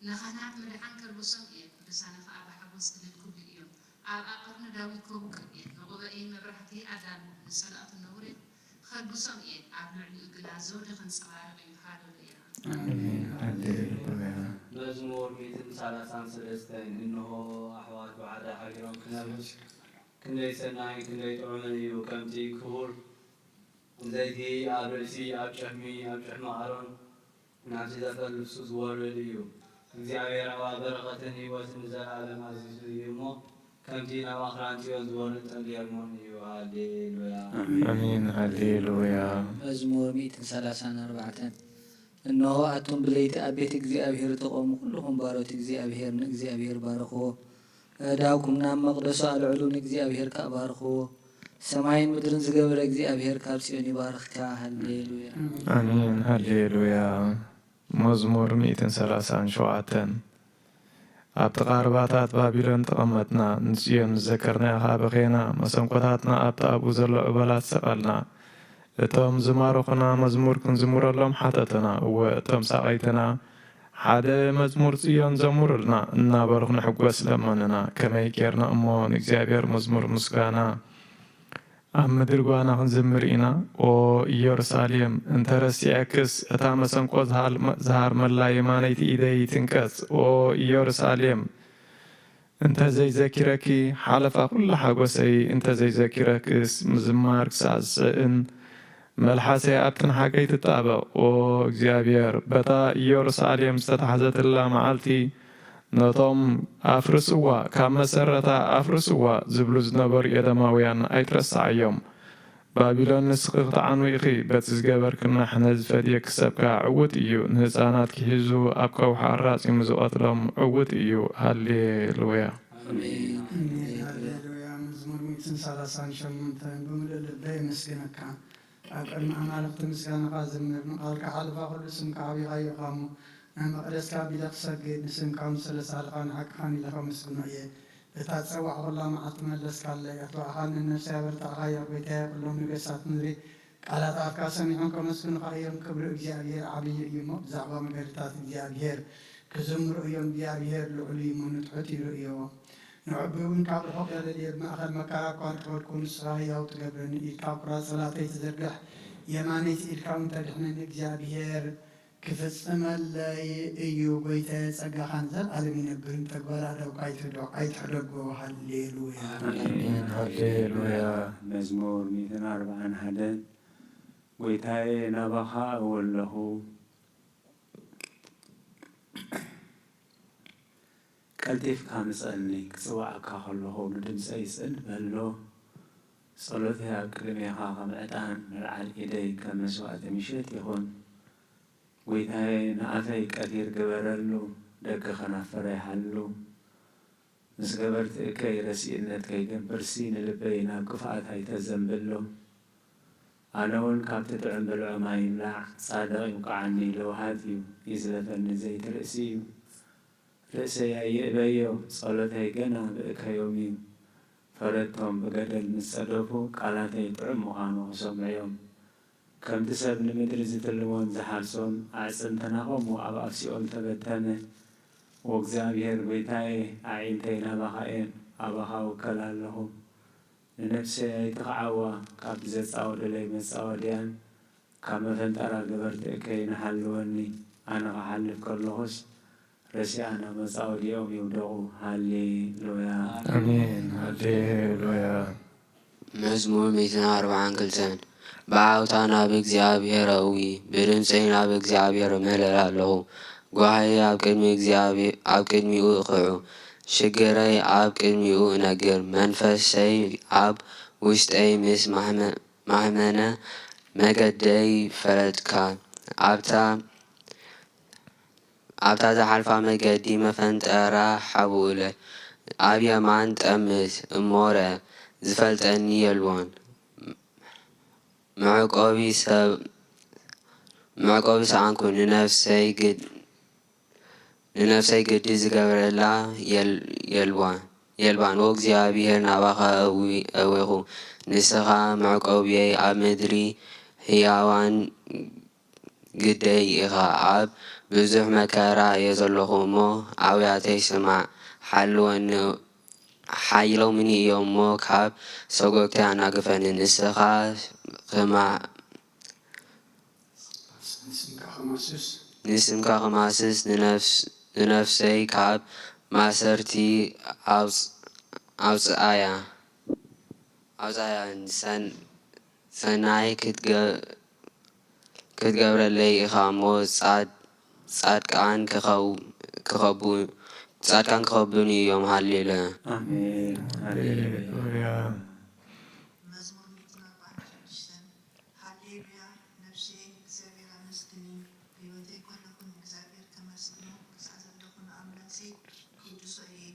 ንኻህናት ምድሓን ከልብሶም እየ፣ ቅዱሳነ ኸኣ ብሓጎስ እልል ክብሉ እዮም። ኣብ ኣቐርኒ ዳዊት ከውቅብ እየ፣ ንጉባኤይ መብራህቲ ኣዳልዉ፣ ንጸላእቱ ነውሪ ኸልብሶም እየ፣ ኣብ ልዕሊኡ ግና ዘውዲ ኸንጸባርቕ እዩ። ሃሌሉያ። ኣሜን። ሃሌሉያ። መዝሙር ሚእትን ሰላሳን ሰለስተን። እንሆ፣ ኣሕዋት ብሓደ ሓቢሮም ክነብ-፣ ክንደይ ሰናይን ክንደይ ጥዑምን እዩ። ከምቲ ክቡር ዘይቲ ኣብ ርእሲ፣ ኣብ ጭሕሚ፣ ኣብ ጭሕሚ ኣሮን ናብቲ ዘፈር ልብሱ ዝወርድ እዩ። እግዚኣብሔር ኣባ በረኸትን ህይወትን ንዘለዓለም ኣዚዙ እዩ እሞ፣ ከምቲ ናብ ኣኽራን ጽዮን ዝወርድ ጠል ሄርሞን እዩ። ሃሌሉያ። ኣሜን። ሃሌሉያ። መዝሙር ሚእትን ሰላሳን ኣርባዕተን። እንሆ፣ ኣቱም ብለይቲ ኣብ ቤት እግዚኣብሔር እትቖሙ ኩልኹም ባሮት እግዚኣብሔር፣ ንእግዚኣብሔር ባርኽዎ። ኣእዳውኩም ናብ መቕደሱ ኣልዕሉ፣ ንእግዚኣብሔር ከኣ ባርኽዎ። ሰማይን ምድርን ዝገበረ እግዚኣብሔር ካብ ጽዮን ይባርኽካ። ሃሌሉያ። ኣሜን። ሃሌሉያ። መዝሙር ሚእትን ሰላሳን ሸውዓተን። ኣብቲ ቃርባታት ባቢሎን ተቐመጥና፣ ንጽዮን ምስ ዘከርናያ ኸኣ በኼና፣ መሰንቆታትና ኣብቲ ኣብኡ ዘሎ ዑበላት ሰቐልና። እቶም ዝማረኹና መዝሙር ክንዝምረሎም ሓተቱና። እወ፣ እቶም ሳቐይትና፣ "ሓደ መዝሙር ጽዮን ዘምሩልና" እናበሉ ክንሕጎስ ለመኑና። ከመይ ጌርና እሞ ንእግዚኣብሔር መዝሙር ምስጋና ኣብ ምድሪ ጓና ክንዝምር ኢና። ኦ ኢየሩሳሌም፣ እንተ ረሲዐክስ፣ እታ መሰንቆ ዝሃል-፣ ዝሃርመላ የማነይቲ ኢደይ ትንቀጽ። ኦ ኢየሩሳሌም፣ እንተ ዘይዘኪረኪ፣ ሓለፋ ኩሉ ሓጎሰይ፣ እንተ ዘይዘኪረክስ፣ ምዝማር ክሳዕ ዝስእን፣ መልሓሰይ ኣብቲ ንሓገይ ትጣበቕ። ኦ እግዚኣብሔር፣ በታ ኢየሩሳሌም ዝተታሕዘትላ መዓልቲ፣ ነቶም "ኣፍርስዋ፣ ካብ መሰረታ ኣፍርስዋ" ዝብሉ ዝነበሩ ኤዶማውያን ኣይትረስዓዮም። ባቢሎን፣ ንስኺ ክትዓንዊ ኢኺ፣ በቲ ዝገበርክና ሕነ ዝፈድየኪ ሰብ ከኣ ዕዉት እዩ፣ ንህጻናትኪ ሒዙ ኣብ ከውሒ ኣራጺሙ ዝቐትሎም ዕዉት እዩ። ሃሌሉያ። ኣሜን። ኣሜን። ሃሌሉያ። መዝሙር ሚእትን ሰላሳን ሸሞንተን። ብምሉእ ልበይ የመስግነካ፣ ኣብ ቅድሚ ኣማልኽቲ ምስጋናኻ ዝምር፣ ንቃልካ ሓለፋ ኩሉ ስምካ ኣቢኻዮ ኢኻ እሞ፣ ናብ መቕደስካ ኣቢለ ክሰግድ፣ ንስምካ እውን ስለ ሳልኻን ሓቅኻን ኢለ ከመስግኖ እየ። እታ ትጸዋዕኹላ መዓልቲ መለስካለይ፣ ኣትባእኻን ንነፍሰይ ኣበርታዕካያ። ጐይታየ፣ ኩሎም ነገስታት ምድሪ ቃላት ኣፍካ ሰሚዖም ከመስግኑኻ እዮም። ክብሪ እግዚኣብሔር ዓብዪ እዩ እሞ፣ ብዛዕባ መገድታት እግዚኣብሔር ክዝምሩ እዮም። እግዚኣብሔር ልዑል እዩ እሞ፣ ንትሑት ይርእዮ። ንዕቡይ እውን ካብ ርሑቕ የለልዮ። ብማእከል መከራ እኳ እንተኸድኩ፣ ንስኻ ህያው ትገብረኒ። ኢድካ ኣብ ቁራጽ ጽላተይ ትዝርግሕ፣ የማነይቲ ኢድካ እውን ተድሕነኒ። እግዚኣብሔር ክፍጽመለይ እዩ ጐይታየ፣ ጸጋኻ ንዘለዓለም ይነብር፣ ንተግባር ኣእዳውካ ኣይትሕደጎ፣ ኣይትሕደጎ። ሃሌሉያ። ኣሜን። ሃሌሉያ። መዝሙር ሚእትን ኣርባዓን ሓደን። ጐይታየ፣ ናባኻ እወ ኣለኹ፣ ቀልጢፍካ ምጸኒ፣ ክጽውዓካ ከለኹ ንድምጸይ ጽን በሎ። ጸሎተይ ኣብ ቅድሜኻ ከም ዕጣን፣ መልዓል ኢደይ ከም መስዋእቲ ምሸት ይኹን። ጐይታየ፣ ንኣፈይ ቀቲር ግበረሉ፣ ደገ ከናፍረይ ሓሉ። ምስ ገበርቲ እከይ ረሲእነት ከይገብርሲ፣ ንልበይ ናብ ክፍኣት ኣይተዘንብሎ። ኣነ እውን ካብቲ ጥዑም ብልዑ ማይ ይብላዕ፣ ጻድቕ ይውቅዓኒ፣ ለውሃት እዩ፣ ይዝለፈኒ፣ ዘይቲ ርእሲ እዩ። ርእሰይ ኣየእበዮ፣ ጸሎተይ ገና ብእከዮም እዩ። ፈረድቶም ብገደል ምስ ጸደፉ፣ ቃላተይ ጥዑም ምዃኑ ክሰምዑ እዮም። ከምቲ ሰብ ንምድሪ ዝትልሞን ዝሓርሶን፣ ኣዕጽምትና ኸምኡ ኣብ ኣፍ ሲኦል ተበተነ። ወእግዚኣብሔር ጐይታየ፣ ኣዒንተይ ናባኻ እየን፣ ኣባኻ እውከል ኣለኹ። ንነፍሰይ ኣይትኽዓዋ፣ ካብቲ ዘጻወዱለይ መጻወድያን ካብ መፈንጠራ ገበርቲ እከይን ሓልወኒ። ኣነ ኽሓልፍ ከለኹስ፣ ረሲኣ ናብ መጻወድያኦም ይውደቑ። ሃሌሉያ። ኣሜን። ሃሌሉያ። መዝሙር ሚእትን ኣርባዓን ክልተን። ብዓውታ ናብ እግዚኣብሔር እዊ፣ ብድምፀይ ናብ እግዚኣብሔር እምለል ኣለኹ። ጓህይ ኣብ ቅድሚ እግዚኣብሔር፣ ኣብ ቅድሚኡ እኽዑ፣ ሽግረይ ኣብ ቅድሚኡ እነግር። መንፈሰይ ኣብ ውሽጠይ ምስ ማሕመ-፣ ማሕመነ፣ መገደይ ፈለጥካ። ኣብታ ኣብታ ዝሓልፋ መገዲ መፈንጠራ ሓብኡለ። ኣብ የማን ጠምት እሞ ርኣ፣ ዝፈልጠኒ የልቦን። መዕቆቢ ሰብ፣ መዕቆቢ ሰኣንኩ፣ ንነፍሰይ ግድ-፣ ንነፍሰይ ግዲ ዝገብረላ የል-፣ የልባን፣ የልባን። ኦ እግዚኣብሔር፣ ናባኻ እዊ-፣ እዊኹ፣ ንስኻ መዕቆብየይ፣ ኣብ ምድሪ ህያዋን ግደይ ኢኻ። ኣብ ብዙሕ መከራ እየ ዘለኹ እሞ፣ ኣውያተይ ስማዕ፣ ሓልወኒ። ሓይሎምኒ እዮም እሞ፣ ካብ ሰጎግተይ ኣናግፈኒ። ንስኻ ኽማ-፣ ንስምካ ኸማስስ፣ ንነፍስ-፣ ንነፍሰይ ካብ ማእሰርቲ ኣውጽ-፣ ኣውጽኣያ። ኣውጻያ። ሰን-፣ ሰናይ ክትገ-፣ ክትገብረለይ ኢኻ እሞ፣ ጻድ-፣ ጻድቃን ክኸው-፣ ክኸቡ-፣ ጻድቃን ክኸቡኒ እዮም። ሃሌሉያ። ኣሜን። ሃሌሉያ። መዝሙር ሚእትን ኣርባዓን ሽዱሽተን። ሃሌሉያ፣ ነፍሰየ ንእግዚኣብሔር ኣመስግኒ፣ ብህይወተይ ከለኹ ንእግዚኣብሔር ከመስግኖ ክሳዕ ዘለኹ ንኣምላኽሲ ክውድሶ እየ።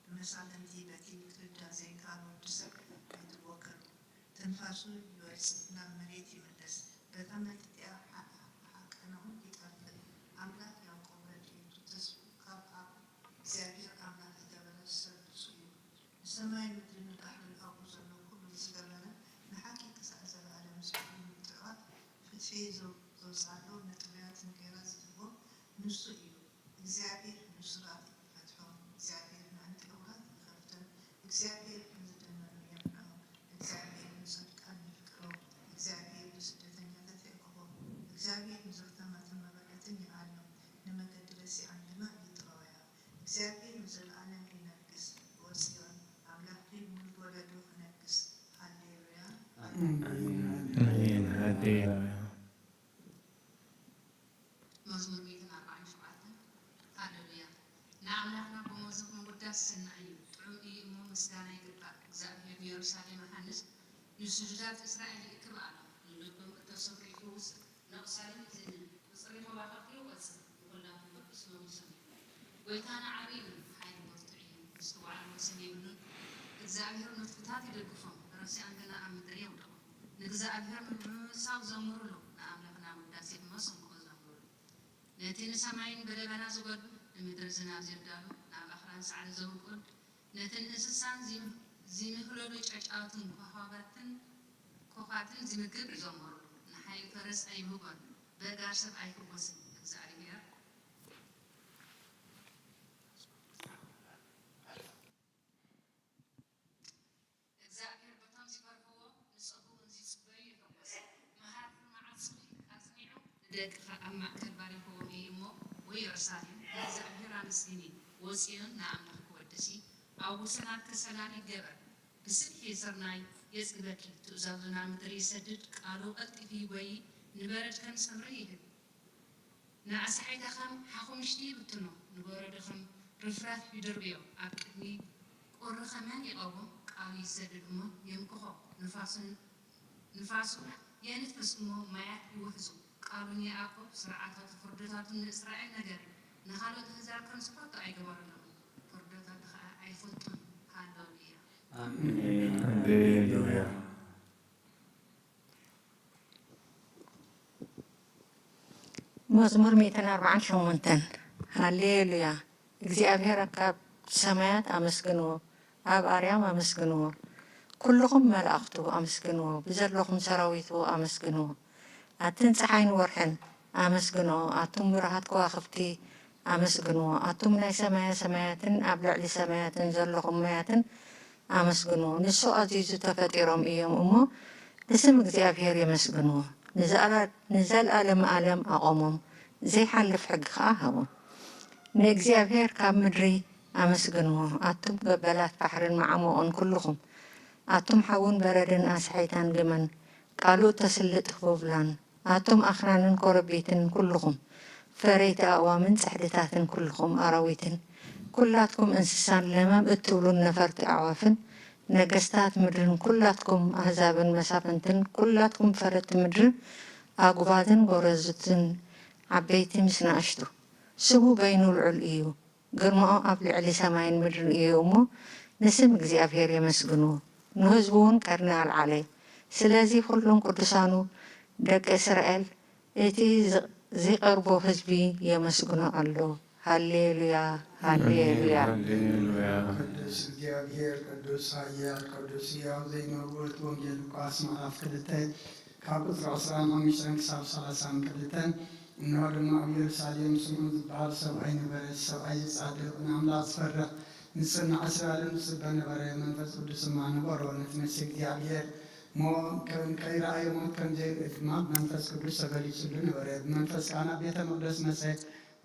ብመሳፍንቲ በቲ ክርዳእ ዘይከኣል ወዲ ሰብ ኣይትወከሉ። ትንፋሱ ይወጽእ፣ ናብ መሬት ይምለስ። በታ መልክዕቲኣ ሓ-፣ ሓቀንኡ ይጠፍእ። ኣምላኽ ያዕቆብ ረድኤቱ ተስፍኡ ካብ ኣብ እግዚኣብሔር ኣምላኽ ዝገበረ ሰብ ብፁዕ እዩ። ንሰማይን ምድርን ንባሕርን ኣብኡ ዘሎ ኩሉ ዝገበረ ንሓቂ ክሳዕ ዘለኣለም ስሙ ምትዕዋት ፍትሒ ዘው-፣ ዘውፅኣሉ ንጥሙያት እንጌራ ዝህቦ ንሱ እዩ። እግዚኣብሔር ንስራት ይፈትሖም፣ እግዚኣብሔር ንዕንቂ ዕውራት ይኸፍቶም፣ እግዚኣብሔር ንዝደነኑ የብርሆም፣ እግዚኣብሔር ንፅዱቃን የፍቅሮም፣ እግዚኣብሔር ንስደተኛታት የእክቦም፣ እግዚኣብሔር ንዘኽተመትን መበለትን ይኣልዮም፣ ንመገዲ ረሲዓን ድማ ይጥረወያ። እግዚኣብሔር ንዘለኣለም ይነግስ፣ ኦ ጽዮን ኣምላኽኪ ብውሉድ ወለዱ ክነግስ። ሃሌሉያ። ኣሜን። ኣሜን። ሃሌሉያ። መዝሙር ሚእትን ኣርባዓን ሸውዓተን። ሃሌሉያ። ንኣምላኽና ብመዝሙር ምውዳስ ሰናይ እዩ፣ ጥዑም እዩ እሞ ምስጋና ይግባእ። እግዚኣብሔር ንየሩሳሌም ይሃንጽ፣ ንስዱዳት እስራኤል ይእክብ ኣሎ። ንልቦም እተሰብሩ ይፍውስ፣ ነቑሳሎም ይድንን፣ ቁጽሪ ከዋኽብቲ ይቖጽር፣ ንኹላቶም ብርቱዕ ስሞም ይሰምዩ። ጐይታና ዓብዪ እዩ፣ ሓይሉ ብርቱዕ እዩ፣ ምስትውዓል ወሰን የብሉን። እግዚኣብሔር ንፍቱታት ይደግፎም፣ ረሲኣን ግና ኣብ ምድሪ የውድቖም። ንእግዚኣብሔር ብምምሳው ዘምሩሉ፣ ንኣምላኽና ውዳሴ ብመሰንቆ ዘምሩሉ። ነቲ ንሰማይን ብደበና ዝጎድን፣ ንምድሪ ዝናብ ዘዳሉ፣ ናብ ኣኽራን ሳዕሪ ዘብቁል፣ ነቲ እንስሳን ዚም-፣ ዚምህለሉ ጨጫውትን ኮኾባትን፣ ኮዃትን ዚምግብ ይዘምሩሉ። ንሓይሊ ፈረስ ኣይብህጎን፣ በእጋር ሰብ ኣይፍወስን። እግዚኣብሔር እግዚኣብሔር በቶም ዚፈርህዎ ንጸጉኡን ዚጽበዩ ይሕጎስ። መሃርር መዓጽዊ ኣጽኒዑ ንደቅኻ ኣብ ማእከል ባሪኽዎም እዩ እሞ፣ ወዮ የሩሳሌም፣ ንእግዚኣብሔር ኣመስግኒ፣ ወጽዮን ንኣምላኽኪ ወድሲ። ኣብ ወሰናትኪ ሰላም ይገበር፣ ብስብሒ ስርናይ የጽግበኪ። ትእዛዙ ናብ ምድሪ ይሰድድ፣ ቃሉ ቀልጢፉ ይጎዪ፣ ንበረድ ከም ጽምሪ ይህብ። ንኣሳሒታ ኸም ሓኹምሽቲ ይብትኖ፣ ንበረዶ ኸም ርፍራፍ ይድርብዮ። ኣብ ቅድሚ ቁሪ ኸመን ይቐውም፣ ቃሉ ይሰድድ እሞ የምክኾ። ንፋሱን-፣ ንፋሱ የንፍስ እሞ ማያት ይውሕዙ። ቃሉ ንያዕቆብ ስርዓታቱ፣ ፍርድታቱን ንእስራኤል ነገረ። ንኻልኦት ኣህዛብ ከም ዝፈቱ ኣይገበረሎምን፣ ፍርድታቱ ኸኣ ኣይፈልጡን። ሃሌሉያ። ኣሜን። ሃሌሉያ። መዝሙር ሚእትን ኣርባዓን ሸሞንተን። ሃሌሉያ። እግዚኣብሔር ካብ ሰማያት ኣመስግንዎ፣ ኣብ ኣርያም ኣመስግንዎ። ኩልኹም መላእኽቱ ኣመስግንዎ፣ ብዘለኹም ሰራዊቱ ኣመስግንዎ። ኣትን ጸሓይን ወርሕን ኣመስግንኦ፣ ኣቱም ብሩሃት ከዋኽብቲ ኣመስግንዎ። ኣቱም ናይ ሰማየ ሰማያትን ኣብ ልዕሊ ሰማያትን ዘለኹም ማያትን ኣመስግንዎ። ንሱ ኣዚዙ ተፈጢሮም እዮም እሞ፣ ንስም እግዚኣብሔር የመስግንዎ። ንዘኣላ-፣ ንዘለኣለመ ኣለም ኣቖሞም፣ ዘይሓልፍ ሕጊ ኸኣ ሃቦም። ንእግዚኣብሔር ካብ ምድሪ ኣመስግንዎ፣ ኣቱም ገበላት ባሕርን መዓሙቑን ኩልኹም፣ ኣቱም ሓውን በረድን ኣስሒታን ግመን፣ ቃሉ እተስልጥ ህቦብላን፣ ኣቱም ኣኽራንን ኮረቢትን ኩልኹም፣ ፈረይቲ ኣእዋምን ጽሕድታትን ኩልኹም ኣራዊትን፣ ኩላትኩም እንስሳን ለመም እትብሉን ነፈርቲ ኣዕዋፍን፣ ነገስታት ምድርን ኩላትኩም ኣህዛብን መሳፍንትን፣ ኩላትኩም ፈረድቲ ምድርን ኣጉባዝን ጎረዙትን ዓበይቲ ምስ ንኣሽቱ። ስሙ በይኑ ልዑል እዩ፣ ግርማኡ ኣብ ልዕሊ ሰማይን ምድርን እዩ እሞ፣ ንስም እግዚኣብሔር የመስግንዎ፣ ንህዝቡ እውን ቀርኒ ኣልዓለ። ስለዚ ኹሎም ቅዱሳኑ ደቂ እስራኤል፣ እቲ ዝ-፣ ዚቐርቦ ህዝቢ የመስግኖ ኣሎ። ሃሌሉያ፣ ሃሌሉያ። ሃሌሉያ። ቅዱስ እግዚኣብሔር፣ ቅዱስ ኃያል፣ ቅዱስ ሕያው፣ ዘይመውት። ወንጌል ሉቃስ ምዕራፍ ክልተ ካብ ቁጽሪ ዕስራን ሓሙሽተን ክሳብ ሰላሳን ክልተን። እንሆ ድማ ኣብ ኢየሩሳሌም ስምዖን ዝበሃል ሰብኣይ ነበረ። ሰብኣይ ዝጻድቕ ንኣምላኽ ዝፈርሕ ንጽንዕ እስራኤልን ዝጽበ ነበረ። መንፈስ ቅዱስ ድማ ነበሮ። ነቲ ነፍሲ እግዚኣብሔር ሞ ከም ከይረኣየ ሞት ከም ዘይርኢ ድማ ብመንፈስ ቅዱስ ተገሊጹሉ ነበረ። ብመንፈስ ከኣ ናብ ቤተ መቕደስ መጸ።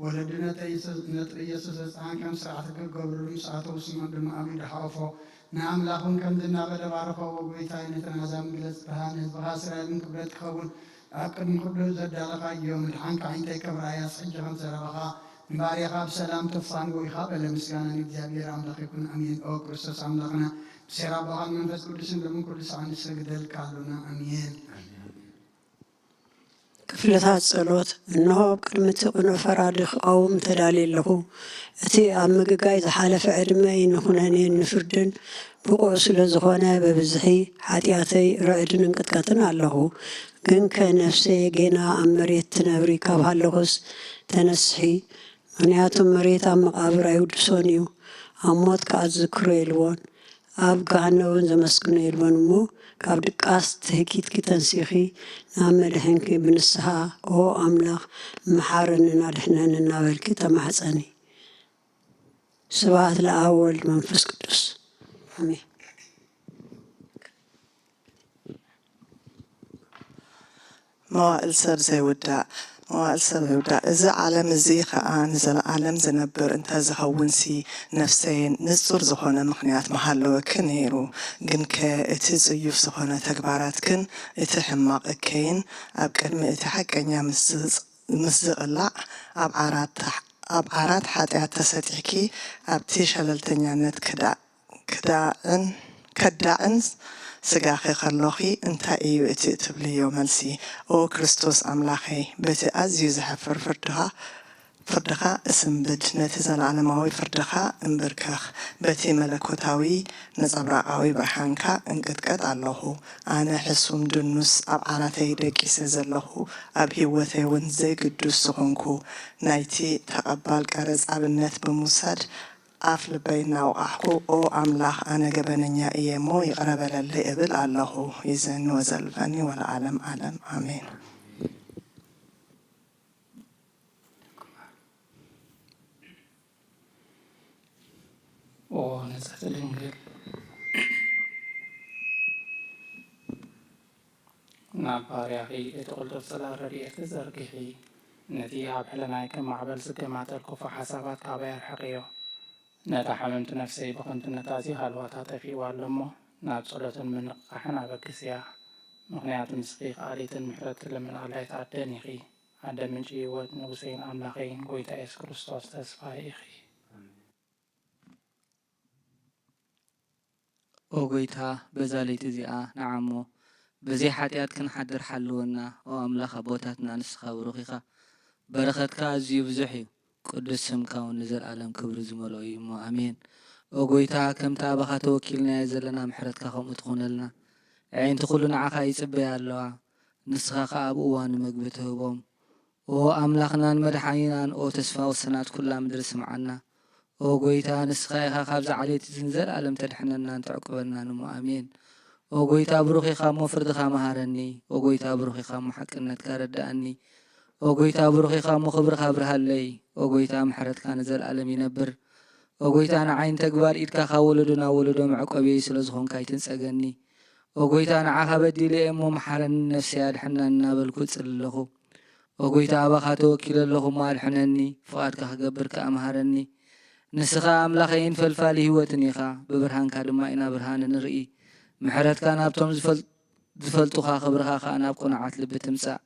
ወለዲ ነተ ኢየሱስ ነጥሪ ኢየሱስ ህፃን ከም ስርዓት ክገብሩሉ ምስ ኣተዉ ስምዖን ድማ ኣብ ኢዱ ሓቆፎ። ንኣምላኽ እውን ከምዚ እናበለ ባረኸዎ። ጎይታይ ነተን ኣሕዛብ መግለጺ ብርሃን ንህዝብኻ እስራኤልን ክብረት ክኸውን ኣብ ቅድሚ ኩሉ ዘዳለኻዮ ምድሓንካ ዓይንተይ ከም ረኣያስ ሕጂ ከም ዘረባኻ ንባርያኻ ብሰላም ተፋንዎ ኢኻ በለ። ምስጋና ንእግዚኣብሔር ኣምላኽ ይኹን ኣሜን። ኦ ክርስቶስ ኣምላኽና ብሴራ ኣቦኻን መንፈስ ቅዱስን ሎምን ኩሉ ሰዓት ንሰግደልካ ኣሎና ኣሜን። ክፍልታት ጸሎት። እንሆ ኣብ ቅድሚ እቲ ቅኑዕ ፈራዲ ክቐውም ተዳልየ ኣለኹ። እቲ ኣብ ምግጋይ ዝሓለፈ ዕድመይ ንኹነኔን ንፍርድን ብቑዕ ስለ ዝኾነ፣ ብብዝሒ ሓጢኣተይ ርዕድን እንቅጥቀጥን ኣለኹ። ግንከ ነፍሰየ ጌና ኣብ መሬት ትነብሪ ካብ ሃለኹስ፣ ተነስሒ። ምኽንያቱ መሬት ኣብ መቓብር ኣይውድሶን እዩ፣ ኣብ ሞት ከኣ ዝዝክሮ የልቦን። ኣብ ገሃነብ እውን ዘመስግኖ የልቦን እሞ፣ ካብ ድቃስ ትህኪትኪ ተንሲኺ ናብ መድሕንኪ ብንስሓ፣ ኦ ኣምላኽ፣ መሓረንን ኣድሕነንን እናበልኪ ተማሕጸኒ። ስብሐት ለኣብ ወወልድ መንፈስ ቅዱስ ኣሜን። መዋእል ሰብ ዘይውዳእ፣ መዋእል ሰብ ዘይውዳእ፣ እዚ ዓለም እዚ ኸኣ ንዘለኣለም ዝነብር እንተ ዝኸውንሲ፣ ነፍሰየን ንጹር ዝኾነ ምኽንያት ምሃለወኪ ነይሩ። ግንከ እቲ ጽዩፍ ዝኾነ ተግባራትክን እቲ ሕማቕ እከይን ኣብ ቅድሚ እቲ ሓቀኛ ምስ ዝጽ- ምስ ዝቕላዕ፣ ኣብ ዓራት ኣብ ዓራት ሓጢኣት ተሰጢሕኪ፣ ኣብቲ ሸለልተኛነት ክዳ ክዳዕን ከዳዕን ስጋኺ ከሎኺ እንታይ እዩ እቲ እትብልዮ መልሲ? ኦ ክርስቶስ ኣምላኸይ፣ በቲ ኣዝዩ ዘሕፍር ፍርድኻ ፍርድኻ እስንብድ፣ ነቲ ዘለኣለማዊ ፍርድኻ እንብርከኽ፣ በቲ መለኮታዊ ነጸብራቓዊ ብርሃንካ እንቅጥቀጥ ኣለኹ። ኣነ ሕሱም ድኑስ ኣብ ዓራተይ ደቂሰ ዘለኹ፣ ኣብ ህይወተይ እውን ዘይግዱስ ዝኾንኩ፣ ናይቲ ተቐባል ቀረጽ ኣብነት ብምውሳድ፣ ኣፍ ልበይ እናወቓዕኩ፣ ኦ ኣምላኽ፣ ኣነ ገበነኛ እየ እሞ ይቕረ በለለይ እብል ኣለኹ። ይዘኒ ወዘልፈኒ ወለዓለም ዓለም ኣሜን። ኦ ንጽሕቲ ድንግል፣ ናብ ባርያኺ እቲ ቅልጡፍ ጽላል ረድኤትኪ ዘርግሒ። ነቲ ኣብ ሕልናይ ከም ማዕበል ዝገማጠል ክፉእ ሓሳባት ካባይ ኣርሕቕዮ። ነታ ሕምምቲ ነፍሰይ ብኸንቱነት ኣዝዩ ሃልዋታ ጠፊእዋ ኣሎ እሞ፣ ናብ ጸሎትን ምንቕቓሕን ኣበግስያ። ምኽንያቱ ንስኺ ከኣሊትን ምሕረት ትልምን ኣላይት ኣደን ኢኺ። ኣደ ምንጪ ህይወት፣ ንጉሰይን ኣምላኸይን፣ ጐይታ የሱስ ክርስቶስ ተስፋይ ኢኺ። ኦ ጐይታ፣ በዛ ለይቲ እዚኣ ንዓ እሞ ብዘይ ሓጢኣት ክንሓድር ሓልወና። ኦ ኣምላኽ ኣቦታትና፣ ንስኻ ብሩኽ ኢኻ፣ በረኸትካ ኣዝዩ ብዙሕ እዩ፣ ቅዱስ ስምካ እውን ንዘለኣለም ክብሪ ዝመልኦ እዩ እሞ፣ ኣሜን። ኦ ጐይታ፣ ከምቲ ኣባኻ ተወኪልናዮ ዘለና፣ ምሕረትካ ከምኡ ትኹነልና። ኣዒንቲ ኵሉ ንዓኻ ይጽበያ ኣለዋ፣ ንስኻ ኸኣ ኣብ እዋኑ ምግቢ ትህቦም። ኦ ኣምላኽናን መድሓኒናን፣ ኦ ተስፋ ወሰናት ኩላ ምድሪ ስምዓና። ኦ ጐይታ፣ ንስኻ ኢኻ ካብዛ ዓሌት እዚ ንዘለኣለም ተድሕነናን ተዕቁበናን እሞ፣ ኣሜን። ኦ ጐይታ፣ ብሩኽ ኢኻ እሞ ፍርድኻ መሃረኒ። ኦ ጐይታ፣ ብሩኽ ኢኻ እሞ ሓቅነትካ ረድኣኒ። ኦ ጐይታ፣ ብሩኽ ኢኻ እሞ ክብርኻ ኣብርሃለይ። ኦ ጐይታ፣ ምሕረትካ ንዘለኣለም ይነብር። ኦ ጐይታ፣ ንዓይን ተግባር ኢድካ ካብ ወለዶ ናብ ወለዶ መዕቆብየይ ስለ ዝኾንካ ኣይትንጸገኒ። ኦ ጐይታ፣ ንዓኻ በዲለ እየ እሞ መሓረኒ፣ ነፍሰይ ኣድሕና እናበልኩ እጽሊ ኣለኹ። ኦ ጐይታ፣ ኣባኻ ተወኪለ ኣለኹ እሞ ኣድሕነኒ፣ ፍቓድካ ክገብር ከኣ ምሃረኒ። ንስኻ ኣምላኸይን ፈልፋሊ ህይወትን ኢኻ፣ ብብርሃንካ ድማ ኢና ብርሃን እንርኢ። ምሕረትካ ናብቶም ዝፈል- ዝፈልጡኻ፣ ክብርኻ ከኣ ናብ ቅኑዓት ልቢ ትምጻእ።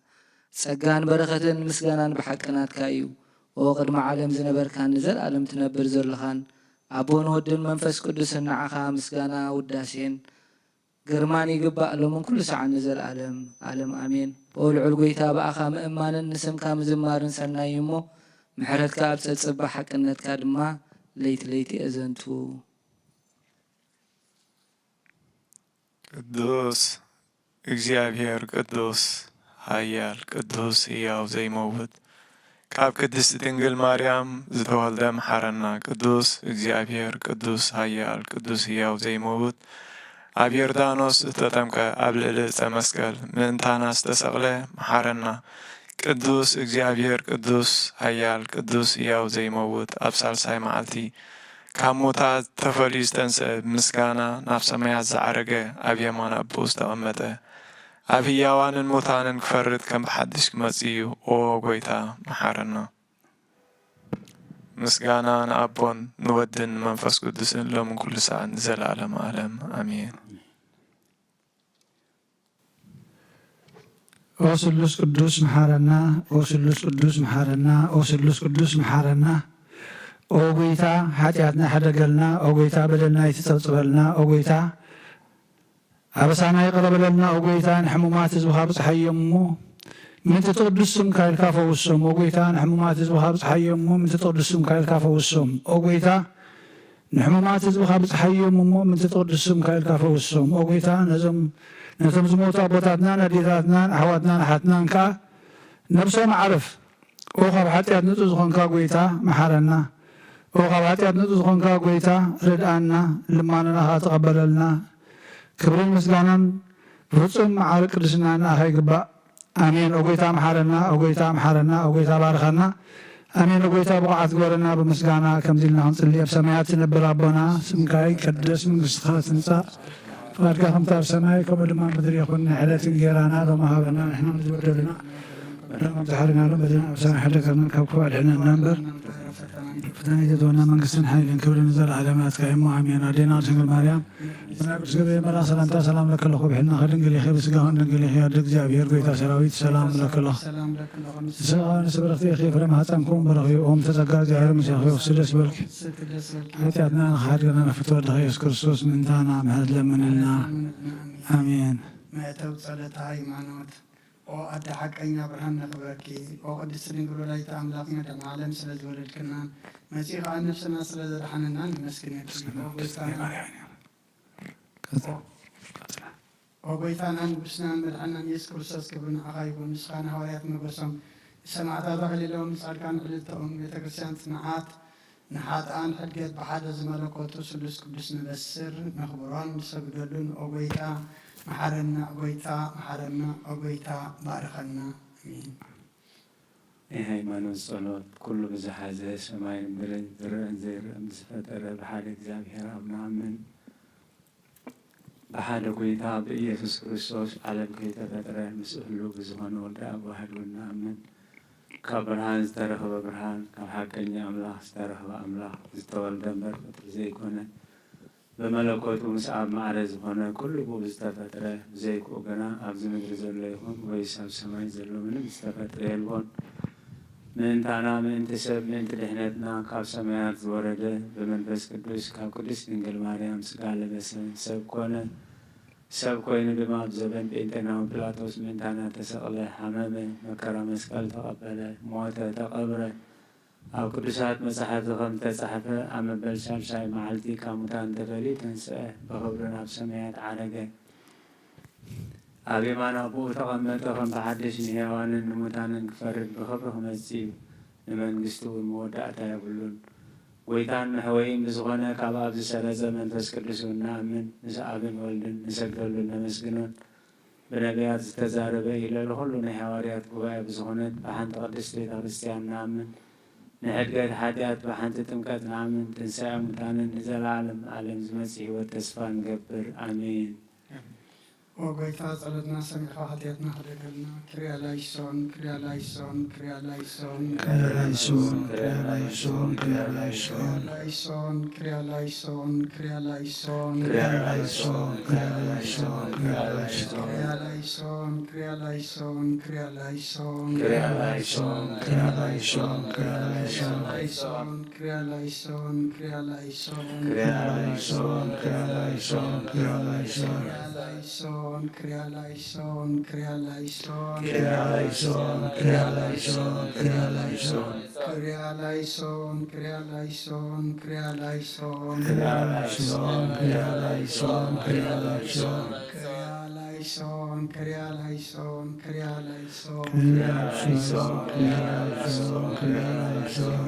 ጸጋን በረኸትን ምስጋናን ብሓቂ ናትካ እዩ። ኦ ቅድሚ ዓለም ዝነበርካን ንዘለኣለም ትነብር ዘለኻን፣ ኣቦን ወድን መንፈስ ቅዱስን፣ ንዓኻ ምስጋና ውዳሴን ግርማን ይግባእ፣ ሎምን ኩሉ ሰዓን ንዘለኣለም ኣለም ኣሜን። ኦ ልዑል ጐይታ፣ ብኣኻ ምእማንን ንስምካ ምዝማርን ሰናይ እዩ እሞ፣ ምሕረትካ ኣብ ጸጽባ፣ ሓቅነትካ ድማ ለይቲ ለይቲ የዘንቱ። ቅዱስ እግዚኣብሔር፣ ቅዱስ ኃያል፣ ቅዱስ ሕያው ዘይመውት፣ ካብ ቅድስት ድንግል ማርያም ዝተወልደ መሓረና። ቅዱስ እግዚኣብሔር፣ ቅዱስ ኃያል፣ ቅዱስ ሕያው ዘይመውት፣ ኣብ ዮርዳኖስ ዝተጠምቀ፣ ኣብ ልዕሊ ዕፀ መስቀል ምእንታና ዝተሰቕለ መሓረና። ቅዱስ እግዚኣብሔር፣ ቅዱስ ኃያል፣ ቅዱስ ሕያው ዘይመውት፣ ኣብ ሳልሳይ መዓልቲ ካብ ሙታት ተፈልዩ ዝተንስአ፣ ብምስጋና ናብ ሰማያት ዝዓረገ፣ ኣብ የማን ኣቦኡ ዝተቐመጠ፣ ኣብ ሕያዋንን ሙታንን ክፈርድ ከም ብሓድሽ ክመጽእ እዩ። ኦ ጐይታ፣ መሓረና። ምስጋና ንኣቦን ንወድን ንመንፈስ ቅዱስን ሎምን ኩሉ ሰዓት ንዘለዓለመ ዓለም ኣሜን። ኦ ስሉስ ቅዱስ መሓረና፣ ኦ ስሉስ ቅዱስ መሓረና፣ ኦ ስሉስ ቅዱስ መሓረና። ኦ ጐይታ፣ ሓጢኣትና ሕደገልና። ኦ ጐይታ፣ በደልና ይትጸብጽበልና። ኦ ጐይታ፣ ኣበሳና ይቕረ በለልና። ኦ ጐይታ፣ ንሕሙማት ህዝብኻ ብጽሓዮም እሞ፣ ምእንቲ ትቕዱስ ስምካ ኢልካ ፈውሶም። ኦ ጐይታ፣ ንሕሙማት ህዝብኻ ብጽሓዮም እሞ፣ ምእንቲ ትቕዱስ ስምካ ኢልካ ፈውሶም። ኦ ጐይታ፣ ንሕሙማት ህዝብኻ ብጽሓዮም እሞ፣ ምእንቲ ትቕዱስ ስምካ ኢልካ ፈውሶም። ኦ ጐይታ፣ ነዞም፣ ነቶም ዝሞቱ ኣቦታትናን ኣዴታትናን ኣሕዋትናን ኣሓትናን ከኣ ነብሶም ኣዕርፍ። ኦ ካብ ሓጢኣት ንጹህ ዝኾንካ ጐይታ፣ መሓረና። ኦ ካብ ሓጢኣት ንጹህ ዝኾንካ ጐይታ፣ ርድኣና፣ ልማኖና ኸኣ ተቐበለልና። ክብርን ምስጋናን ብፍጹም መዓርግ ቅድስና ንኣኻ ይግባእ። ኣሜን። ኦ ጐይታ፣ መሓረና። ኦ ጐይታ፣ መሓረና። ኦ ጐይታ፣ ባርኸና። ኣሜን። ኦ ጐይታ፣ ብቑዓት ግበረና። ብምስጋና ከምዚ ኢልና ክንጽሊ፣ ኣብ ሰማያት ትነብር ኣቦና፣ ስምካ ይቀደስ፣ መንግስትኻ ትምጻእ፣ ፍቓድካ ከምቲ ኣብ ሰማይ፣ ከምኡ ድማ ኣብ ምድሪ ይኹን። ናይ ዕለት እንጌራና ሎሚ ሃበና፣ ንሕና ንዝበደሉና፣ በደልና ከም ዝሓለናሎም፣ በደልና ኣብ ሰማይ ሕደገልና፣ ካብ ክፉእ ኣድሕነና እምበር፣ ፈተና ኣይተእትወና፣ መንግስትን ሓይልን ክብርን ንዘለዓለም ናትካ እሞ፣ ኣሜን። ኣዴና ቅድስት ድንግል ማርያም፣ ቅዱስ ገብርኤል መልኣክ ሰላምታ ሰላም ለኪ ኣለኹ፣ ብሕልናኺ ድንግል ኢኺ፣ ብስጋኺ ድንግል ኢኺ፣ ኣደ እግዚኣብሔር ጐይታ ሰራዊት ሰላም ለኪ ኣለኹ። ንስኻ ንስብርኽቲ ኢኺ፣ ፍረ ማህፀንኩም በረኺ፣ ኦም ተጸጋ እግዚኣብሔር ምስሌኺ፣ ወስደስ ይበልኪ። ሓጢኣትና ንኽሓድገና ንፍትወ ወድኻ ኢየሱስ ክርስቶስ ምእንታና ምሕረት ለምንልና። ኣሜን። መእተው ጸሎተ ሃይማኖት። ኦ ኣደ ሓቀኛ ብርሃን ነኽብረኪ። ኦ ቅድስቲ ድንግል ወላዲተ ኣምላኽ መድኃኔ ዓለም ስለ ዝወለድክናን መጺኡ ኸኣ ነፍስና ስለ ዘድሓነናን ነመስግነኪ። ኦ ጐይታና፣ ኦ ጐይታናን ንጉስናን መድሓንናን ኢየሱስ ክርስቶስ ክብሪ ንዓኻ ይኹን። ንስኻ ንሃዋርያት ሞገሶም፣ ንሰማዕታት ኣኽሊሎም፣ ንጻድቃን ዕልልታኦም፣ ቤተ ክርስቲያን ጽንዓት፣ ንሓጥኣን ሕድገት ብሓደ ዝመለኮቱ ስሉስ ቅዱስ ነበስር፣ ነኽብሮን ንሰግደሉን። ኦ ጐይታ መሓረና፣ ኦ ጐይታ መሓረና፣ ኦ ጐይታ ባርኸና። ኣሜን። ናይ ሃይማኖት ጸሎት። ኩሉ ብዝሓዘ ሰማይን ምድርን ዝረአን ዘይረአን ብዝፈጠረ ብሓደ እግዚኣብሔር ኣብ ንኣምን። ብሓደ ጐይታ ብኢየሱስ ክርስቶስ ዓለም ከይተፈጥረ ምስኡ ህሉው ብዝኾነ ወዲ ኣብ ዋህድ እውን ንኣምን። ካብ ብርሃን ዝተረኽበ ብርሃን፣ ካብ ሓቀኛ ኣምላኽ ዝተረኽበ ኣምላኽ፣ ዝተወልደ እምበር ፍጡር ዘይኮነ፣ ብመለኮቱ ምስ ኣብ ማዕረ ዝኾነ፣ ኩሉ ብኡ ዝተፈጥረ፣ ብዘይክኡ ግና ኣብዚ ምድሪ ዘሎ ይኹን ወይስ ኣብ ሰማይ ዘሎ ምንም ዝተፈጥረ የልቦን። ምእንታና፣ ምእንቲ ሰብ፣ ምእንቲ ድሕነትና ካብ ሰማያት ዝወረደ፣ ብመንፈስ ቅዱስ ካብ ቅድስት ድንግል ማርያም ሥጋ ለበሰ፣ ሰብ ኮነ። ሰብ ኮይኑ ድማ ኣብ ዘበን ጴንጤናዊ ጲላጦስ ምእንታና ተሰቕለ፣ ሓመመ፣ መከራ መስቀል ተቐበለ፣ ሞተ፣ ተቐብረ። ኣብ ቅዱሳት መጻሕፍቲ ከም ዝተጻሕፈ፣ ኣብ መበል ሳልሳይ መዓልቲ ካብ ሙታን ተፈልዩ ተንስአ፣ ብኽብሪ ናብ ሰማያት ዓረገ። ኣብ የማን ኣቦኡ ተቐመጠ፣ ከም ብሓድሽ ንሕያዋንን ንሙታንን ክፈርድ ብኽብሪ ክመጽእ እዩ። ንመንግስቱ እውን መወዳእታ የብሉን። ጐይታን መሕወይን ብዝኾነ ካብ ኣብ ዝሰረጸ መንፈስ ቅዱስ እውን ንኣምን፣ ምስ ኣብን ወልድን ንሰግደሉን ነመስግኖን። ብነቢያት ዝተዛረበ እዩ። ልዕሊ ኹሉ ናይ ሃዋርያት ጉባኤ ብዝኾነት ብሓንቲ ቅድስት ቤተ ክርስቲያን ንኣምን። ንሕድገት ሓጢኣት ብሓንቲ ጥምቀት ንኣምን። ትንሳኤ ሙታንን ንዘለዓለም ዓለም ዝመጽእ ህይወት ተስፋ ንገብር። ኣሜን። ኦ ጐይታ፣ ጸሎትና ሰሚዕካ ሓጢኣትና ሕደገልና። ክሪያ ላይሶን፣ ክሪያ ላይሶን፣ ክሪያ ላይሶን። ክሪያ ላይሶን፣ ክሪያ ላይሶን፣ ክሪያ ላይሶን። ላይሶን፣ ክሪያ ላይሶን፣ ክሪያ ላይሶን። ክሪያ ላይሶን፣ ክሪያ ላይሶን፣ ክሪያ ላይሶን። ክሪያ ላይሶን፣ ክሪያ ላይሶን፣ ክሪያ ላይሶን። ክሪያ ላይሶን፣ ክሪያ ላይሶን፣ ክሪያ ላይሶን። ላይሶን፣ ክሪያ ላይሶን፣ ክሪያ ላይሶን። ክሪያ ላይሶን፣ ክሪያ ላይሶን፣ ክሪያ ላይሶን። ክሪያ ላይሶን፣ ክሪያ ላይሶን፣ ክሪያ ላይሶን። ክሪያ ላይሶን፣ ክሪያ ላይሶን፣ ክሪያ ላይሶን። ክሪያ ላይሶን፣ ክሪያ ላይሶን፣ ክሪያ ላይሶን። ክሪያ ላይሶን፣ ክሪያ ላይሶን፣ ክሪያ ላይሶን። ክሪያ ላይሶን፣ ክሪያ ላይሶን፣ ክሪያ ላይሶን። ክሪያ ላይሶን፣ ክሪያ ላይሶን፣ ክሪያ ላይሶን። ክሪያ ላይሶን፣ ክሪያ ላይሶን፣ ክሪያ ላይሶን።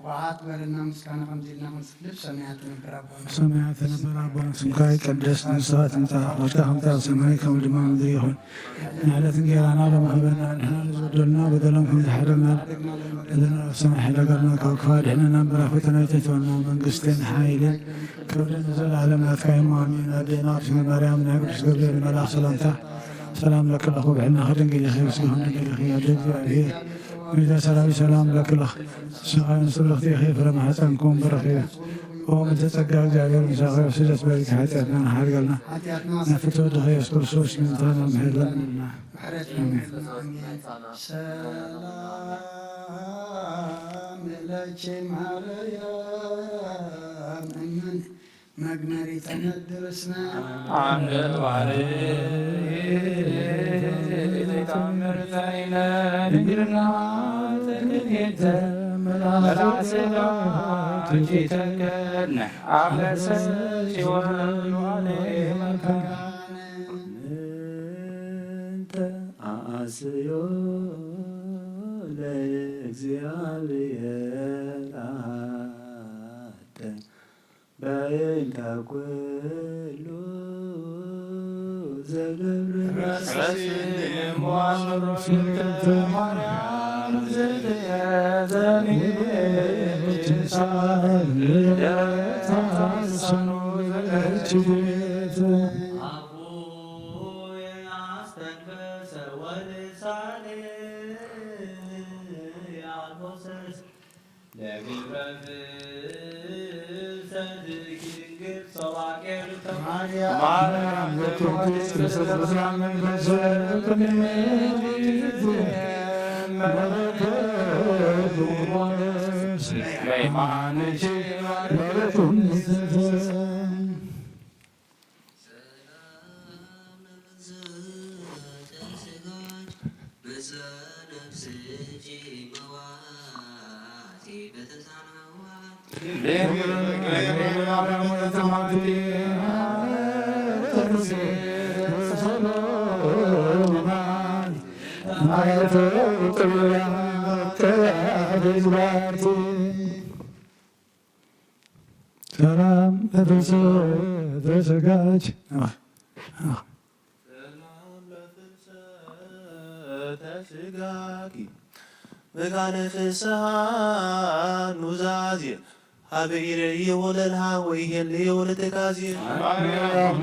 ወዓት በለና ምስጋና ከምዚ ኢልና ክንስልብ ሰማያት ነበር ኣቦና። ሰማያት ነበር ኣቦና፣ ስምካ ይቀደስ፣ መንግስትኻ ትምጻእ፣ ፈቃድካ ከምቲ ኣብ ሰማይ ከምኡ ድማ ኣብ ምድሪ ይኹን። ንዕለት እንጌራና ሎሚ ሃበና፣ ንሕና ንዝበደሉና በደሎም ከም ዝሓረና፣ በደልና ሰማሕ ይለገርና፣ ካብ ክፋ ድሕነና እምበር፣ ኣብ ፈተና ኣይተእትወና፣ መንግስትን ሓይልን ክብርን ንዘለኣለም ናትካ እዩ። ኣሜን። ኣዴና ቅድስት ማርያም፣ ናይ ቅዱስ ገብርኤል መልኣኽ ሰላምታ ሰላም ለኪ ኣለኹ፣ ብሕልናኺ ድንግል ኢኺ፣ ብስጋኺ ድንግል ኢኺ፣ ኣደ እግዚኣብሔር፣ ምልዕተ ጸጋ ሰላም ለኪ ኣለኹ። ስጋን ስብርኽቲ ኢኺ፣ ፍረ ማሕፀንኩም ብሩኽ እዩ። ኦ ምልዕተ ጸጋ፣ እግዚኣብሔር ምሳኺ፣ ደስ በልኪ፣ ሓጢኣትና ሓድገልና፣ ናብ ፍትወት ወድኺ ኢየሱስ ክርስቶስ ምልዕተ ምሕረት ለምንና። ሰላም ለኪ ማርያም፣ እመን መግመሪ ተነድር እስመ ዓንደ ባሕሪ ዘይተኣምር ጸኒነ ድንግልና ተክሊተ መልአክ ስጋ ትኪተከን ኣፈሰ ጽዮን ዋኔ መካነ ምንተ ኣስዮ ለእግዚኣብሔር ኣተ በእንተ ኩሉ ዘገብር ረስኒ እምዋኖ ሮስኒ ማርያም ዘተያዘኒ ሳል ደረታሰኑ ዘእችቤት አፉ አስተንፈሰ ወልሳኔ አልቦሰስ ለግብረ ፍሰትኪ ድንግል ሰባኬር ተማርያም ዘተወልድ ስለ ሰላም መንፈስ ቅዱስ በይማንኪ ሰላም ለፍልሰተ ስጋኪ። ሰላም ለፍልሰተ ስጋኪ መካነ ፍስሓ ኑዛዜ ሀበ ኢሬ ወለልሃ ወይሄል ወለትካዜ ማርያም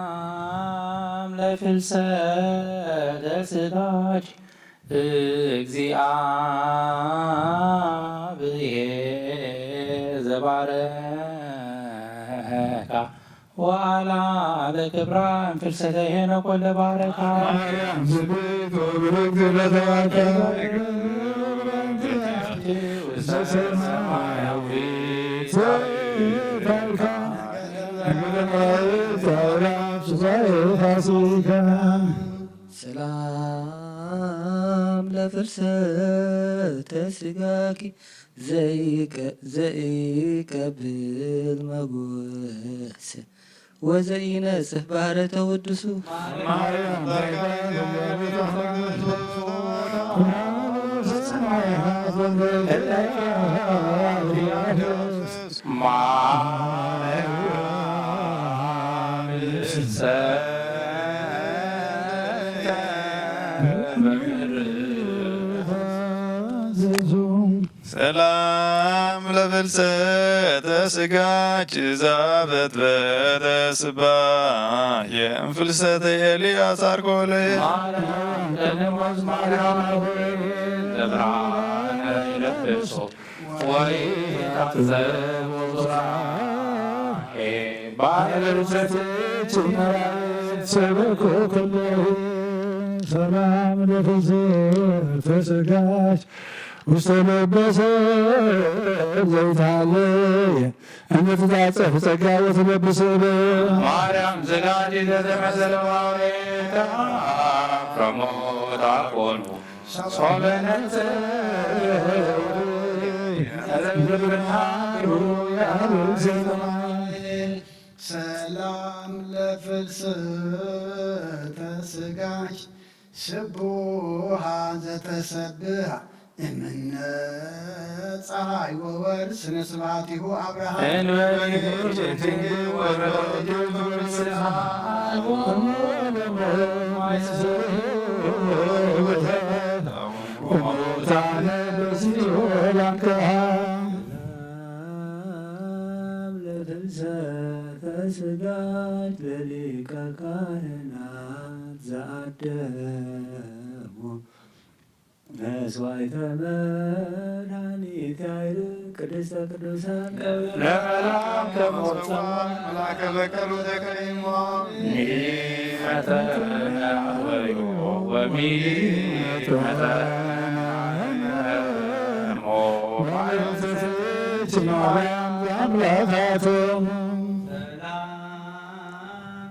ሰላም ለፍልሰተ ስጋኪ እግዚአብሔር ዘባረካ ወአላ ለክብራ እንፍልሰተ ሄኖክ ወልደ ባረካ ማርያም ዝብቶ ብርግት ለተባረካ ውስተ ሰማያዊት ፋሲካ ሰላም ለፍልሰተ ስጋኪ ዘይቀብል መጎስ ወዘኢነጽህ ባህረ ተወድሱ ሰላም ለፍልሰተ ስጋኪ ዛበጥበጠ ስባ የእንፍልሰተ ኤልያስ አርኮለ ማርያም ለብርሃነ ይለብሶ ወይታዘቡ ሱራፌ ባሕር ዘትች መራየት ሰበኮ ኩለሁ ሰላም ለፍልሰተ ስጋኪ ውስተ ለበሰ ዘይታለየ እንተትታጸፍ ጸጋ ወትለብስ ማርያም ዘጋዲ ዘተመሰለ ማውሬታ ፍረሞታ ኮኑ ሶበነተ ሰላም ለፍልሰተ ስጋኪ ስቡሃ ዘተሰብሃ እምነ ጸሃይ ወወር ስነ ስብሐቲሁ አብርሃም እንበይት ወወልድ ወመንፈስ ቅዱስ። ሰላም ለፍልሰተ ስጋኪ ለሊቀ ካህናት ዘአደሙ መስዋዕተ መድኃኒት ያይር ቅድስተ ቅዱሳን ለመልአከ ሞት ጸዋዕ መልአከ በቀሉ ተከይሞ ሚመተ ነአወዮ ወሚመተ ነአሞ ማርያም አምላካቶም። ሰላም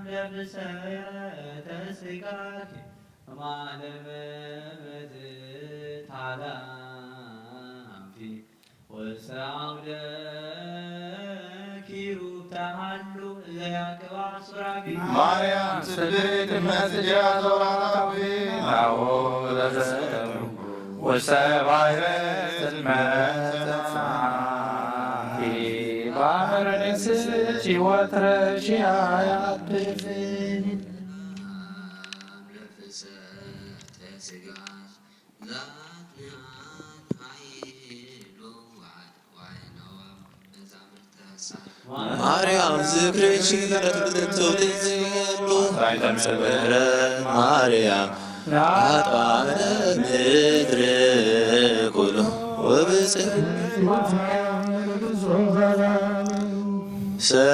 ለፍልሰተ ስጋኪ እማለመ መትት ኃላፊ ውስተ አውደ ኪሩብ ተሃሉ ዘያቅባ ሱራፊ። ማርያም ስብሕት እመ ጽጌ አዞራራዊ ናሁ ለዘሰተሙ ውስተ ባሕረ ጽልመት ተጽናቲ ባሕረ ንስእቲ ወትረ ሺሃ ያድፍኒ። ማርያም ዝክርኪ ለትውልድ ትውልድ ዝየሉ ጸበረ ማርያም ናጣነ ምድር ኩሉ ወብጽሕ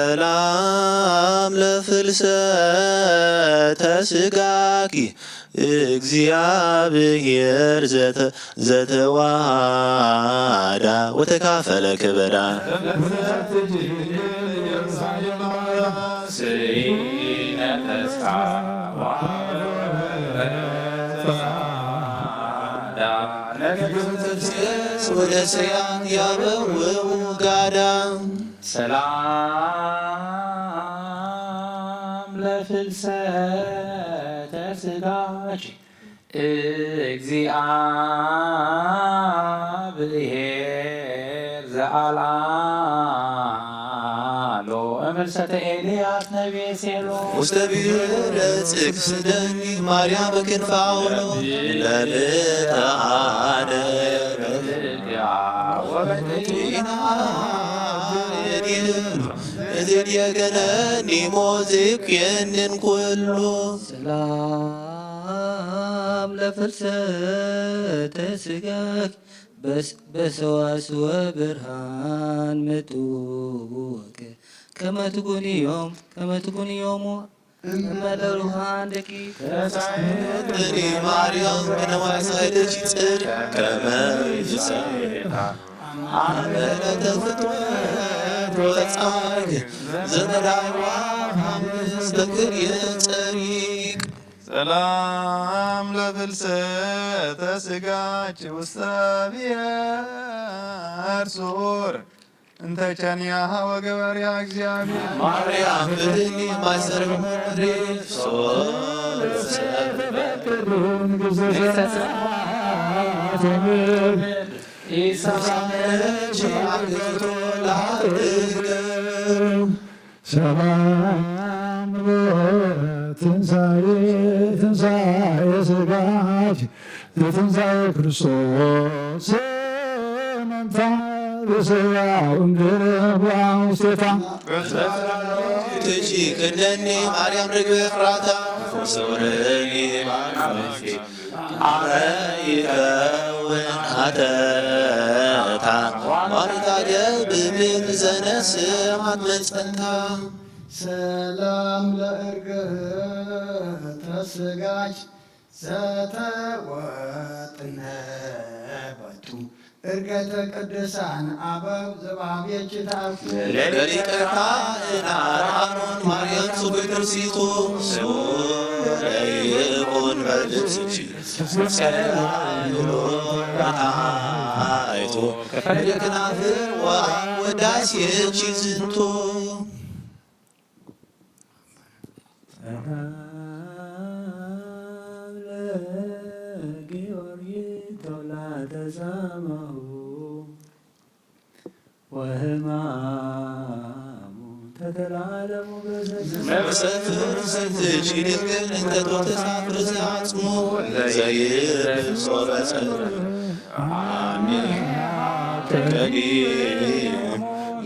ሰላም ለፍልሰተ ስጋኪ እግዚአብሔር ዘተ- ዘተዋሃዳ ወተካፈለ ክበዳ ወደ ሰያን ያበው ጋዳ ሰላም ለፍልሰተ ስጋኪ እግዚአብሔር ዘአልዓሎ እምልሰተ ኤልያስ ነቢየ ሴሎ ውስተ ብሔረ ጽድቅ ስደኒ ማርያም ክንፈ አውሎ ለልተአደ ወበንቲና እዝን የገነኒ ሞዚክ የንን ኩሉ ሰላም ለፍልሰተ ስጋኪ በስ- በሰዋስወ ብርሃን ምጥውቅ ከመ ትኩንዮም ከመ ትኩንዮሙ እመ ለሩሃን ደቂ ተሳየጥኒ ማርያም ብነዋይ ሳይደች ጽድቅ ከመ ይሳየጣ አመለ ተፍጥወት ወጻግ ዘመዳይዋ ሐምስ በክልኤ ጸሪቅ ሰላም ለፍልሰተ ስጋኪ ውስተ ብሔር ሱር እንተ ቸንያሃ ወገበርያ እግዚአብሔር ማርያም ብድኒ ማይሰር ምድሪ ሶል ሰበክሩን ግዘ ኢሳመች አግቶ ላትገም ሰላም ትንሣኤ ትንሣኤ ስጋኪ ለትንሣኤ ክርስቶስ መንታ በሰያው እንድረባ ውስቴታ ትጂ ክደኒ ማርያም ርግቤ ፍራታ ሰውረኒ ማርያም አመ ይከውን ሀተታ ማሪታ ገብብል ዘነስማት መጸንታ ሰላም ለእርገተ ስጋች ዘተወጥነ በቱ እርገተ ቅዱሳን አበው ዘባቤችታ ለሊቀ ካህናት አሮን ማርያም ጽጉይ ትርሲቱ ስሙ ለይኩን በልብስኪ ጸላይሎ ታይቱ ከፈለክናፍር ወውዳሴኪ ዝንቶ። ጊዮርጊስ ተውላተ ጻማሁ ወህማሙ ተተላለሙ በዘ ነፍሰ ፍስሕቲ ሺሊል ግን እንተ ተሳፍር ዘዓጽሙ ዘይብል ጾረ ጸረ ኣሜን። ተገጊ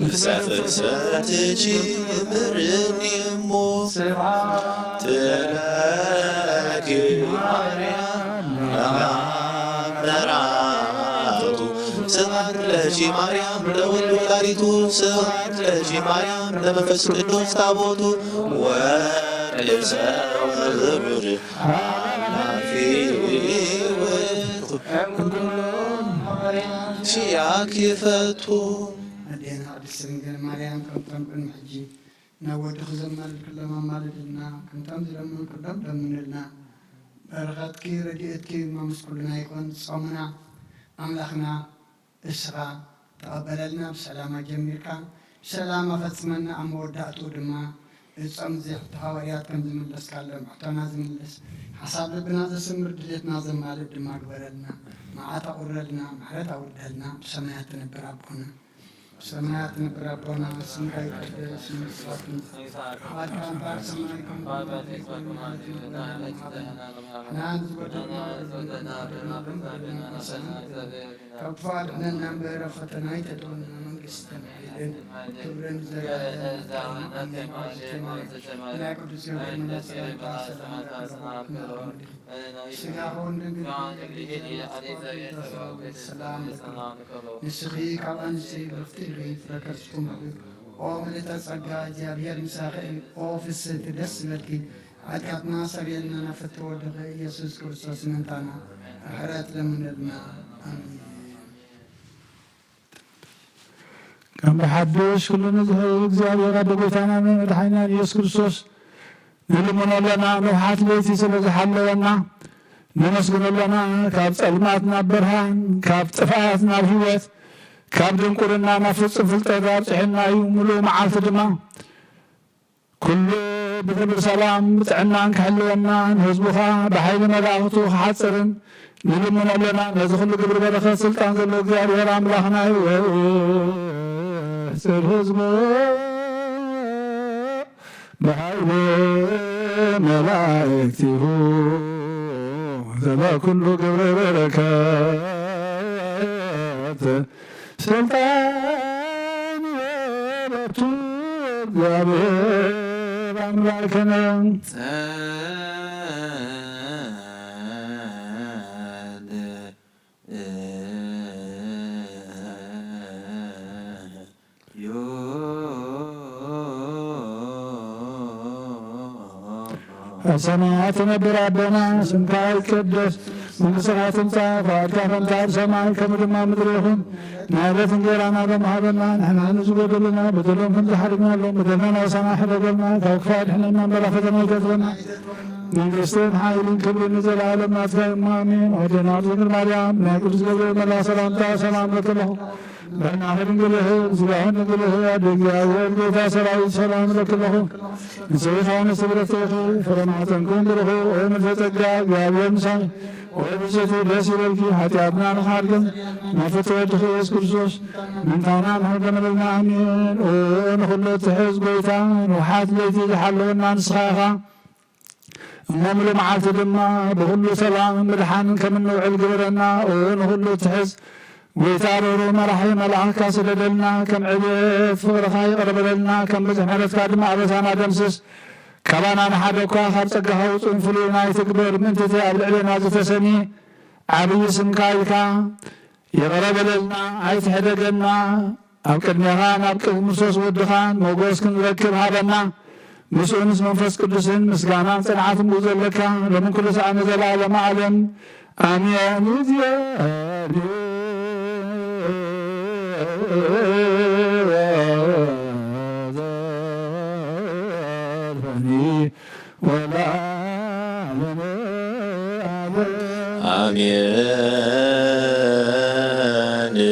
ነፍሰ ፍስሕቲ ሺሊል ብርኒ እሞ ስብሐት ለኪ ማርያም መራቱ ስብሐት ለኪ ማርያም ለወልድ ወላዲቱ ስብሐት ለኪ ማርያም ለመንፈስ ቅዱስ ታቦቱ ወቅሰ ወዝብር ኃላፊ ወኩ ሲያክ ይፈቱ። ኣዴና ቅድስት ድንግል ማርያም ከምቶም ቅድሚ ሕጂ ናብ ወድኺ ዘማለድክሎም ኣማልድልና፣ ከምቶም ዝለመንክሎም ለምንልና። በረኸትኪ ረድኤትኪ ድማ ምስ ኩልና ይኹን። ጾምና ኣምላኽና እስኻ ተቐበለልና፣ ብሰላም ኣጀሚርካ ብሰላም ኣፈጽመና፣ ኣብ መወዳእትኡ ድማ እዚ ጾም እዚ ሕቶ ሃዋርያት ከም ዝመለስካሎም ሕቶና ዝምልስ፣ ሓሳብ ልብና ዘስምር፣ ድሌትና ዘማልእ ድማ ግበረልና። መዓት ኣቑረልና፣ ምሕረት ኣውርደልና፣ ብሰማያት ትነብር ኣቦና። ብሰማያት ትነብር ኣቦና፣ ስምካ ይቀደስ፣ መንግስትካ ትምጻእ፣ ፈቃድካ ኣብ ሰማይ ከምኡ እውን ኣብ ምድሪ ትኹን። ንሃና ንዝጎደለና በደልና፣ በደልና፣ በደልና፣ በደልና፣ ካብ ክፉእ ኣድሕነና እምበር፣ ኣብ ፈተና ኣይተእትወና፣ መንግስትን ሓይልን ክብርን ዘለዓለም ናትካ እዩ። ኣሜን። ናይ ቅዱስ ገብርኤል መልኣክ ሰላምታ ሰላምታ ንስጋኹን ድንግል ሰላም ንስኺ ካብ ኣንስቲ ብርክቲ ኢኺ፣ ፍረ ከርስኪ ምሉእ። ኦ ምልእተ ጸጋ፣ እግዚኣብሔር ምሳኺ እዩ። ኦ ፍስሕቲ ደስ ይበልኪ፣ ኃጢአትና ሰሪየልና፣ ናብ ፍትሒ ወድኺ ኢየሱስ ክርስቶስ ምእንታና ምሕረት ለምንልና። ኣሜን። ከም ብሓድሽ ኩሉ ንዝሕብ እግዚኣብሔር ኣቦ ጎይታና መድሓኒና ኢየሱስ ክርስቶስ ንልምኖ ኣለና። ንውሓት ለይቲ ስለ ዝሓለወና ነመስግኖ ኣለና። ካብ ጸልማት ናብ ብርሃን፣ ካብ ጥፍኣት ናብ ህይወት፣ ካብ ድንቁርና ናብ ፍጹም ፍልጠት ኣብጽሐና እዩ። ምሉእ መዓልቲ ድማ ኩሉ ብክብሪ ሰላም ብጥዕናን ክሕልወና፣ ንህዝቡኻ ብሓይሊ መላእኽቱ ክሓጽርን ንልምኖ ኣለና። ነዚ ኩሉ ግብሪ በረኸት ስልጣን ዘለዎ እግዚኣብሔር ኣምላኽና እዩ። ጽር ህዝቡ ብሓይሊ መላእክቲሁ ዘበ ኩሉ ግብሪ በረከት ስልጣን የበቱ እግዚኣብሔር ኣምላክነ። ኣብ ሰማያት ትነብር ኣቦና፣ ስምካ ይቀደስ፣ መንግስትኻ ትምጻእ፣ ፍቓድካ ከምቲ ኣብ ሰማይ ከምኡ ድማ ኣብ ምድሪ ይኹን። ናይ ዕለት እንጀራና ሎሚ ሃበና፣ ንሕና ንዝጎደለና በደሎም ከም ዝሓደግናሎም በደልና ንሕና ሕደገልና፣ ካብ ክፉእ ኣድሕነና እምበር ኣብ ፈተና ኣይተእትወና። መንግስትን ሓይልን ክብርን ንዘለኣለም ናትካ እዩ እሞ ኣሜን። ኣዴና ድንግል ማርያም ናይ ቅዱስ ገብርኤል መልኣኽ ሰላምታ ሰላም እብለኪ ኣለኹ። በርናኺ ድንግል እህ፣ ስጋህን ድንግል እህ፣ ኣደ እግዚኣብሔር ጌታ ሰራዊት ሰላም እብለኪ ኣለኹ። ንስኺ ከኣ ንስብረተይኺ ፍረ ማሕፀንክን ብሩኽ እዩ። ኦ ምልዕተ ጸጋ እግዚኣብሔር ምሳኺ፣ ኦ ብፅእቲ ደስ ይበልኪ፣ ሓጢኣትና ንኻርግን ናብ ፍትሒ ወድኺ ኢየሱስ ክርስቶስ ምእንታና ንሕደገልና። ኣሜን። ኦ ንኹሉ እትሕዝ ጎይታ፣ ንውሓት ለይቲ ዝሓለወና ንስኻ ኢኻ። እሞ ምሉእ መዓልቲ ድማ ብኹሉ ሰላምን ምድሓንን ከም እንውዕል ግበረና። ኦ ንኹሉ እትሕዝ ጎይታ፣ ርህሩህ መራሒ መልኣኽካ ስደደልና፣ ከም ዕቤት ፍቕርኻ ይቕረ በለልና፣ ከም ብዝሒ ምሕረትካ ድማ ኣበሳና ደምስስ። ካባና ንሓደ እኳ ካብ ጸጋኻ ውጹእን ፍሉይን ኣይትግበር፣ ምእንቲ እቲ ኣብ ልዕሌና ዝተሰምየ ዓብዪ ስምካ ኢልካ ይቕረ በለልና፣ ኣይትሕደገና። ኣብ ቅድሜኻ ናብ ቅድሚ ክርስቶስ ወድኻ ሞገስ ክንረክብ ሃበና። ምስኡ ምስ መንፈስ ቅዱስን ምስጋናን ጽንዓትን ብኡ ዘለካ ሎምን ኩሉ ሰዓት ንዘለዓለመ ዓለም ኣሜን። እግዚኣብሔር ወለዓለመ ዓለም ኣሜን።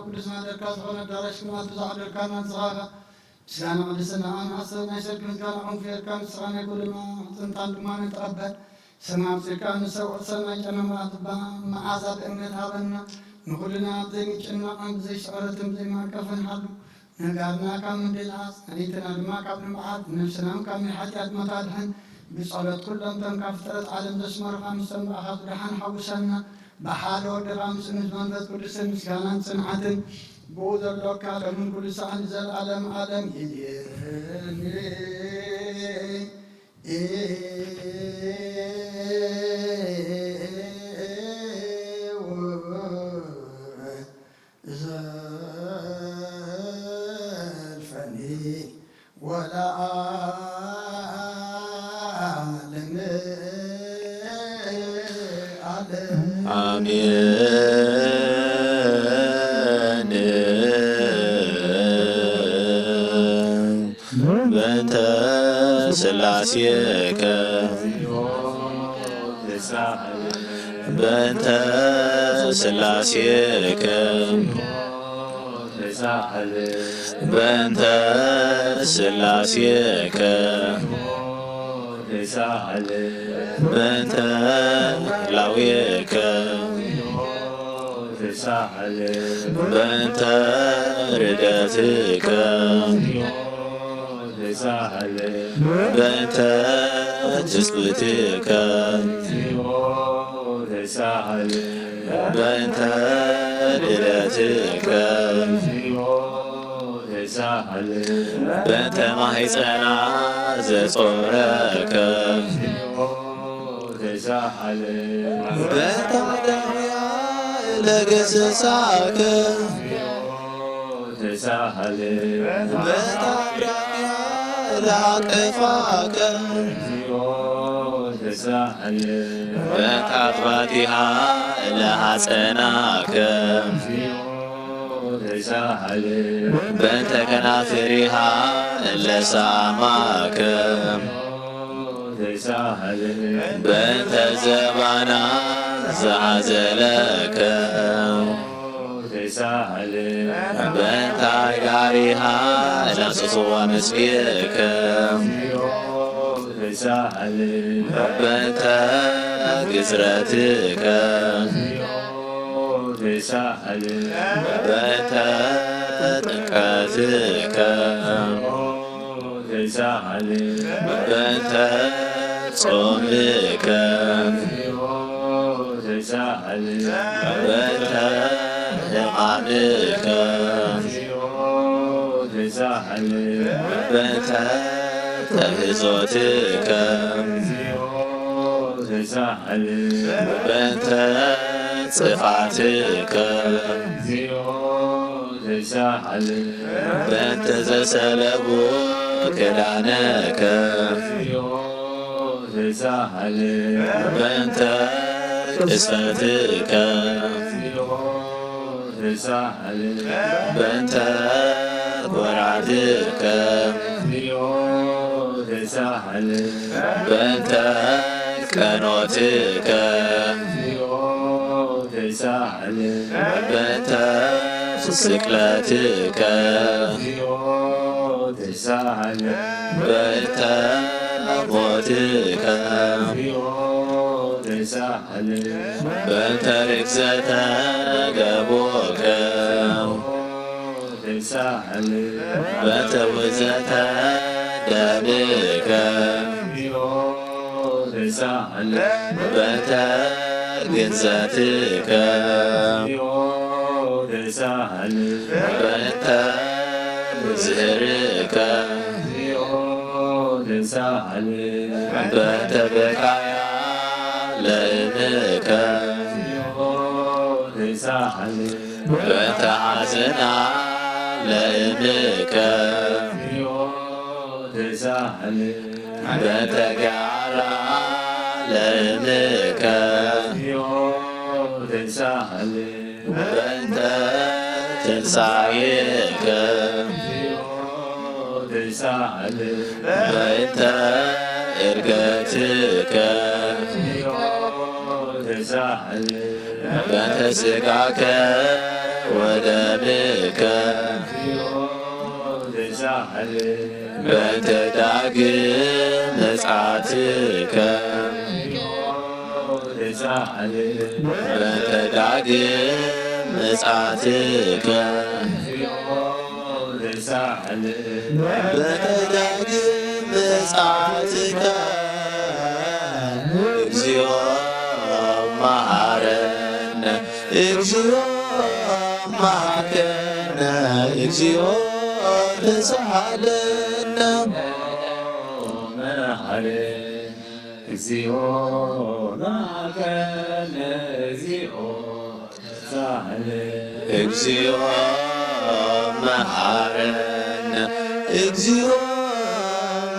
ቅዱስ ማደርካ ዝኾነ ኣዳራሽ ክማል ብዛዕደርካና ንስኻኻ ምስጋና ቅድስና ኣንሓሰብ ናይ ሰርክ ምስጋና ዑንፍ ጌርካ ንስኻ ናይ ኩልና ሕፅንታን ድማ ንተቐበል። ሰማይ ኣምፂእካ ንሰውዕ ሰናይ ጨና መዓዛ ብእምነት ሃበና። ንኹልና ኣብ ዘይምጭናቕን ብዘይስዕረትን ብዘይማእከፍን ሓሉ። ነጋርና ካብ ምድልዓስ፣ ሌሊትና ድማ ካብ ልምዓት፣ ነፍስና እውን ካብ ናይ ሓጢኣት ሞት ኣድሕን። ብጸሎት ኩሎም እቶም ካብ ፍጥረት ዓለም ዘስመሩኻ ምስቶም ብኣኻ ዝደሓኑ ሓውሰና። ብሓደ ወድኻ ምስ ምስ መንፈስ ቅዱስን ምስጋናን ጽንዓትን ብኡ ዘሎካ ሎምን ኩሉ ሰዓት ንዘለኣለም ዓለም። ዘልፈኒ ወለዓለመ ዓለም። ኣሜን። በእንተ ስላሴከ በእንተ ስላሴከ በእንተ ስላሴከ በእንተ ላዌከ በእንተ ርደትከ በእንተ ትስብእትከ በእንተ ልደትከ በእንተ ማሕፀና ዘጾረከ በእንተ ዳውያ ለገሰሳከ በእንተ ብራቅያ ለሃቀፋከ በእንተ ኣጥባቲሃ ለሃፀናከ በእንተ ከናፍሪሃ ለሳማከ በእንተ ዘባና ዝዓዘለከ በእንተ ጋሪሃ ለጽጽዋ ምስጌከ በእንተ ግዝረትከ በእንተ ጥምቀትከ በእንተ ጾምከ በእንተ ሕማምከ በእንተ ተብህዞትከ በእንተ ጽፋትከ በእንተ ዘሰለቡ ክዳነከ በእንተ ቅሰትከ በእንተ ጎራድከ በእንተ ቀኖትከ በእንተ ስቅለትከ በእንተ ሞትከ በእንተ ርግዘተ ገቦከ በእንተ ውዘተ ደምከ በእንተ ግንዘትከ በእንተ ዝህርከ በእንተ በካያ ለእምከ በእንተ ሓዘና ለእምከ በእንተ ጋራ ለእምከ በእንተ ትንሳኤከ በእንተ እርገትከ በእንተ ስጋከ ወደምከ በእንተ ዳግም ምጽኣትከ በእንተ ዳግም ምጽኣትከ በእንተ ዳግም ምጽኣትከ እግዚኦ መሐረነ እግዚኦ መሐረነ እግዚኦ ተሳሃለነ መሐረነ እግዚኦ መሐረነ እግዚኦ ተሳሃለነ እግዚኦ መሐረነ እግዚኦ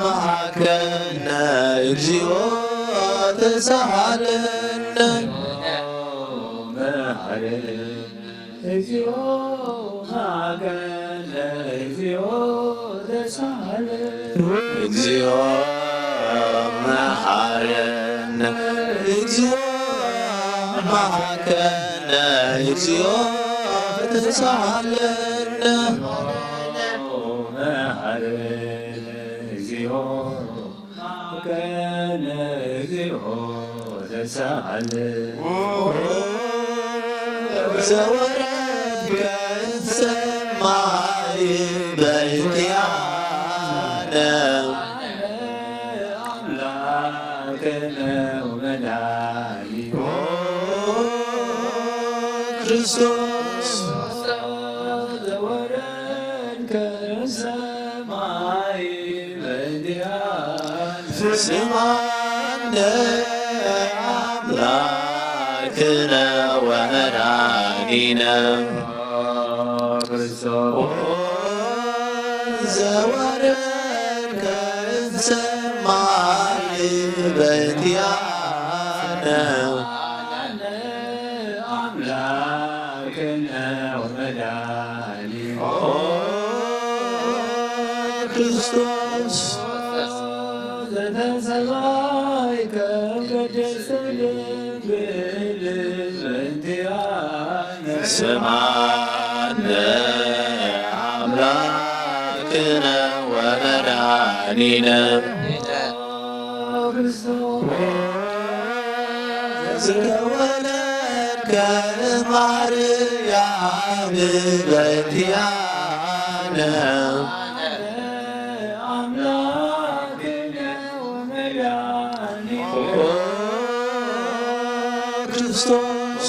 መሐረነ እግዚኦ ተሳሃለነ መሐረነ እግዚኦ መሐረነ እግዚኦ ተሳሃለነ እግዚኦ መሐረነ እግዚኦ መሐረነ እግዚኦ ተሳሃለነ መሐረነ እግዚኦ መሐረነ እግዚኦ ተሳሃለነ ዘወረድከ ሰማይ በእንቲአነ ኣምላክነ ወመድኃኒነ ክርስቶስ ዘወረድከ ሰማይ በእንቲአነ ስምዓነ ኣምላክነ ወመድኃኒነ ክርስቶስ ዘወረድከ ሰማይ በእንቲአነ ኣምላክነ ወመድኃኒነ ክርስቶስ ዘተሰማይከ ቅድስት ድንግል በእንቲአነ ስምዓነ ኣምላክነ ወመድኃኒነ ዘተወለድከ ማርያም በእንቲአነ ኣምላክነ ወመድኃኒነ ኦ ክርስቶስ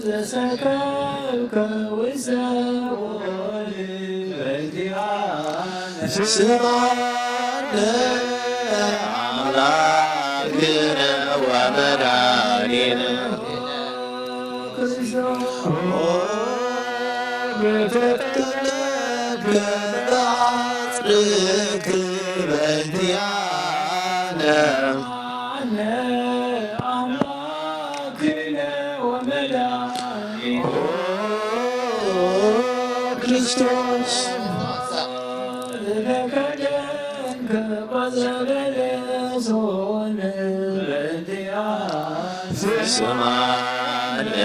ዘሰቀልከ ውስተ ሲኦል በእንቲአነ ስምዓነ ኣምላክነ ወመድኃኒነ ክርስቶስ ኦ በተጠለልከ በአጽርክ በእንቲአነ ኣምላክነ ወመድኃኒነ ኦ ክርስቶስ ለከደንከ ባዘለለ ሶን በእንቲአነ ስምዓነ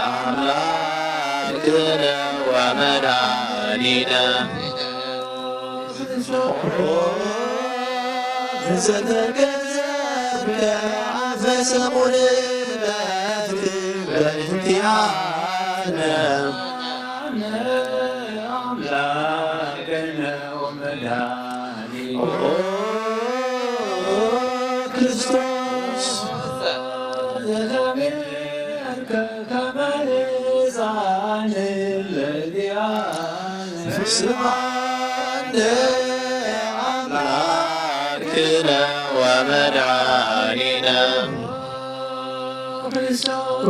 ኣምላክነ ወመድኃኒነ ዘተገዘብከ አፈ ሰሙን በትክ በእንቲአነ ኣምላክነ ወመድኃኒነ ኦ ክርስቶስ ዘተቤርከ ከመ ሕፃን በእንቲአነ ስምዓነ ኣምላክነ ወመድኃኒነ ክርስቶስ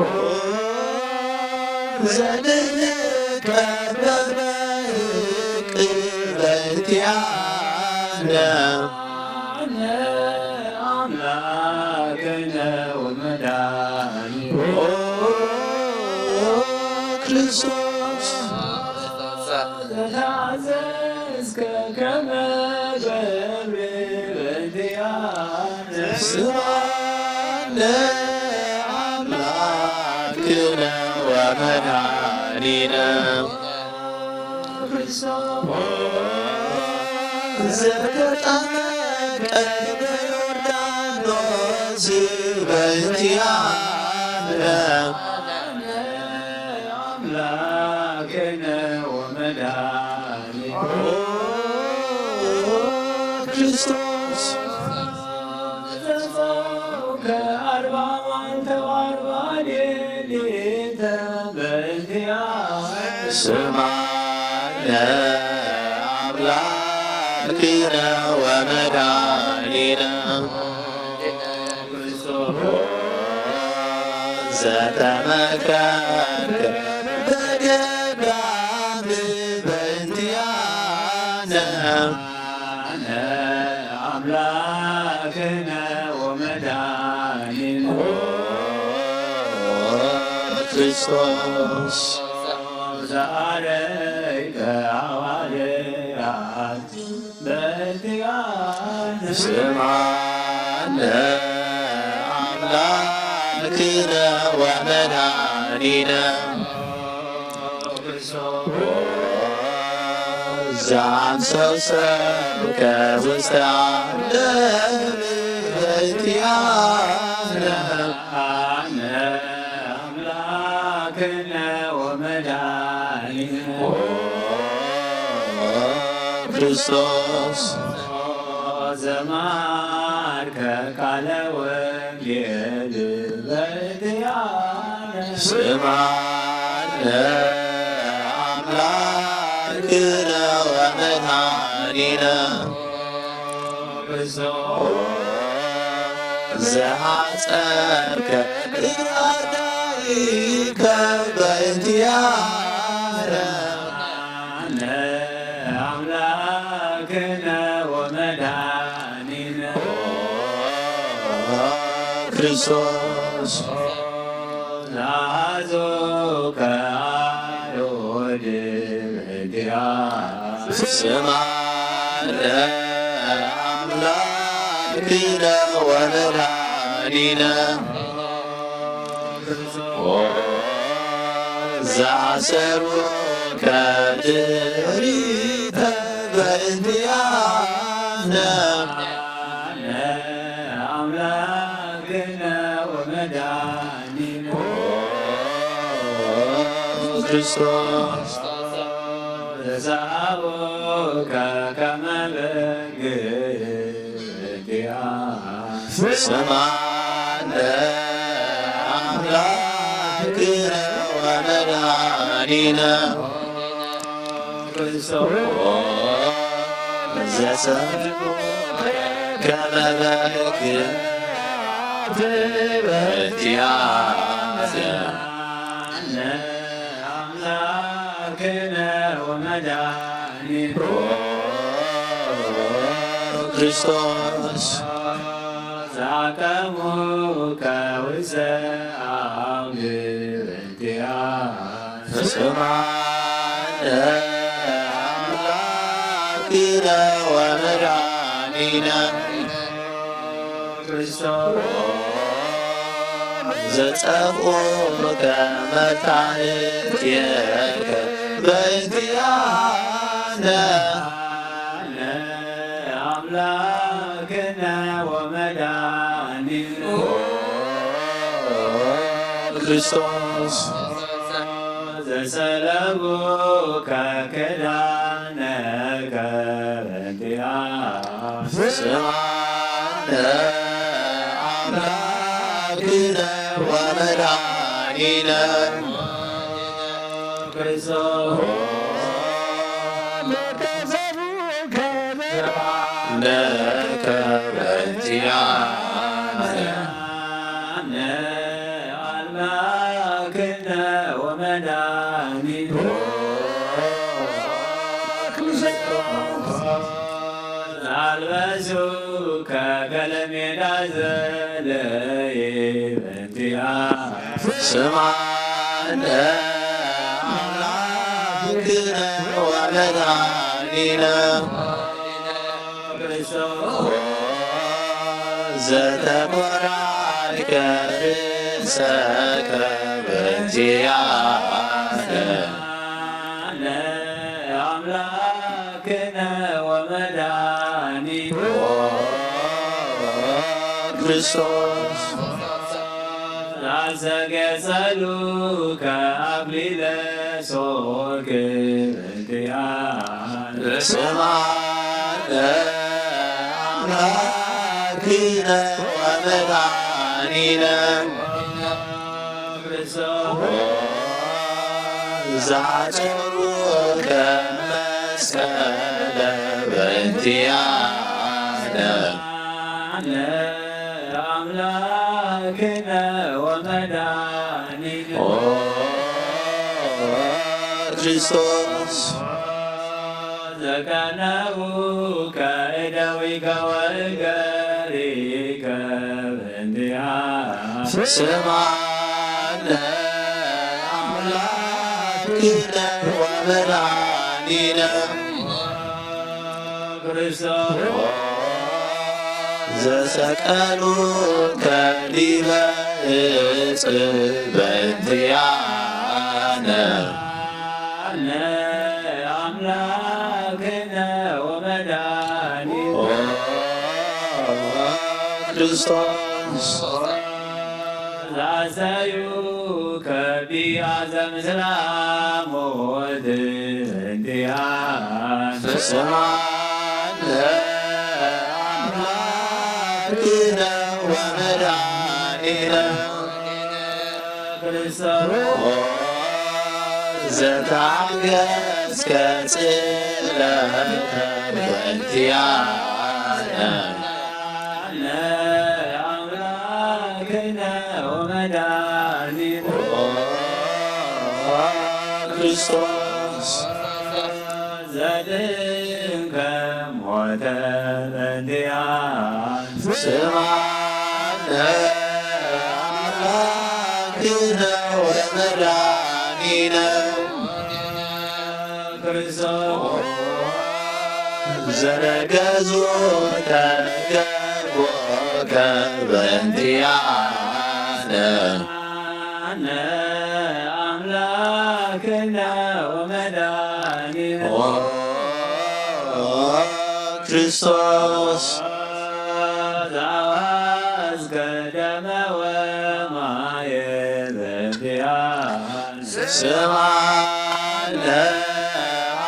ዘንህቀ በበህቅ በእንቲአነ ኣምላክነ ወመድኃኒነ ኦ ክርስቶስ ዘተአዘዝከ ከመ ገብርኤል በእንቲአነ ስምዓነ ኣምላክነ ወመድኃኒነ ዘተጠመቀ በዮርዳኖስ በእንቲአነ አምላክነ ወመድኃኒነ ክርስቶስ ከአርባ መዓልተ ወአርባ ሌሊተ በእንቲአነ ስምዓነ አምላክነ ወመድኃኒነ ዘተመከንከ በገዳም በእንቲአነ አምላክነ ወመድኃኒነ ክርስቶስ ዘአረይከ ሐዋርያት በእንቲአነ ስምዓነ አምላክነ ወመድኃኒነ ዘአንሰሰከ ውስተ ዓለም በእንቲአነ አነ አምላክነ ወመድኃኒነ ክርስቶስ ዘማርከ ቃለ ወንጌል በእንቲአነ ስምዓነ አምላክነ ወመድኃኒነ ዘአጸርከ አርዳኢከ በእንቲአነ አምላክነ ወመድኃኒነ ክርስቶስ ዘአዘዝከ አርዮድ በእንቲአነ ስምዓነ አምላክነ ወመድኃኒነ ዘአሰሩከ ድሪተ በእንቲአነ አምላክነ ወመድኃኒነ ክርስቶስ ዘአበውከ ከመ በግ ስምዓነ አምላክነ ወመድኃኒነ ዘሰብሐ ከመ በግ በእንቲአነ አምላክነ ወመድኃኒነ ክርስቶስ ዘአቀሙከ ውስተ አውድ በእንቲአነ ስምዓነ አምላክነ ወመድኃኒነ ክርስቶስ ዘጸፍዑከ መታሕትከ በእንቲአነ አምላክነ ወመድኃኒነ ክርስቶስ ዘሰለቡከ ክዳነከ በእንቲአነ ስምዓነ አምላክነ ወመድኃኒነ ክርስቶስ ለከ በእንቲአነ አምላክነ ወመድኃኒነ አልበሱከ ገለሜዳ ዘለየ በእንቲአነ ስምዓነ አምላክነ ወመድኃኒነ ክርስቶስ ዘተቆራርከ ሰከበ ዚኣነ ኣምላክነ ወመድኃኒነ ኦ ክርስቶስ ላሰገጸሉ ከአክሊለ ሶክ ስማነ አምላክነ ወመድኃኒነ ዛጸሩከ መስቀለ በእንቲአነ አምላክነ ወመድኃኒነ ኦ ክርስቶስ ዘቀነውከ እደዊከ ወእገሪከ በእንቲአነ ስማነ አምላክነ ወመድኃኒነ ክርስቶስ ዘሰቀሉከ ዲበ እጽ በእንቲአነ አነ አምላክነ ወመድኃኒነ ኦ ክርስቶስ ዛሰዩከ ቢያዘ ምስለ ሞት እንዲያ ስማነ አምላክነ ወመድኃኒነ ክርስቶስ ዘታገስከ ጽለተ በእንቲአነ አምላክነ ወመድኃኒነ ኦ ክርስቶስ ዘድንከ ሞተ በእንቲአነ ስማነ አምላክነ ወመድኃኒነ ክርስቶስ ዘረገዙ ተገቦከ በእንቲአነ አነ አምላክነ ወመድኃኒነ ኦ ክርስቶስ ዘአዋዝከ ደመ ወማየ በእንቲአነ ስማነ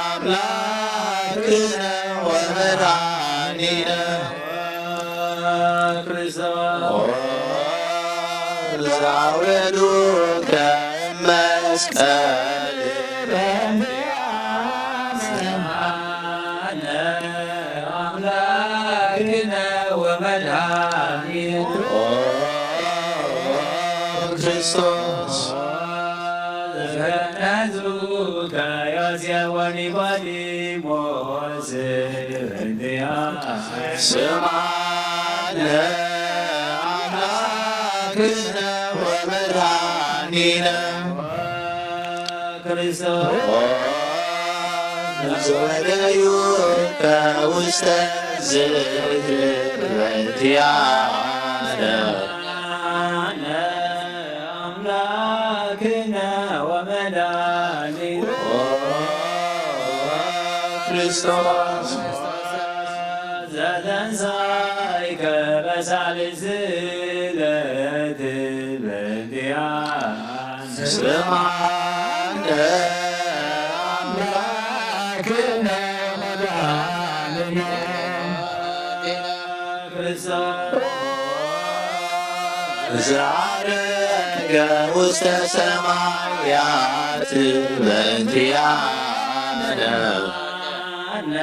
አምላክነ ወመድኃኒነ ክርስቶስ ዛውረዱከ መስቀል በእንቲአነ አምላክነ ወመድኃኒነ ኦ ክርስቶስ ዘነዙከ ዮሴፍ ወኒቆዲሞስ እንዲያ ስማነ አምላክነ ወመድኃኒነ ክርስቶስ ዘወደዩከ ውስተ ዝክር በእንቲአነ አምላክነ ወመድኃኒነ ክርስቶስ ዘተንሳይከ በሳልስት ዕለት በእንቲአነ ስማነ አምላክነ ወመድኃኒነ ክርስቶስ ዘዐረገ ውስተ ሰማያት በእንቲአነ አነ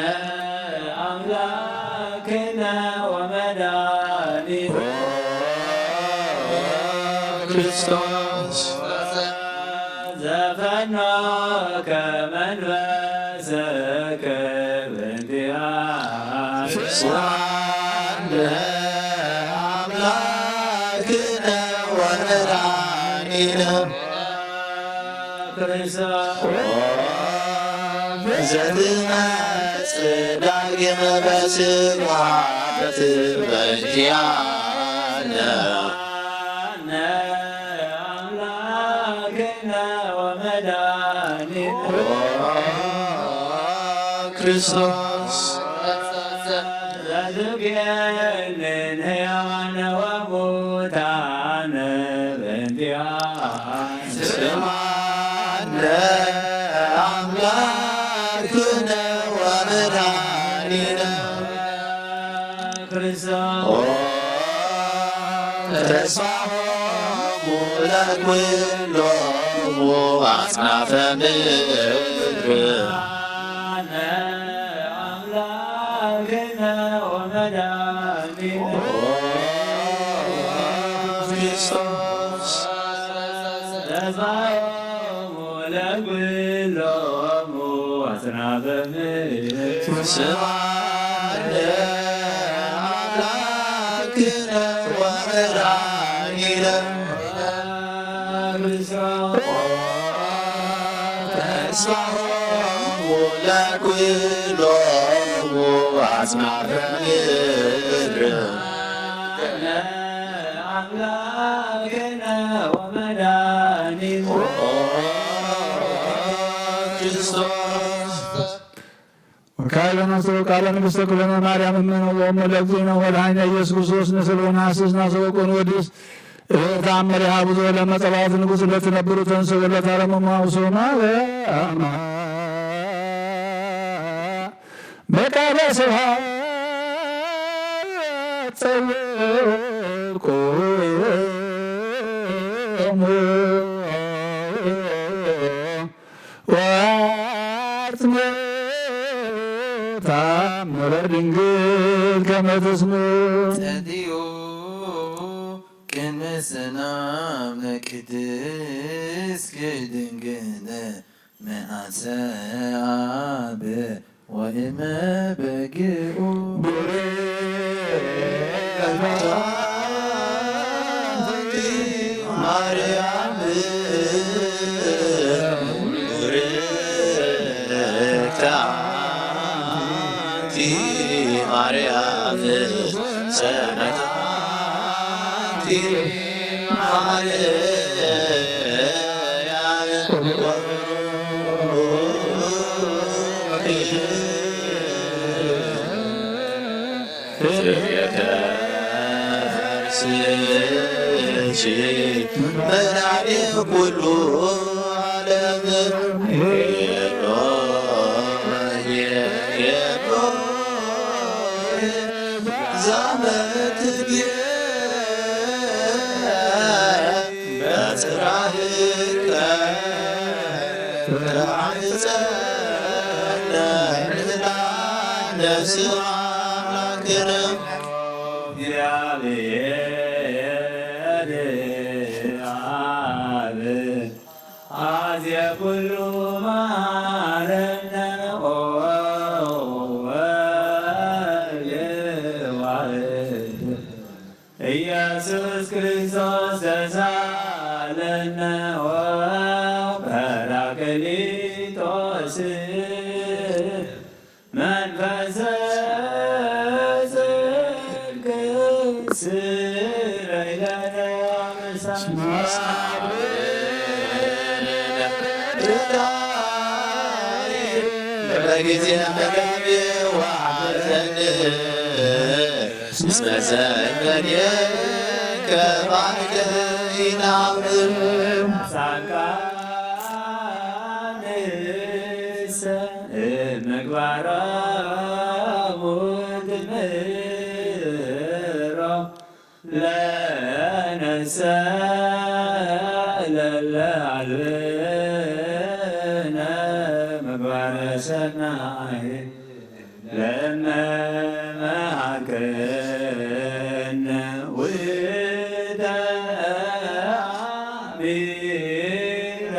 አምላክነ ወመድኃኒነ ክርስቶስ ዘፈኖከ መንፈስከ በእንቲአነ ስማነ አምላክነ ወመድኃኒነ ክርስቶስ ዘትመጽእ ዳግም በስብሐት በእንቲአነ ክርስቶስ ዘትብየንን ሕያዋን ወሙታን በእንቲኣ ስምዓነ ኣምላክነ ወመድኃኒነ ክርስቶስ ተስፋሆሙ ለኩሎሙ አጽናፈ ምድር። አምላክነ ወመድኃኒነ ክርስቶስ ተስፋሆሙ ለኩሎሙ አጽናፈ ምድር። ስምዓነ አምላክነ ወመድኃኒነ ተስፋሆሙ ለኩሎሙ አጽናፈ ምድር። አምላክነ ወመድኃኒነ ክርስቶስ ወካዕበ ነፍሰ ወቃለ ንግሥተ ኩለነ ማርያም እምነ ወእሙ ለእግዚእነ ወመድኃኒነ ኢየሱስ ክርስቶስ ንስል ወነሐስስ ናሰ ወኮን ወድስ ተአምር የሀብዞ ለመጸባኦት ንጉሥ ለትነብሩ ተንሥኡ ለታረሙ ማውሶ ማርያም በቃለ ስብሐት ጸውርኩሙ ወአጽንዑ ተአምረ ድንግል ከመ ትስምዑ። ጸድዩ ቅድመ ሰላም ለቅድስት ድንግል መአሰ አብ ወእመ በግኡ። ማርያም ብርክት አንቲ ማርያም ሰማዕት አንቲ ማርያም ወብሩክ ፍሬ ከርስኪ መድኃኒት ኩሉ ዓለም። ሄሎ ሄሎ ዛመትብየ በጽራህከ ተማሕጸነ ንሕና ነፍሲ አምላክነ። እግዚአብሔር አብ አዜ ኩሉ መሐረነ ኦ ወልድ ዋሕድ ኢየሱስ ክርስቶስ ተሳለነ ኦ ጳራቅሊጦስ መንፈሰ ጽድቅ ስረይ ለነ አበሳ። በጊዜ መጋቢ ወሐዘን እስመ ዘመንከ ባርከ ይናብር። ጻድቃንሰ ምግባሮሙ ትምህሮ ለነሰ ለለ አልብነ ምግባረ ሰናይ ለመ መሃርክነ ውእተ አሚረ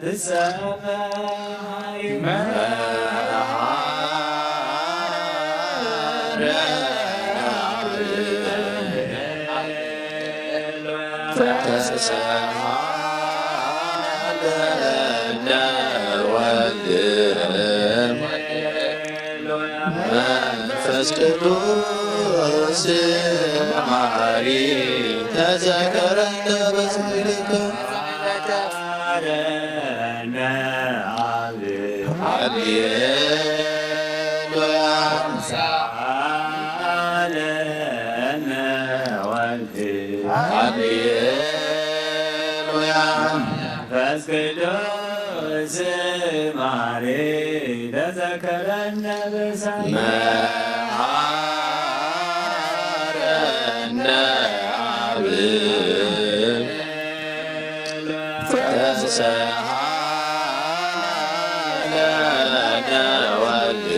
ትሰማይ ተሰሃለ ለወልድ መንፈስ ቅዱስ መሐሪ ተዘከረነ በስምከ። መሐረነ አብ ሃሌሉያ። ሳለነ ወልድ ሃሌሉያ። መንፈስ ቅዱስ ማሪ ተዘከረነ በሳሌ መሐረነ አብ ተሰሃለነ ወልድ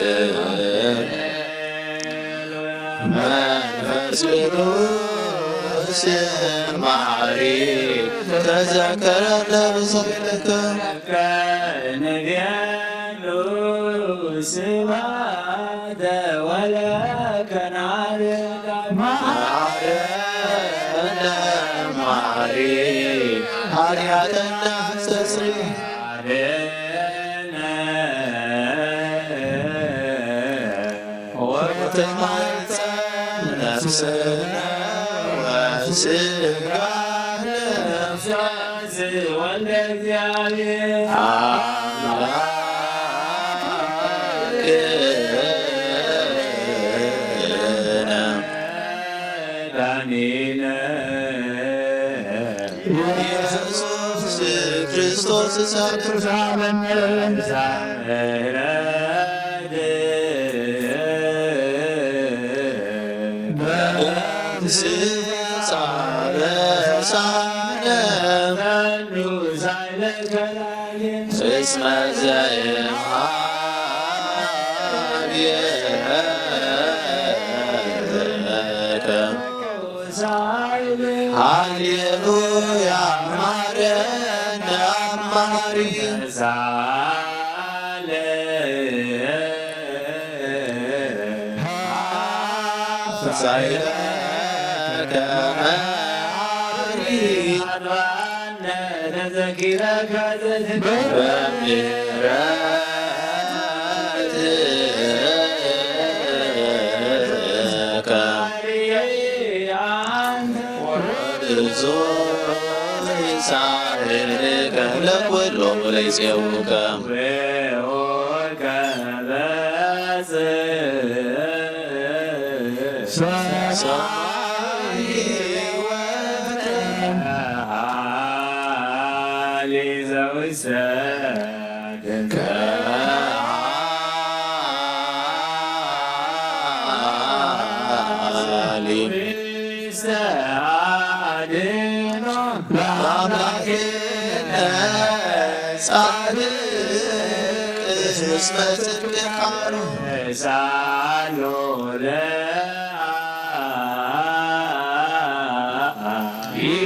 መንፈስ ቅዱስ መሐሪ ተዘከረነ ብስምከ። ከንቤሉ ስብሐተ ወለከ ናርግ መሐረነ መሐሪ ኃጢአተነ አስተስሪ ወተማሕፀን ነፍስነ ወስጋነ ወልደ እግዚአብሔር አምላክነ ዳኒነ ኢየሱስ ክርስቶስ ሳቱ ሳበነ ሳምረት በምስሳ በሳነ እስመ ዘይሃብየከ ሃሌሉያ ማረነ አማሪ ሳለ ሳይለከ መሐሪ ተዘኪረከ በምሕረትከ ወብዙሕ ሳህልከ ለኩሎም ለይጼውከ ሰማይ ወተን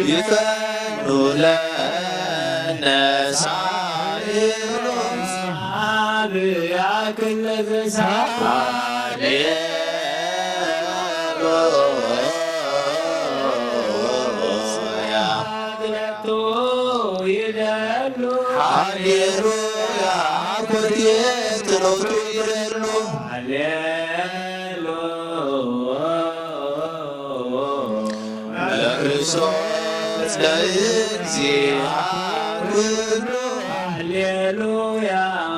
ይፈኑ ለነ ሳይሎ ሳብያ ክለ ዘሳሌ ሃሌሉያ ኮቴት ሎቱ ይደሉ። ሃሌሉያ ለክርስቶስ ለእግዚአ ኩሉ። ሃሌሉያ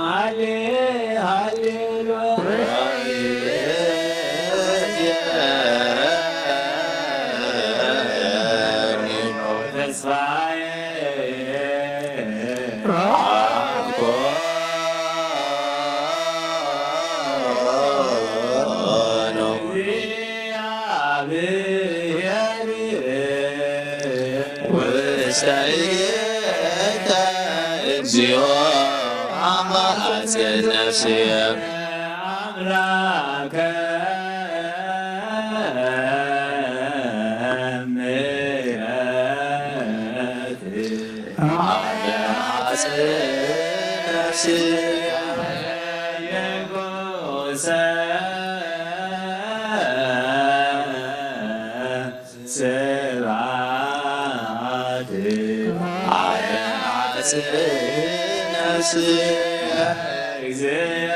ሃሌ ሃሌሉያ ተስፋዬ ውስተ ይእተ እግዚኦ አማጽ ነፍስየ አምላከ ምሕረት አጽ ነፍስየ ንጉሰ ስብሐት አጽ ነፍስየ እግዚአ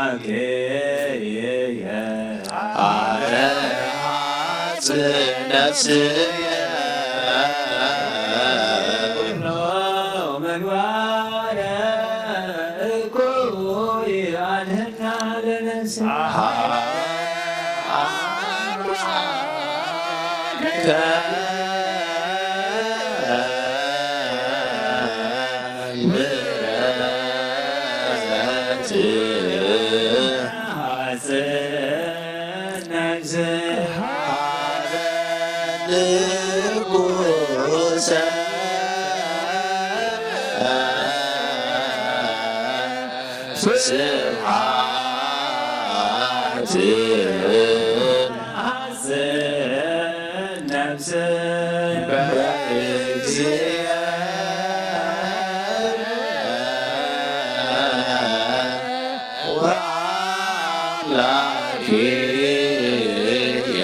ወአምላኬየ አርሐጽ ነፍስየ። ኩሎ ምግባረ እኩይ ኣድህና ለነፍስየ። ስብሐት ነፍስ በእግዚእ ወአምላክየ።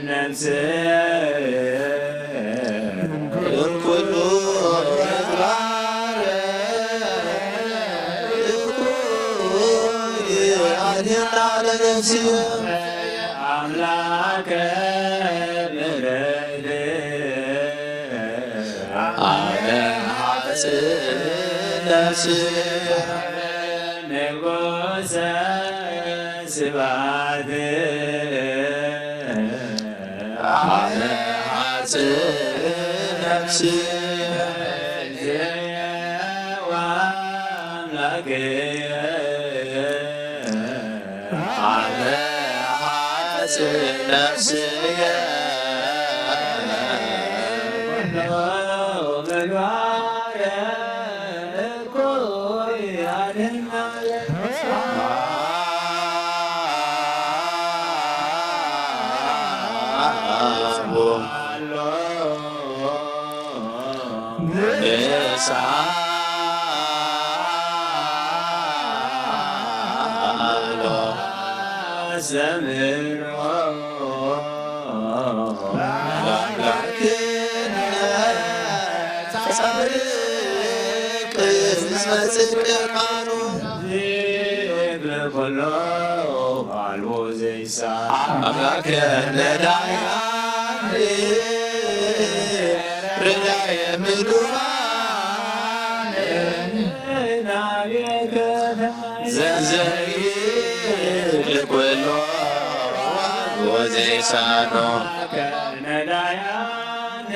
ነፍስ እምኩሉ ምግባር እኩይ አድህና ለነፍስየ። አምላከ ምሕረት አነ ሐጽእ ነፍስየ። ንጉሰ ስብሐት አነ ሐጽእ ነፍስየ። አምላክየ አነ ሐጽእ ነፍስየ። ኩሎ ምግባረ እኩይ አድህና ለነፍስየ። ጻድቅ ምስለ ጽድቅ ቃሉ። ኩሎ አልቦ ዘይሳ። አምላከ ነዳያን ረዳየ ምሉዓን። ዘንዘይብል ኩሎ አልቦ ዘይሳኖ። ነዳያን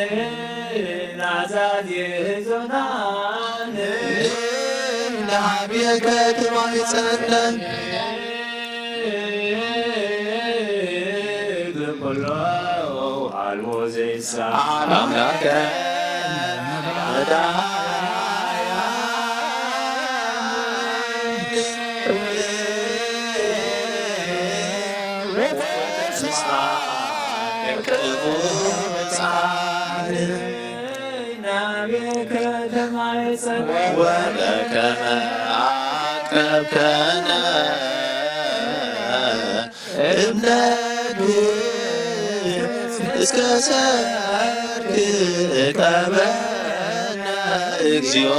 ናዛዚ ህዞናን። ንሃብየከ ትማይጸነን። ኩሎ አልቦ ዘይሳ። አምላከ ነዳያን ወበከመ አቀብከነ እምነግር እስከ ሰርክ ቀበነ እግዚኦ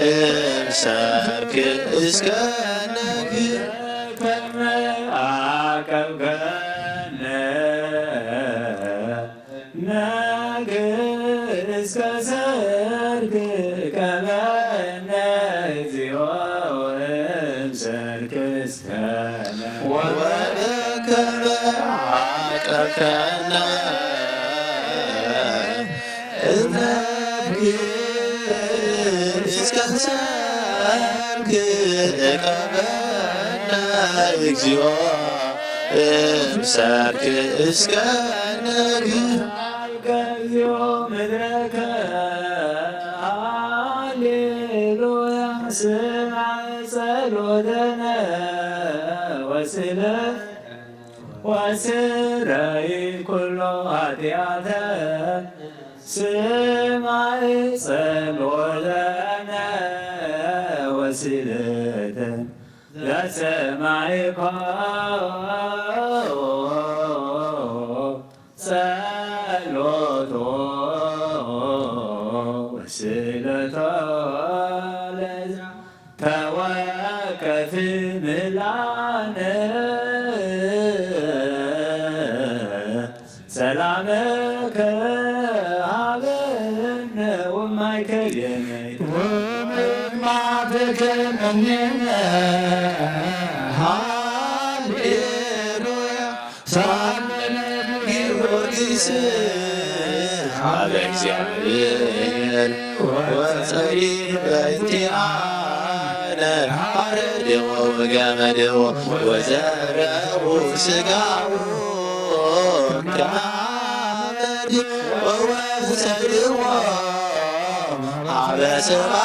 እምሰርክ እስከ ነግር አቀብከነ ነግር እስከ ሰርክ ቀበነ እግዚኦ እምሰርክ እስከ ወበከመ አቀብከነ እምነግር እስከ ሰርክ ቀበነ እግዚኦ እምሰርክ እስከ ነግር። አልከ እግዚኦ ምድረከ ሃሌሉያ ስማዕ ጸሎተነ ወስለ ወስረይ ኩሎ ኃጢአተ ስማዕ ጸሎተነ ወስለተ ዘሰማዕኮ ጸሎቶ ወስለቶ ለዛ ተወከፍ ምላነ ከመኔነ ሃሌሉያ ሳምነ ጊዮርጊስ ሀበ እግዚአብሔር ወጸሪ በእንቲአነ አረድዎ ወገመድዎ ወዘረቡ ስጋው ከመ አመድ ወወሰድዎ ሀበ ሰብአ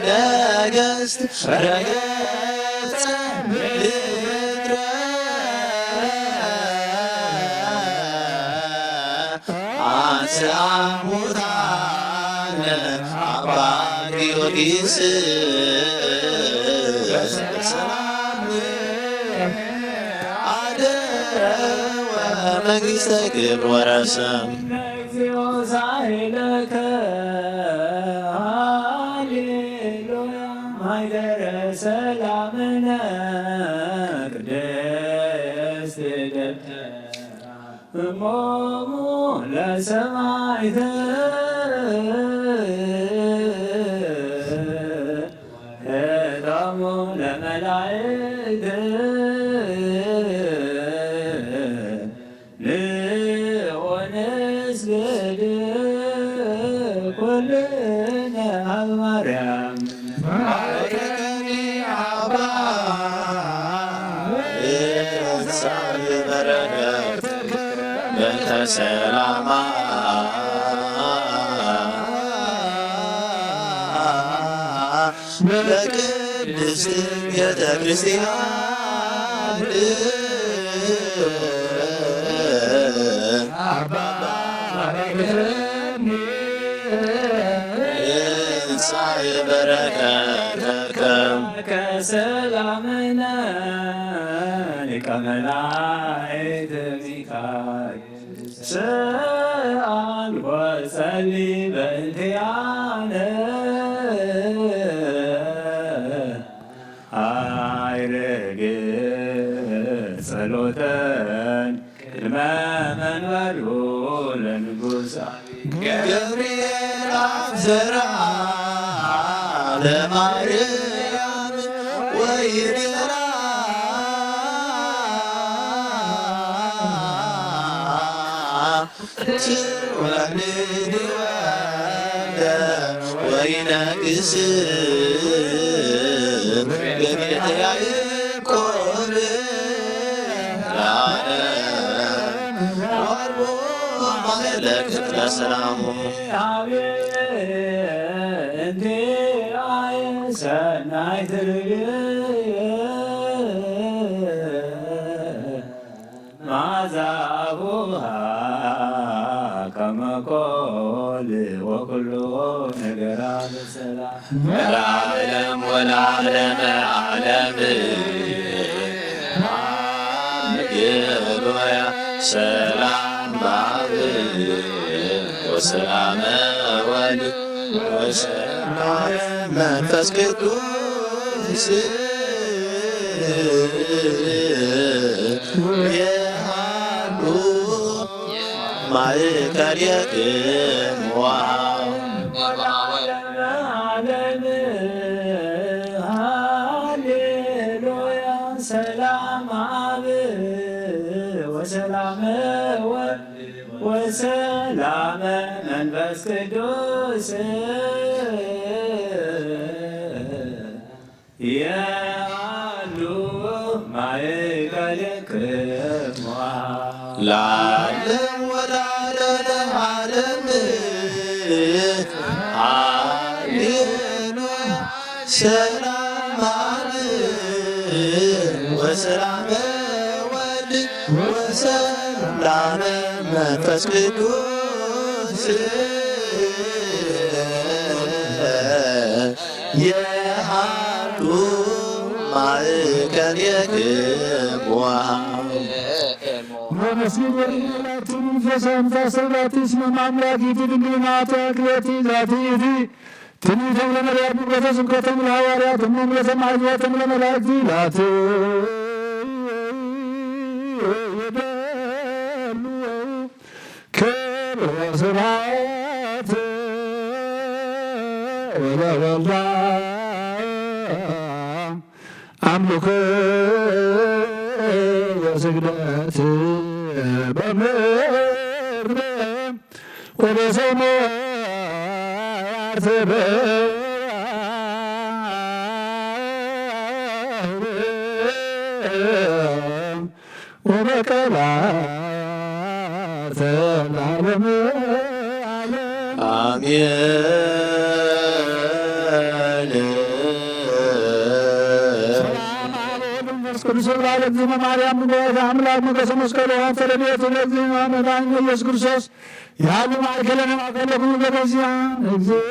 ነገሥት ረገጸ ምድረ አንሥአ ሙታነ አባ ጊዮርጊስ በሰላም አደረ ወመንግሥተ ክብር ወረሰ። እግዚኦ ሳይለከ ሃሌሉያ ማይደረ ሰላምነ ቅድስት ደብተራ እሞሙ ለሰማዕት እታሙ ለመላእክት ንወንስግድ ኩልነ ሀብ ማርያም ማረከኒ አባ ሳል በረከት በተሰላማ በቅድስት ቤተ ክርስቲያን አባ ባረከኒ። እንሳይ በረከተከ ከሰላምነ ሊቀ መላእክት ሚካኤል ስአል ወጸሊ በእንቲአነ አይርግ ጸሎተን ቅድመ መንበሩ ለንጉሥ ገብርኤል አፍዘራ ለማርያም ወይንራ ትወልድ ወይነግስ በቤተ ያዕቆብ ለዓለም ወርቡ ማህለክት ለሰላሙ። ሰናይ ትርግት ማዛቡሃ ከመኮል ወኩሉ ነገራ በሰላም ለዓለም ወለዓለመ ዓለም። ሃሌሉያ ሰላም በአብ ወሰላመ ወልድ ወሰላም መንፈስ ቅዱስ የሃሉ ማእከሌክሙ። ሃሌሉያ ሰላም አብ ወሰላም ወልድ ወሰላመ መንፈስ ቅዱስ የሃሉ ማእከሌክሙ ለዓለም ወለዓለመ ዓለም። ሃሌሉያ ሰላም አብ ወሰላመ ወልድ ወሰላመ መንፈስ ቅዱስ የሃሉ ማእከሌክሙ። ወመስጊድ ወድንግላቱ መንፈሳዊ ንፋስ ተብላቲ እስመ ማምላኪ ድንግልና ተክሌቲ ዛቲ ይእቲ። ትንቢቶም ለነቢያት፣ ምልኮተ ስብከቶም ለሐዋርያት፣ እሞም ለሰማዕት፣ ዙረቶም ለመላእክት ይላትው ይደሉ ክብር ወስብሐት ወለወልዳ አምልኮ ወስግደት በምድር ወበሰማይ አርትዕ ወበቀላት ለዓለመ ዓለም። አሜን። ሰላም አብ ወወልድ ወመንፈስ ቅዱስ ወበዓለ እግዚእነ ማርያም ንግሆተ አምላክ ሞገሰ መስቀሉ ሀብተ ረድኤቱ ለእግዚእነ መድኃኒነ ኢየሱስ ክርስቶስ ያሉ ማእከለ ነማከለኩም ለበዚያን እግዚእ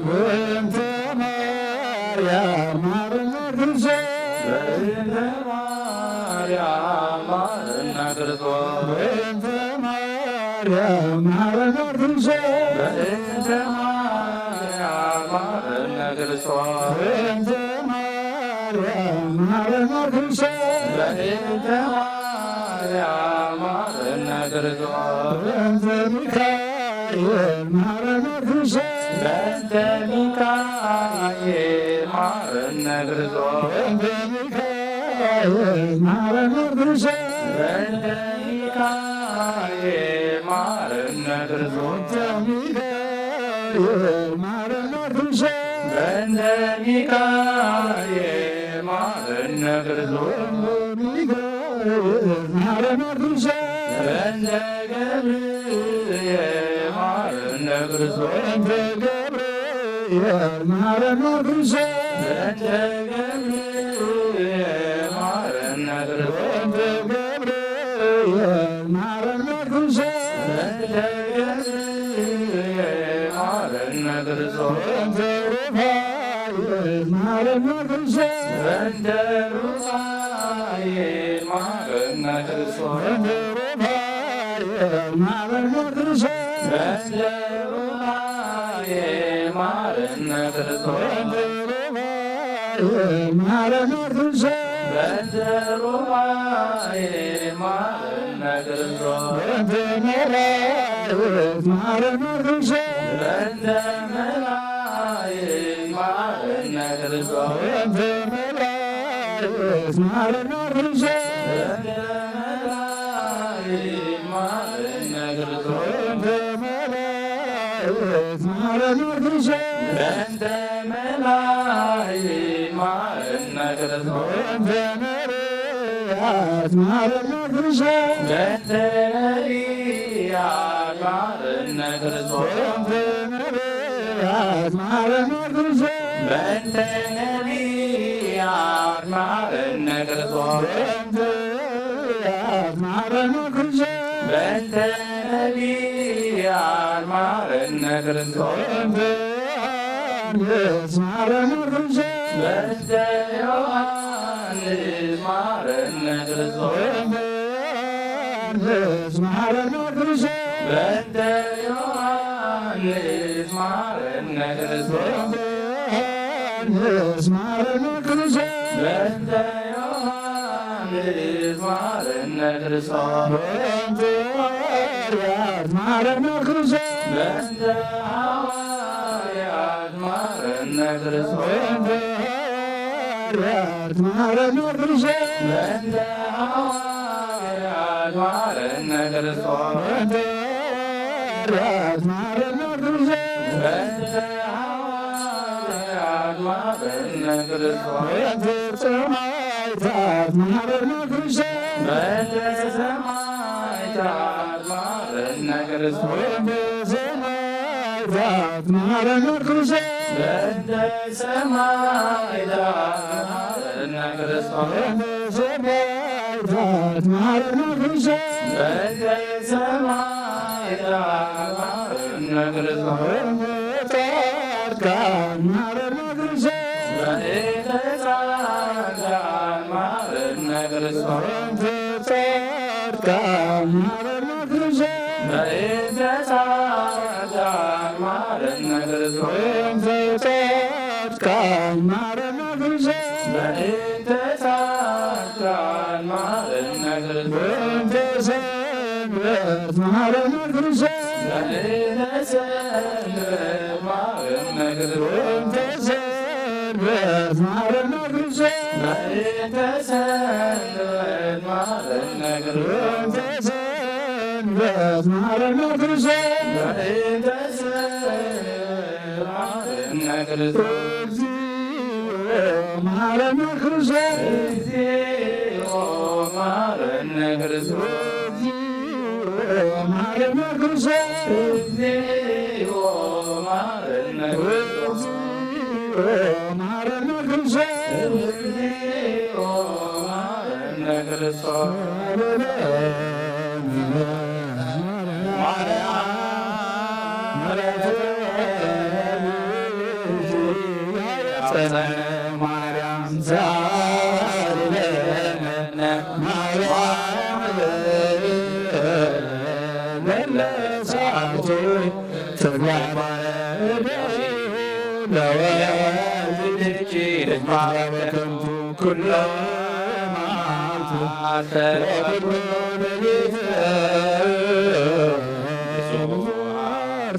በእንተ ማርያም ማረነ ክርስቶስ። በእንተ ማርያም ማረነ ክርስቶስ። በእንተ ማርያም ማረነ ክርስቶስ። በእንተ ማርያም ማረነ ክርስቶስ። በእንተ ማርያም ማረነ ክርስቶስ። በእንተ ማርያም ማረነ ክርስቶስ። በእንተ ሚካኤል ሚካኤል መሐረነ ክርስቶስ። በእንተ ሚካኤል መሐረነ ክርስቶስ። በእንተ ሚካኤል መሐረነ ክርስቶስ። በእንተ ሚካኤል መሐረነ ክርስቶስ። በእንተ ሚካኤል መሐረነ ክርስቶስ። በእንተ ሚካኤል መሐረነ ክርስቶስ። በእንተ ሚካኤል መሐረነ ክርስቶስ። በእንተ ገብርኤል መሐረነ ክርስቶስ። በእንተ ገብርኤል መሐረነ ክርስቶስ። በእንተ ገብርኤል መሐረነ ክርስቶስ። በእንተ ገብርኤል መሐረነ ክርስቶስ። በእንተ ገብርኤል መሐረነ ክርስቶስ። በእንተ ሩፋኤል መሐረነ ክርስቶስ። በእንተ ሩፋኤል መሐረነ ክርስቶስ። በእንተ ሩፋኤል መሐረነ ክርስቶስ። በእንተ ሩፋኤል መሐረነ ክርስቶስ። በእንተ ሩፋኤል መሐረነ ክርስቶስ። በእንተ ሩፋኤል መሐረነ ክርስቶስ። በእንተ መላእክት መሐረነ ክርስቶስ። በእንተ መላእክት መሐረነ ክርስቶስ። በእንተ መላእክት መሐረነ ክርስቶስ። በእንተ መላእክት መሐረነ ክርስቶስ። በእንተ መላእክት መሐረነ ክርስቶስ። በእንተ መላእክት መሐረነ ክርስቶስ። በእንተ ነቢያት መሐረነ ክርስቶስ። በእንተ ነቢያት መሐረነ ክርስቶስ። በእንተ ነቢያት መሐረነ ክርስቶስ። በእንተ ነቢያት መሐረነ ክርስቶስ። በእንተ ነቢያት መሐረነ ክርስቶስ። በእንተ ነቢያት መሐረነ ክርስቶስ። በእንተ ዮሐንስ መሐረነ ክርስቶስ። በእንተ ዮሐንስ መሐረነ ክርስቶስ። በእንተ ዮሐንስ መሐረነ ክርስቶስ። በእንተ ዮሐንስ መሐረነ ክርስቶስ። በእንተ ዮሐንስ መሐረነ ክርስቶስ። በእንተ ዮሐንስ መሐረነ ክርስቶስ። በእንተ ሐዋርያት መሐረነ ክርስቶስ። በእንተ ሐዋርያት መሐረነ ክርስቶስ። በእንተ ሐዋርያት መሐረነ ክርስቶስ። በእንተ ሐዋርያት መሐረነ ክርስቶስ። በእንተ ሐዋርያት መሐረነ ክርስቶስ። በእንተ ሐዋርያት መሐረነ ክርስቶስ። በእንተ ሰማዕታት መሐረነ ክርስቶስ። በእንተ ሰማዕታት መሐረነ ክርስቶስ። በእንተ ሰማዕታት መሐረነ ክርስቶስ። በእንተ ሰማዕታት መሐረነ ክርስቶስ። በእንተ ሰማዕታት መሐረነ ክርስቶስ። በእንተ ሰማዕታት መሐረነ ክርስቶስ። በእንተ ጻድቃን መሐረነ ክርስቶስ። በእንተ ጻድቃን መሐረነ ክርስቶስ። በእንተ ጻድቃን መሐረነ ክርስቶስ። በእንተ ጻድቃን መሐረነ ክርስቶስ። በእንተ ጻድቃን መሐረነ ክርስቶስ። በእንተ ጻድቃን መሐረነ ክርስቶስ። በእንተ ሰንበት መሐረነ ክርስቶስ። በእንተ ሰንበት መሐረነ ክርስቶስ። በእንተ ሰንበት መሐረነ ክርስቶስ። በእንተ ሰንበት መሐረነ ክርስቶስ። በእንተ ሰንበት መሐረነ ክርስቶስ። በእንተ ሰንበት መሐረነ ክርስቶስ። እግዚኦ መሐረነ ክርስቶስ። እግዚኦ መሐረነ ክርስቶስ። እግዚኦ መሐረነ ክርስቶስ። እግዚኦ መሐረነ ክርስቶስ። እግዚኦ መሐረነ ክርስቶስ። እግዚኦ መሐረነ ክርስቶስ። ማርያም ማርያም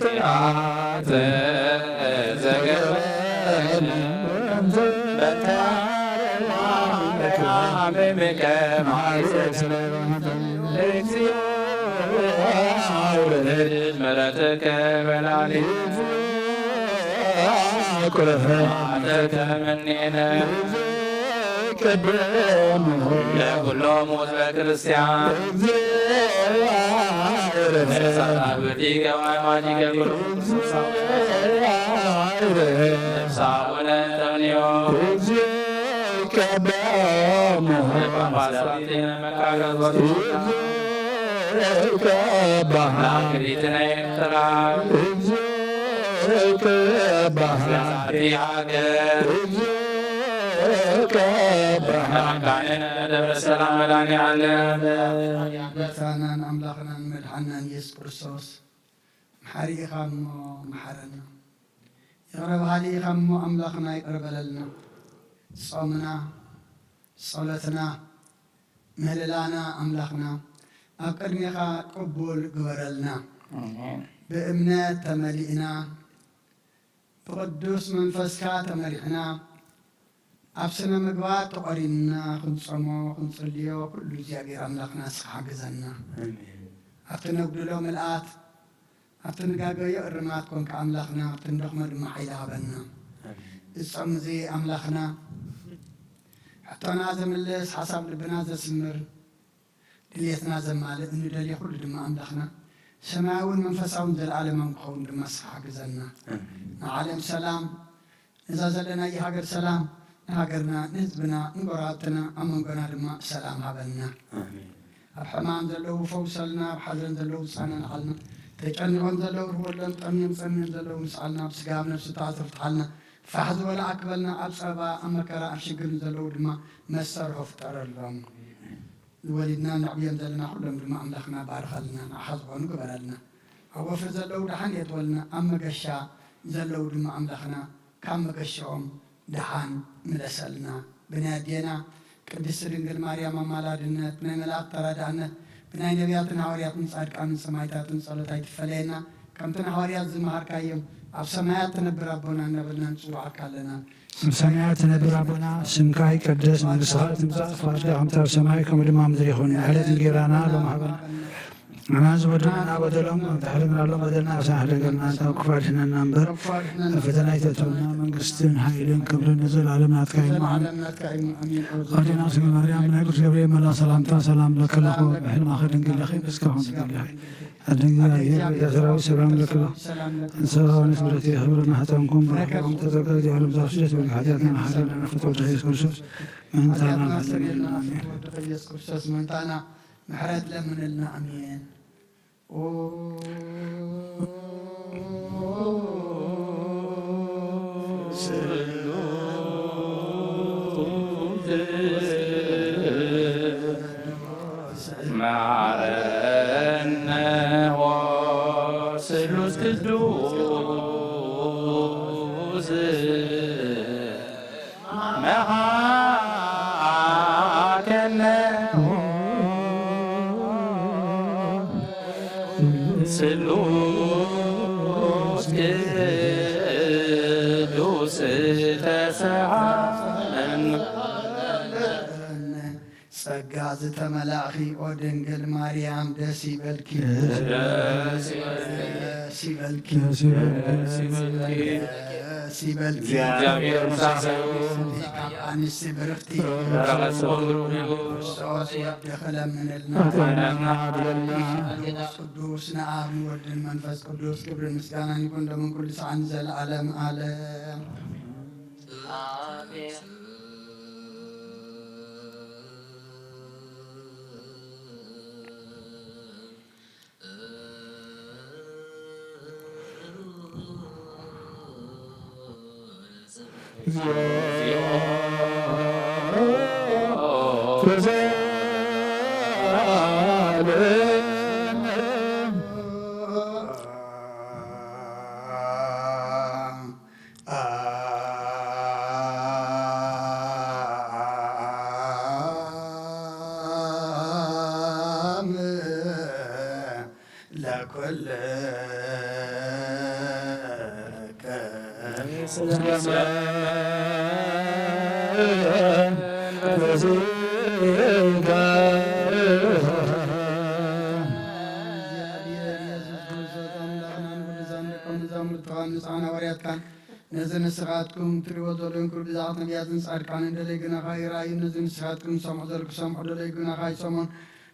ኃጢአት ዘገበነ በእንተ ማርያም እግዚኦ አውርድ ምሕረትከ በላዕሌነ። ተመኔነ ለኩሎም ሕዝበ ክርስቲያን። ነብሳውነ ተምንዮ ጳጳሳት መቃረቦት ክሪትነ ኤርትራ። ዛቲ ሃገር መካነ ደብረ ሰላም መድኃኔ ዓለም። ጌታናን ኣምላኽናን መድሓናን ኢየሱስ ክርስቶስ መሓሪ ኢኻ እሞ መሓረና። ይቕረ በሃሊ ኢኻ እሞ ኣምላኽና ይቕረ በለልና። ጾምና፣ ጸሎትና፣ ምህልላና ኣምላኽና ኣብ ቅድሜኻ ቅቡል ግበረልና። ኣሜን። ብእምነት ተመሊእና፣ ብቕዱስ መንፈስካ ተመሪሕና፣ ኣብ ስነ ምግባር ተቖሪንና ክንጾሞ ክንጽልዮ ኩሉ እግዚኣብሔር ኣምላኽና ንስኻ ሓግዘና። ኣሜን። ኣብቲ ነጉድሎ ምልኣት፣ ኣብቲ ንጋገዮ እርማት ኮንካ ኣምላኽና፣ ኣብቲ ንደኽሞ ድማ ሓይሊ ሃበና። ኣሜን። እዚ ጾም እዚ ኣምላኽና፣ ሕቶና ዘምልስ፣ ሓሳብ ልብና ዘስምር፣ ድሌትና ዘማልእ፣ እንደልዮ ኩሉ ድማ ኣምላኽና፣ ሰማያውን መንፈሳውን ዘለኣለማውን ክኸውን ድማ ንስኻ ሓግዘና። ኣሜን። ንዓለም ሰላም፣ ነዛ ዘለናያ ሃገር ሰላም፣ ንሃገርና፣ ንህዝብና፣ ንጎረባብትና፣ ኣብ መንጎና ድማ ሰላም ሃበና። ኣሜን። ኣብ ሕማም ዘለዉ ፈውሰልና፣ ኣብ ሓዘን ዘለዉ ጽናንዓልና፣ ተጨኒቖም ዘለዉ ርህወሎም፣ ጠምዮም ጸምዮም ዘለዉ ምስዓልና፣ ኣብ ስጋ ኣብ ነፍሲ ተኣዘፍትሓልና፣ ፋሕ ዝበለ ኣክበልና፣ ኣብ ጸበባ፣ ኣብ መከራ፣ ኣብ ሽግርን ዘለዉ ድማ መሰርሖ ፍጠረሎም። ወሊድና ነዕብዮም ዘለና ኩሎም ድማ ኣምላኽና ባርኸልና፣ ንዓኻ ዝኾኑ ግበረልና። ኣብ ወፍሪ ዘለዉ ደሓን የእትወልና፣ ኣብ መገሻ ዘለዉ ድማ ኣምላኽና ካብ መገሻኦም ደሓን ምለሰልና። ብናይ ኣዴና ቅድስቲ ድንግል ማርያም ኣማላድነት፣ ብናይ መላእኽቲ ተራዳእነት፣ ብናይ ነቢያትን ሃዋርያትን ጻድቃንን ሰማዕታትን ጸሎት ኣይትፈለየና። ከምቲ ንሃዋርያት ዝመሃርካዮም፣ ኣብ ሰማያት ትነብር ኣቦና እናበልና ንጽውዓካ ኣለና። ኣብ ሰማያት ትነብር ኣቦና፣ ስምካ ይቀደስ፣ መንግስትኻ ትምጻእ፣ ፍቓድካ ከምቲ ኣብ ሰማይ ከምኡ ድማ ኣብ ምድሪ ይኹን። ዕለት እንጌራና ሎሚ ሃበና። ንሕና ዝበደሉና በደሎም፣ ከምቲ ንሕና ንበድሎም በደልና፣ ኣሳሕ ደንገልና፣ ካብ ክፉእ ኣድሕነና እምበር፣ ናብ ፈተና ኣይተእትወና፣ መንግስትን ሓይልን ክብርን ንዘለኣለም ናትካ እዩ። ኣሜን። ኣዴና ስለ ማርያም፣ ናይ ቅዱስ ገብርኤል መልኣኽ ሰላምታ ሰላም ለኪ ኣለኹ፣ ብሕልምኺ ድንግል ኢኺ፣ ብስጋኺ ድንግል ኢኺ። ኣደ እግዚኣብሔር፣ ኣደ ሰራዊት ሰላም ለኪ። ሰላም ለኪ። እንስሳ ሆነ ስብረት የኽብር ማህፀንኩም፣ በረከት ተጸጋ ዲያሎም ዛፍ ስደት ወልድ ሓጢአትና ሓዘን ፍትወ ኢየሱስ ክርስቶስ ምእንታና ሓዘን። ኣሜን። ኢየሱስ ክርስቶስ ምእንታና ምሕረት ለምንልና። ኣሜን። ኦ ስሉስ መሓረነ ሆ ስሉስ ቅዱስ መሓከነ ስሉስ ቅዱስ ተሰዓን ጸጋ ዝተመላእኺ ኦ ድንግል ማርያም ደስ ይበልኪ። ደስ ይበልኪ። ደስ ይበልኪ። ደስ ይበልኪ። ደስ ይበልኪ። ደስ ይበልኪ። እግዚኣብሔር ምሳኺ ይኹን። ካብ ኣንስቲ ብርኽቲ በረኸት ስምዒት ይኹን። ክርስቶስ ወድኺ ለምንልና። ኃጢአትና ይቕር በለና። ቅዱስ ንኣብ ንወልድን መንፈስ ቅዱስ ክብርን ምስጋናን ይኹን ሎምን ኩሉ ሰዓት ንዘለዓለም ዓለም። ኣሜን። ለኩል እግዚኣብሔር ኢየሱስ ክርስቶስ ኣምላኽናን ቅዱሳን ደቀ መዛሙርትኻን ንስኻን ሃዋርያትካን ነዚ ንስኻትኩም ትሪእዎ ዘለኹም ክብሪ ብዛዕባ ነቢያትን ጻድቃንን ደለይ ግናኻ ይረኣዩ። ነዚ ንስኻትኩም ዝሰምዑ ዘለኹም ክሰምዑ ደለይ ግናኻ ይሰምዑን።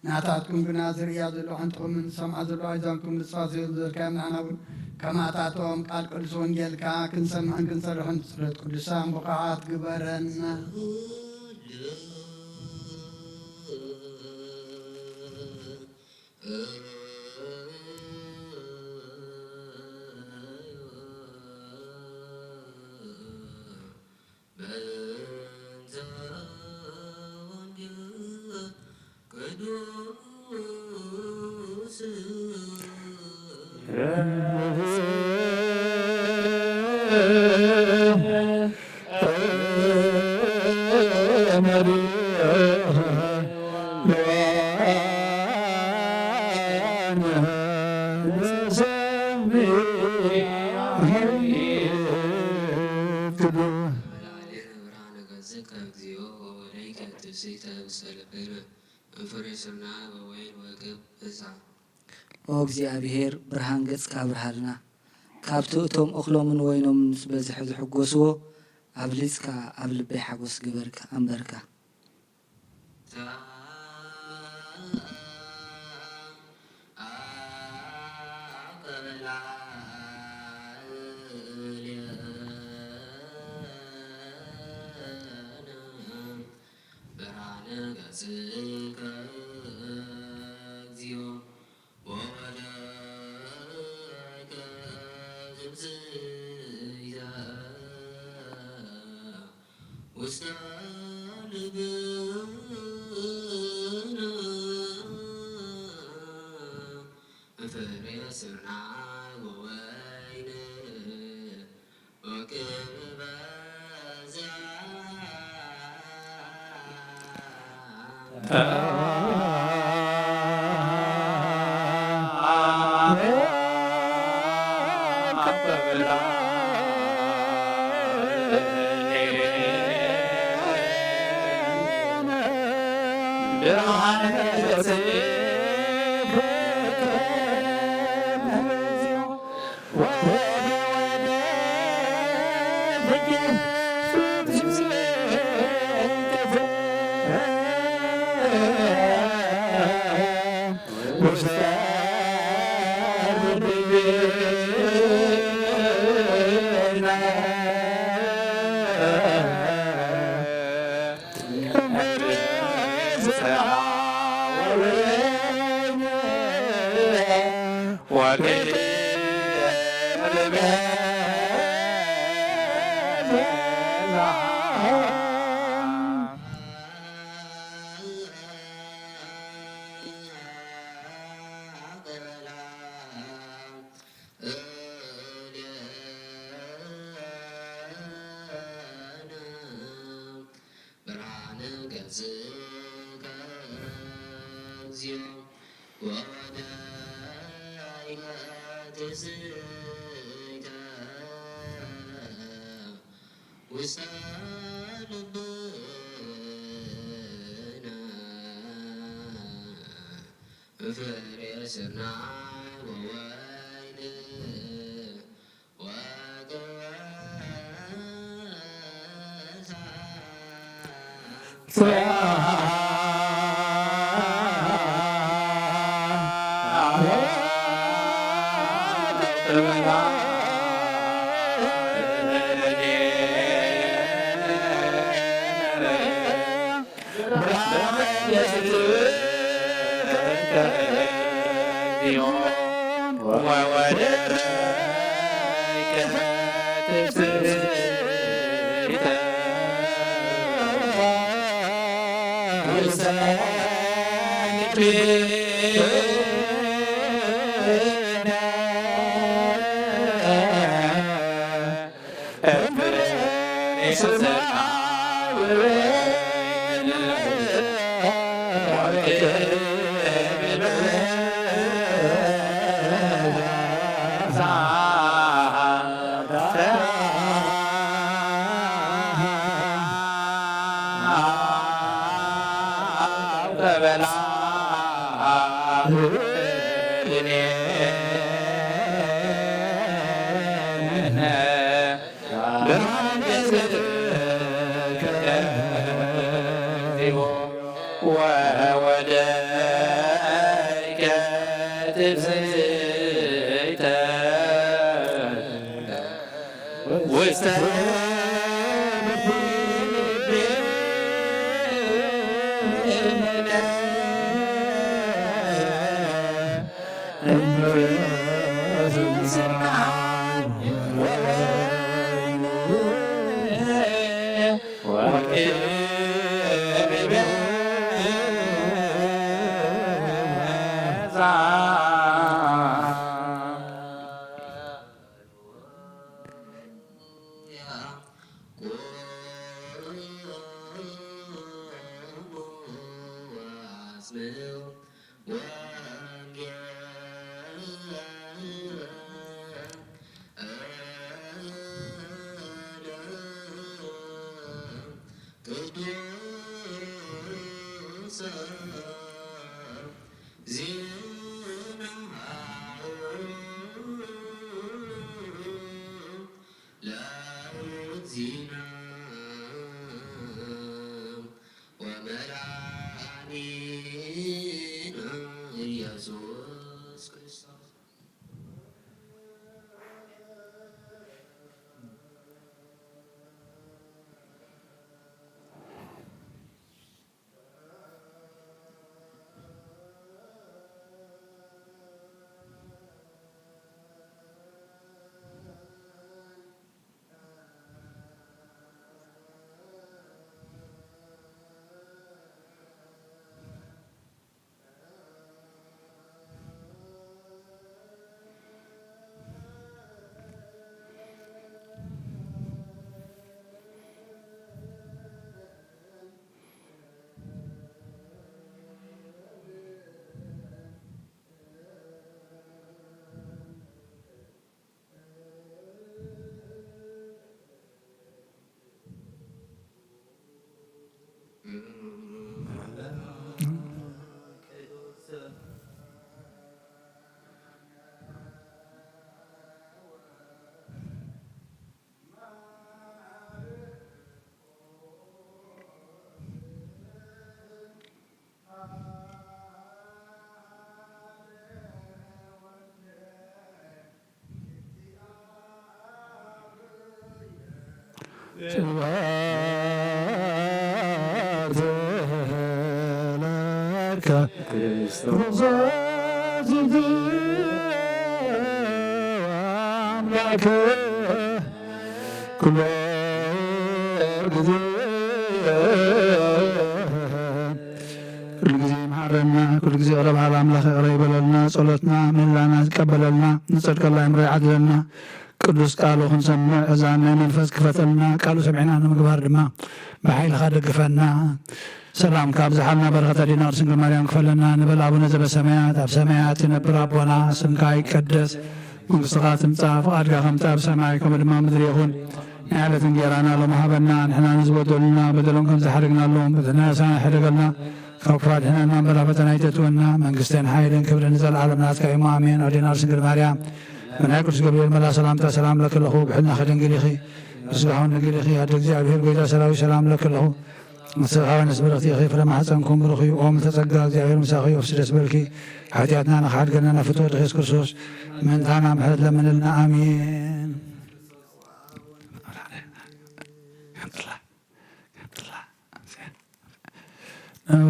ናታትኩም ግና ዝርእያ ዘሎ ሓንትኹምን ዝሰምዓ ዘሎ ኣይዛንኩም ንስኻ ዘየዘልካዮም ንዓና እውን ከማታቶም ቃል ቅዱስ ወንጌልካ ክንሰምዕን ክንሰርሕን ጽሎት ቅዱሳን ብቑዓት ግበረና። መላእክት ብርሃነ ገጽከ እግዚኦ ወወደይከ ትስይተ ውስተ ልብነ እንፍሬ ስርና ወወይን ወግብ እሳ። ኦ እግዚኣብሔር፣ ብርሃን ገጽካ ኣብርሃልና። ካብቲ እቶም እኽሎምን ወይኖምን ምስ በዝሐ ዝሕጎስዎ ኣብሊጽካ ኣብ ልበይ ሓጎስ ግበርካ ኣንበርካ። ብርሃነ ገጽከ እግዚኦ ወወደከ ትምስያ ውስተ ልብነ ፍሬ ስርናይ ወወይን ወክብበ ብርሃነ ገጽከ እግዚኦ ወወደይከ ትስእልከ ውስተ ልብነ ፍሬ ስርናይ ወወይን ወወደይከ ትብስይተ ውስተ ስብሐት ለከ ክርስቶስ አምላክ ኩሎ ግዜ። ኩሉ ግዜ ይምሓረና፣ ኩሉ ግዜ ይቕረ በሃል ኣምላኽ ይቕረ ይበለልና፣ ጸሎትና ምህላና ዝቀበለልና፣ ንጸድቀላ ይምሮ ይዓድለና። ቅዱስ ቃሉ ክንሰምዕ እዛን ናይ መንፈስ ክፈተልና፣ ቃሉ ሰሚዕና ንምግባር ድማ ብሓይልኻ ደግፈና። ሰላምካ ኣብዝሓልና፣ በረኸት ኣዴና ቅድስት ድንግል ማርያም ክፈለና። ንበል ኣቡነ ዘበሰማያት፣ ኣብ ሰማያት ትነብር ኣቦና፣ ስምካ ይቀደስ፣ መንግስትኻ ትምጻእ፣ ፍቓድካ ከምቲ ኣብ ሰማይ ከምኡ ድማ ኣብ ምድሪ ይኹን። ናይ ዕለት እንጌራና ሎሚ ሃበና፣ ንሕና ንዝበደሉና በደሎም ከም ዝሓደግናሎም በደልና ንስኻ ሕደገልና፣ ካብ ክፉእ ኣድሕነና እምበር ኣብ ፈተና ኣይተእትወና፣ መንግስትን ሓይልን ክብርን ንዘለኣለም ናትካ እዩ፣ ኣሜን። ኣዴና ቅድስት ድንግል ማርያም፣ ብናይ ቅዱስ ገብርኤል መልኣኽ ሰላምታ ሰላም ለኪ ኣለኹ፣ ብሕልናኺ ድንግል ኢኺ፣ ብስጋኺ እውን ድንግል ኢኺ፣ ኣደ እግዚኣብሔር ጎይታ ሰራዊት ሰላም ለኪ ኣለኹ። ንስኻ ንስብርኽቲ ኢኺ፣ ፍረ ማሕፀንኩም ብሩኽ እዩ። ኦም ተጸጋ እግዚኣብሔር ምሳኺ እዩ። ደስ በልኪ፣ ሓጢኣትና ንኽሓድገና ናብ ፍትወ ወድኺ የሱስ ክርስቶስ ምእንታና ምሕረት ለምንልና። ኣሜን።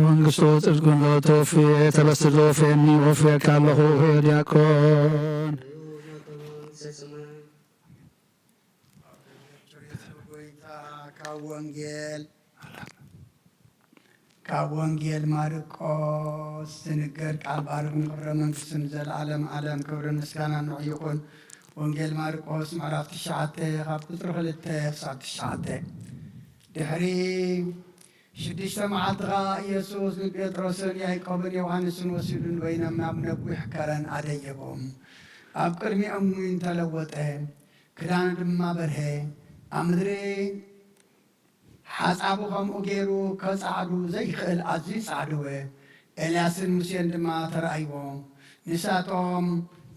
መንግስቶ ጽድቅ እንዶ ተወፍየ ተበስር ተወፍየኒ ወፍየካ ኣለኹ ዲያቆን። ጎይታ ካብ ወንጌል ካብ ወንጌል ማርቆስ ዝንገር ቃል ባርኽ ንኽብረ መንግስትን ዘለዓለም ዓለም ክብርን ምስጋናን ንዑ ይኹን። ወንጌል ማርቆስ ምዕራፍ ትሽዓተ ካብ ቁፅሪ ክልተ ክሳብ ትሽዓተ። ድሕሪ ሽዱሽተ መዓልቲ ኸዓ ኢየሱስ ንጴጥሮስን ያዕቆብን ዮሃንስን ወሲዱ ንበይኖም ናብ ነዊሕ ከረን ኣደየቦም። ኣብ ቅድሚኦም እውን ተለወጠ፣ ክዳኑ ድማ በርሀ። ኣብ ምድሪ ሓጻቡ ከምኡ ገይሩ ከጻዕዱ ዘይክእል ኣዝዩ ጻዕድወ። ኤልያስን ሙሴን ድማ ተራእይዎም። ንሳቶም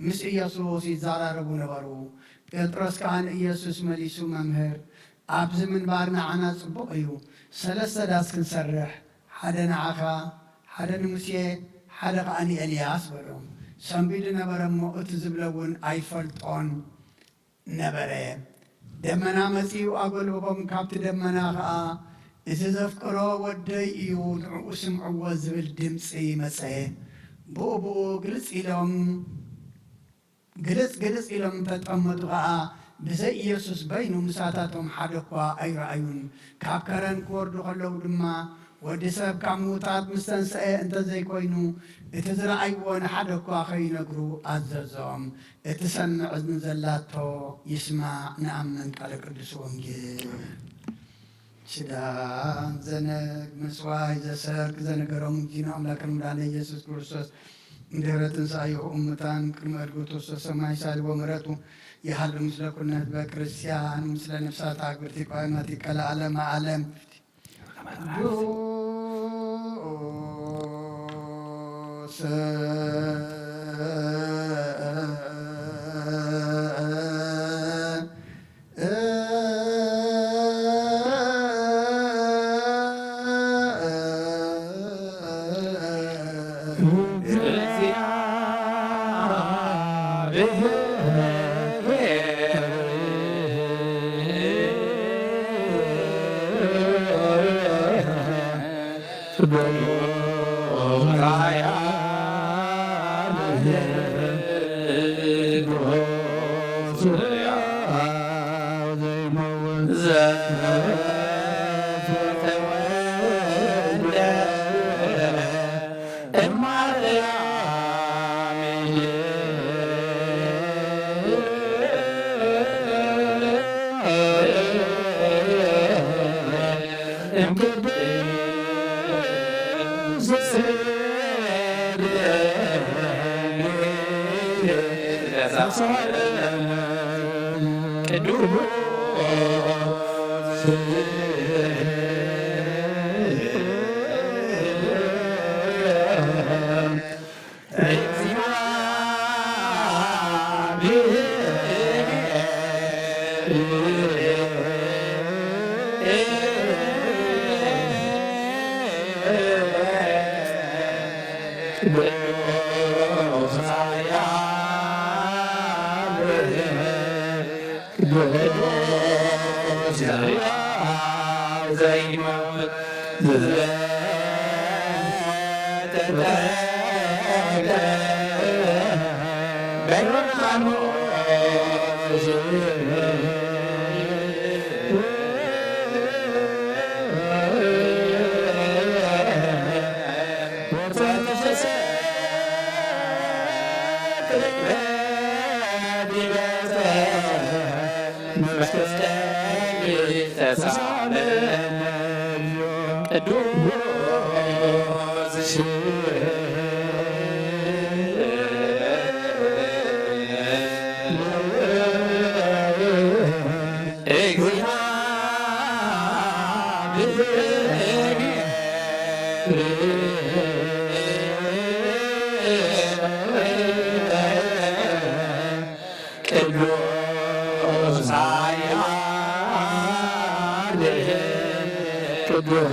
ምስ ኢየሱስ ይዛራረቡ ነበሩ። ጴጥሮስ ከኣ ንኢየሱስ መሊሱ፣ መምህር፣ ኣብዚ ምንባር ንዓና ጽቡቕ እዩ። ሰለስተ ዳስ ክንሰርሕ፣ ሓደ ንዓኻ፣ ሓደ ንሙሴ፣ ሓደ ኸኣ ንኤልያስ በሎም። ሰንቢዱ ነበረ እሞ፣ እቲ ዝብሎ እውን ኣይፈልጦን ነበረ። ደመና መጺኡ ኣጎልበቦም፣ ካብቲ ደመና ኸኣ፣ "እዚ ዘፍቅሮ ወደይ እዩ፣ ንዕኡ ስምዕዎ" ዝብል ድምጺ መጸ። ብኡ ብኡ ግልጽ ኢሎም ግልጽ ግልጽ ኢሎም እንተጠመቱ ኸኣ፣ ብዘይ ኢየሱስ በይኑ ምሳታቶም ሓደ እኳ ኣይረኣዩን። ካብ ከረን ክወርዱ ኸለዉ ድማ፣ ወዲ ሰብ ካብ ምዉታት ምስ ተንስአ እንተ ዘይኮይኑ፣ እቲ ዝረኣይዎ ንሓደ እኳ ኸይነግሩ ኣዘዞም። እቲ ሰምዕ እዝኒ ዘላቶ ይስማዕ። ንኣምን ቃለ ቅዱስ ወንጌል። ኪዳን ዘነግ ምጽዋይ ዘሰርክ ዘነገሮም ጊና ኣምላክን መድኃኒነ ኢየሱስ ክርስቶስ፣ እንድህረ ትንሳኤሁ እሙታን ቅድመ እድገቱ ውስተ ሰማይ ሳልዎ ምሕረቱ ይሃሉ ምስለ ኩልነ ህዝበ ክርስቲያን፣ ምስለ ነፍሳት አግብርቲከ ወአማቲከ ለዓለመ ዓለም። ቅዱስ ቅዱስ ኃያል ቅዱስ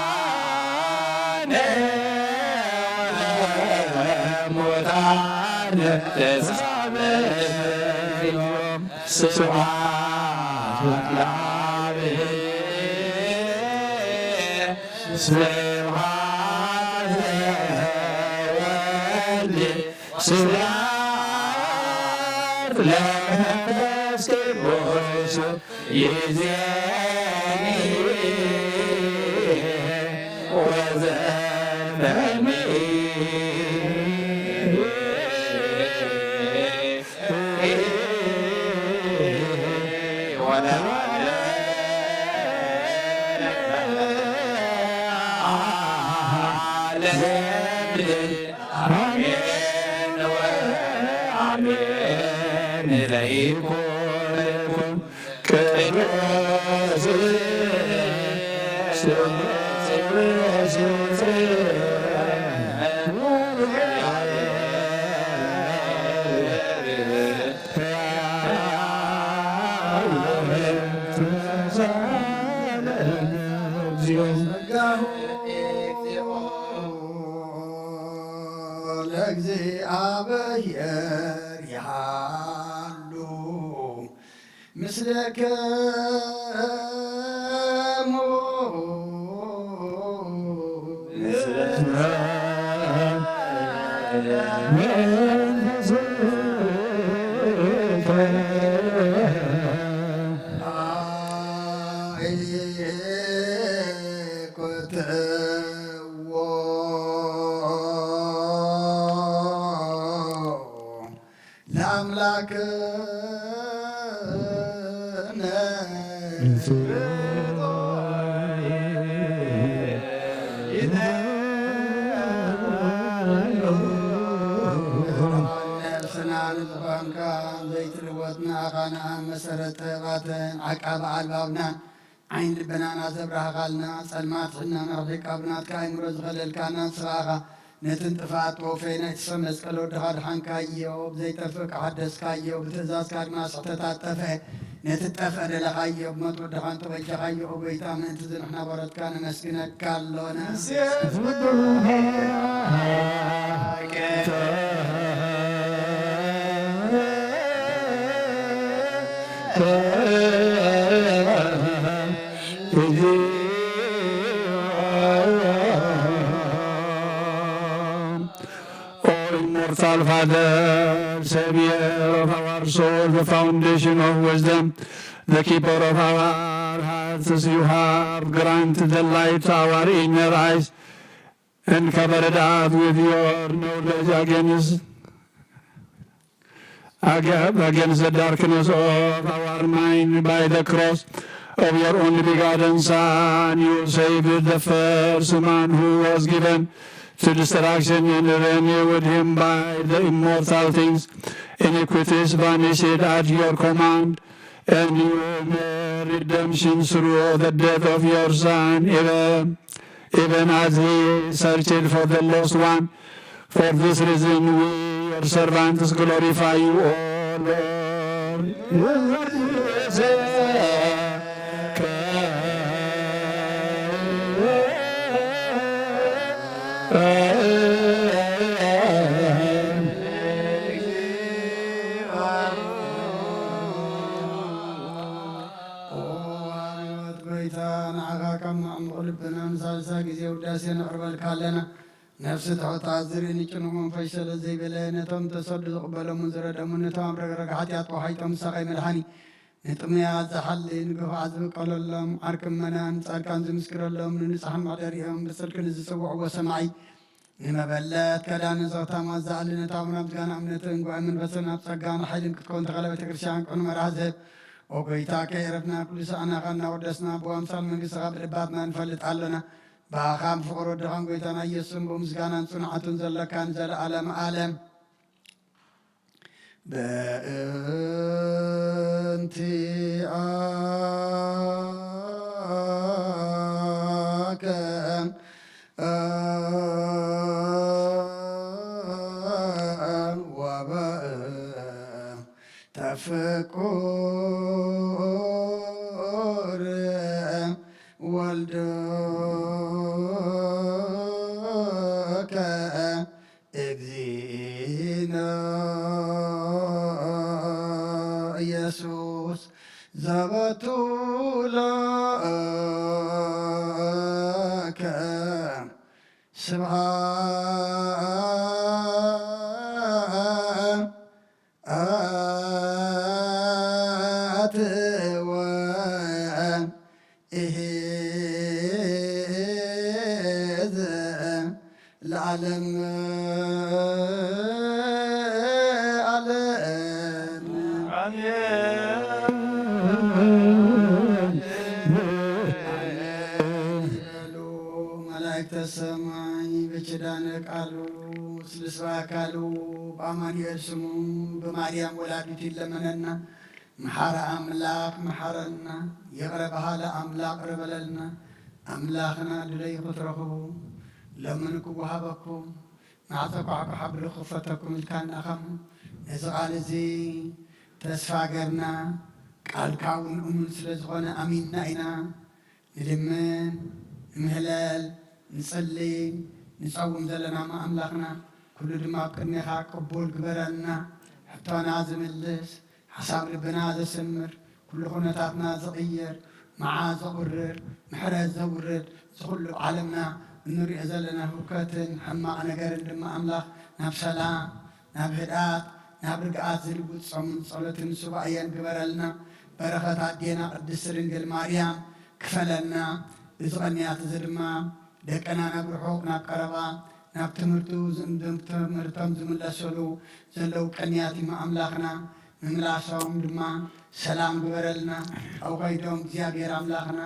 ሕያዋን ወሙታን ተሳበዮም። ስብሐት ለአብ። ስብሐት ለወልድ ስብሐት ለመንፈስ ቅዱስ ይእዜኒ ወዘልፈኒ ወለዓለመ ዓለም። አሜን ወአሜን። ለይኩን ቅዱስ ስሉስ ለእግዚአብሔር ይሃሉ ምስለከ ለአምላክነ ነፍስና ንዝኾንካ ዘይትልወጥ ንኣኻና መሰረት ጥበባትን ዓቃቢ ኣልባብናን ዓይን ልበናና ዘብራህኻልና፣ ጸልማት ሕልናና ርሒቃ ብናትካ ኣእምሮ ዝኸለልካና ንስኻ ኢኻ። ነቲ ንጥፍኣት ተወፈየ ናይቲ ሰብ መስቀል ወድኻ ድሓንካዮ፣ ብዘይጠፍእ ከሓደስካዮ፣ ብትእዛዝካ ድማ ስሕተታት ጠፍአ። ነቲ ጠፍአ ደለኻዮ፣ ብሞት ወድኻ እንተበጀኻዮ፣ ኦ ጎይታ፣ ምእንቲ እዚ ንሕና በረትካ ነመስግነካ ኣሎና። O immortal Father, Savior of our soul, the foundation of wisdom, the keeper of our hearts, you have granted the light to our inner eyes and covered us with your knowledge against ag- against the darkness of our mind by the cross of your only begotten Son. You saved the first man who was given to destruction and renewed him by the immortal things. Iniquities vanished at your command, and you made redemption through the death of your Son, even, even as he searched for the lost one. For this reason, we, your servants, glorify you, O Lord. ኦ ኣቤት ጎይታ፣ ንዓኻ ካብ መዓሙቕ ልብና ንሳልሳይ ግዜ ውዳሴ ነቕርበልካ ኣለና። ነፍሲ ትሑት ኣዝሪ ንጭኑቕ መንፈስ ሰለ ዘይበለ፣ ነቶም ተሰዱ ዝቕበሎምን ዝረደሙን፣ ነቶም ኣብ ረግረግ ሓጢኣት ቆሓይጦም ዝሳቐዩ መድሓኒ፣ ንጥሙያት ዝሓሊ፣ ንግፉዓት ዝብቀለሎም፣ ዓርኪ እመናን ጻድቃን ዝምስክረሎም፣ ንንጹሓን መሕደሪኦም፣ ብጽድቂ ንዝጽውዕዎ ሰማዒ፣ ንመበለት ከዳን ዘኽታማት ዝኣሊ፣ ነታ ኣቡና ምስጋና እምነትን ጉባኤ መንፈስን ኣብ ጸጋን ሓይልን ክትከውን ተኸለ ቤተ ክርስቲያን ቅኑ መርሃ ዝህብ፣ ኦ ጎይታ፣ ከየዕረፍና ኩሉ ሰዓናኻ እናወደስና፣ ብኣምሳል መንግስትኻ ብልባትና ንፈልጥ ኣሎና። ብኣኻን ብፍቕሪ ወድኻን ጎይታና ኢየሱስን ብምስጋናን ጽንዓትን ዘለካ ንዘለኣለም ኣለም። በእንቲኣከ ወበእንተ ፍቁር ለከ ስብሐት ወኢሂ ለዓለም ዓለም። ኣሜን። ይበሉ መላእክተ ሰማይ በኪዳነ ቃሉ ስልስባ አካሉ በአማኑኤል ስሙ በማርያም ወላዲቱ ይለመነና። መሓሪ ኣምላኽ መሓረና፣ ይቕረ በሃሊ ኣምላኽ ይቕረ በለልና። ኣምላኽና ድለዩ ክትረኽቡ፣ ለምኑ ክወሃበኩም፣ ማዕጾ ኳዕኳዕ ኣብሉ ክኸፈተኩም ኢልካና ኸም ነዚ ቃል እዚ ተስፋ ገርና፣ ቃልካ እውን እሙን ስለ ዝኾነ ኣሚንና ኢና። ንልምን፣ ንምህለል፣ ንጽሊ፣ ንጸውም ዘለና እሞ ኣምላኽና፣ ኩሉ ድማ ኣብ ቅድሜኻ ቅቡል ግበረልና። ሕቶና ዝምልስ፣ ሓሳብ ልብና ዘስምር፣ ኩሉ ኩነታትና ዝቕይር፣ መዓት ዘቑርር፣ ምሕረት ዘውርድ፣ እዚ ኩሉ ኣብ ዓለምና እንሪኦ ዘለና ህውከትን ሕማቕ ነገርን ድማ ኣምላኽ ናብ ሰላም፣ ናብ ህድኣት፣ ናብ ርግኣት ዝልውጥ ጾምን ጸሎትን ሱባኤን ግበረልና። በረኸት ኣዴና ቅድስቲ ድንግል ማርያም ክፈለና። እዚ ቐንያት እዚ ድማ ደቅና ናብ ርሑቕ ናብ ቀረባ፣ ናብ ትምህርቱ ዝም-፣ ትምህርቶም ዝምለሰሉ ዘለዉ ቐንያት እሞ ኣምላኽና፣ ምምላሶም ድማ ሰላም ግበረልና። ኣብ ኸይዶም እግዚኣብሔር ኣምላኽና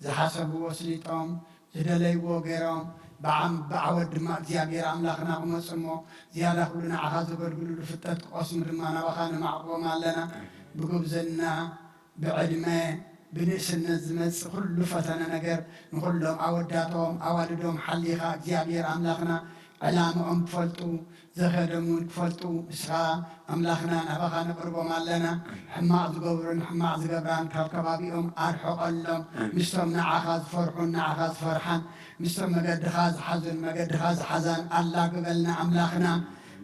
ዝሓሰብዎ ስሊጦም ዝደለይዎ ገይሮም ብዓም-፣ ብዓወት ድማ እግዚኣብሔር ኣምላኽና ክመጹ እሞ ዝያዳ ኩሉ ንዓኻ ዘገልግሉሉ ፍልጠት ክቐስሙ ድማ ናባኻ ነማዕቁቦም ኣለና። ብጉብዝና፣ ብዕድመ፣ ብንእስነት ዝመጽእ ኩሉ ፈተነ ነገር ንኹሎም ኣወዳቶም ኣዋልዶም ሓሊኻ እግዚኣብሔር ኣምላኽና ዕላምኦም ክፈልጡ ዘኸደሙን ክፈልጡ ንስኻ ኣምላኽና ናባኻ ነቕርቦም ኣለና። ሕማቕ ዝገብሩን ሕማቕ ዝገብራን ካብ ከባቢኦም ኣርሕቐሎም። ምስቶም ንዓኻ ዝፈርሑን ንዓኻ ዝፈርሓን፣ ምስቶም መገድኻ ዝሓዙን መገድኻ ዝሓዛን ኣላግበልና ኣምላኽና።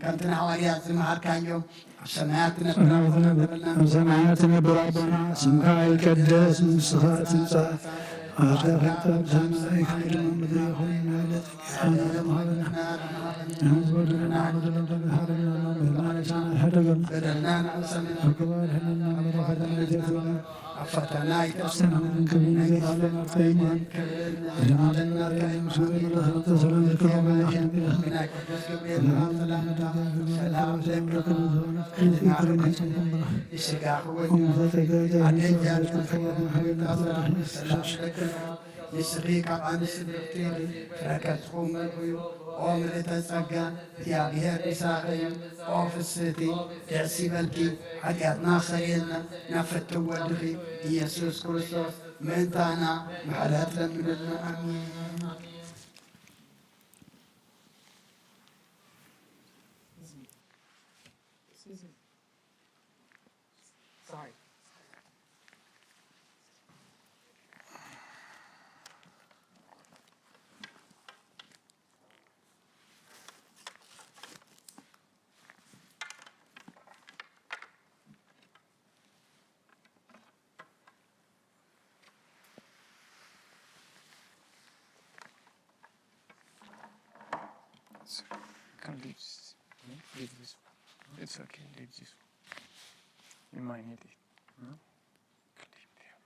ከምቲ ንሃዋርያት ዝመሃርካዮም ኣብ ሰማያት ትነብር ኣቦና፣ ኣብ ሰማያት ትነብር ኣቦና፣ ስምካ ይቀደስ፣ መንግስትኻ ትምጻእ፣ ፈቃድካ ከም ኣብ ሰማይ ከምኡ ድማ ኣብ ምድሪ ይኹን። ንስኺ ካብ ኣንስቲ ብርኽቲ ኢኺ፣ ፍረ ከርስኺ ምሉእ እዩ። ኦ ምልእተ ጸጋ፣ እግዚኣብሔር ምሳኺ እዩ። ኦ ፍስህቲ፣ ደስ ይበልኪ፣ ሓጢኣትና ኣስተሰርየልና፣ ናብ ፍትው ወድኺ ኢየሱስ ክርስቶስ ምእንታና ምሕረት ለምንልና። ኣሜን። Come, leave this. Hmm? Leave this one. It's okay, leave this one. You might need it. Hmm? Leave there.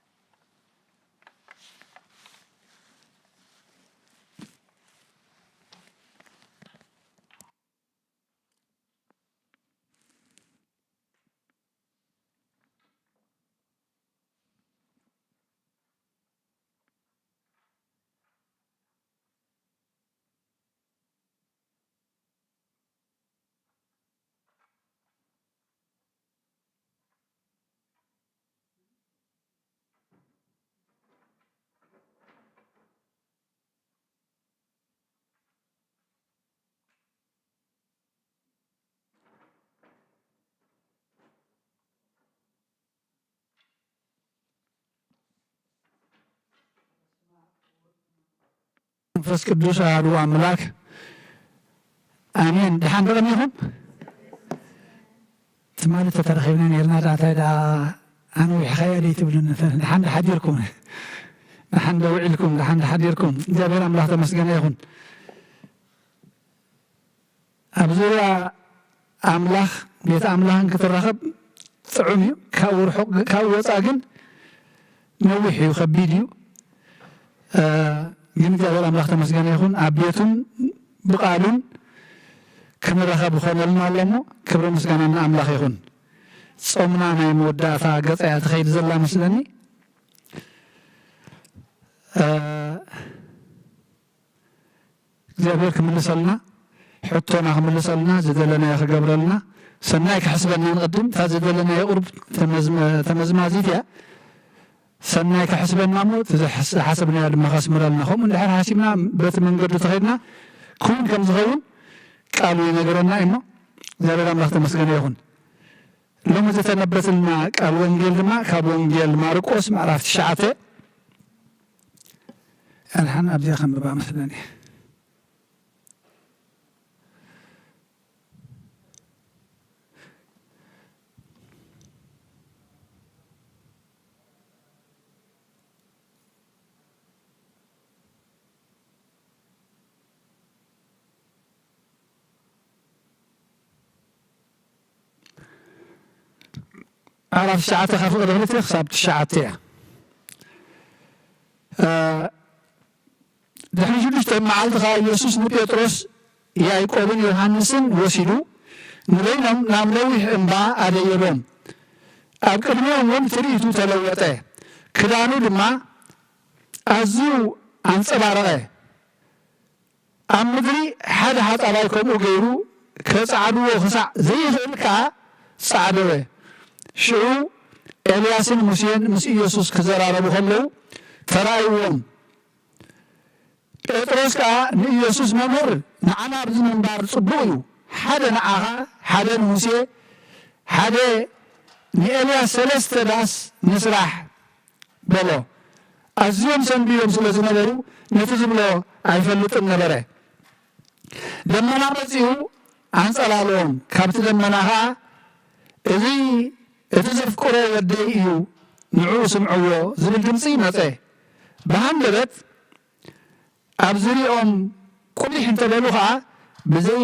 መንፈስ ቅዱስ ኣሐዱ ኣምላክ ኣሜን። ደሓን ዶ ቀኒኹም? ትማሊ ተተራኺብና ነርና፣ ዳኣ እንታይ ደኣ ኣነ ውሒኻያ ደይ ትብሉኒ፣ ደሓን ሓዲርኩም፣ ደሓን ውዒልኩም፣ ደሓን ሓዲርኩም። እግዚኣብሔር ኣምላኽ ተመስገነ ይኹን። ኣብ ዙርያ ኣምላኽ፣ ቤት ኣምላኽን ክትራኸብ ጥዑም እዩ። ካብኡ ርሑቕ፣ ካብኡ ወፃእ ግን ነዊሕ እዩ፣ ከቢድ እዩ። እ፣ ግን እግዚኣብሔር ኣምላኽ ተመስገነ ይኹን። ኣብ ቤቱን ብቓሉን ክንራኸብ ይኾነልና ኣሎ እሞ፣ ክብሪ ምስጋና ንኣምላኽ ይኹን። ጾምና ናይ መወዳእታ ገጻ እያ ትኸይድ ዘላ መስለኒ። እ፣ እግዚኣብሔር ክምልሰልና፣ ሕቶና ክምልሰልና፣ ዝደለናዮ ክገብረልና፣ ሰናይ ክሕስበና ንቕድም። እታ ዝደለናዮ ቁሩብ ተመዝመ-፣ ተመዝማዚት እያ። ሰናይ ክሕስበና እሞ፣ እቲ ዝሐስ-፣ ዝሓሰብናዮ ድማ ከስምረልና። ከምኡ እንድሕር ሓሲብና፣ በቲ መንገዱ ተኸድና፣ ክውን ከም ዝኸውን ቃሉ ይነግረና እዩ እሞ፣ እግዚኣብሔር ኣምላኽ ተመስገነ ይኹን። ሎሚ ዝተነበትልና ቃል ወንጌል ድማ ካብ ወንጌል ማርቆስ ምዕራፍ ትሽዓተ፣ ኣድሓን ኣብዚኣ ከንብባ መስለኒ። ምዕራፍ ትሽዓተ ካብ ፍቕዲ ክልተ ክሳብ ትሽዓተ እያ። እ፣ ድሕሪ ሽዱሽተ መዓልቲ ኸዓ ኢየሱስ ንጴጥሮስ፣ ያዕቆብን ዮሃንስን ወሲዱ፣ ንበይኖም ናብ ነዊሕ እምባ ኣደየቦም። ኣብ ቅድሚኦም እውን ትርኢቱ ተለወጠ፣ ክዳኑ ድማ ኣዝዩ ኣንጸባረቐ። ኣብ ምድሪ ሓደ ሓጻባይ ከምኡ ገይሩ፣ ከጸዓድዎ ክሳዕ ዘይኽእል ከኣ ጸዓደወ። ሽዑ ኤልያስን ሙሴን ምስ ኢየሱስ ክዘራረቡ ከለዉ ተራእይዎም። ጴጥሮስ ከኣ ንኢየሱስ፣ መምህር፣ ንዓና ኣብዚ ምንባር ጽቡቕ እዩ። ሓደ ንዓኻ፣ ሓደ ንሙሴ፣ ሓደ ንኤልያስ ሰለስተ ዳስ ንስራሕ በሎ። ኣዝዮም ሰንቢዶም ስለ ዝነበሩ ነቲ ዝብሎ ኣይፈልጥን ነበረ። ደመና መጺኡ ኣንጸላልዎም። ካብቲ ደመና ኸኣ፣ "እዚ እቲ ዘፍቅሮ ወደይ እዩ፣ ንዕኡ ስምዕዎ" ዝብል ድምጺ መጸ። ብሃንደበት ኣብ ዙርያኦም ቁሊሕ እንተበሉ ኸዓ፣ ብዘይ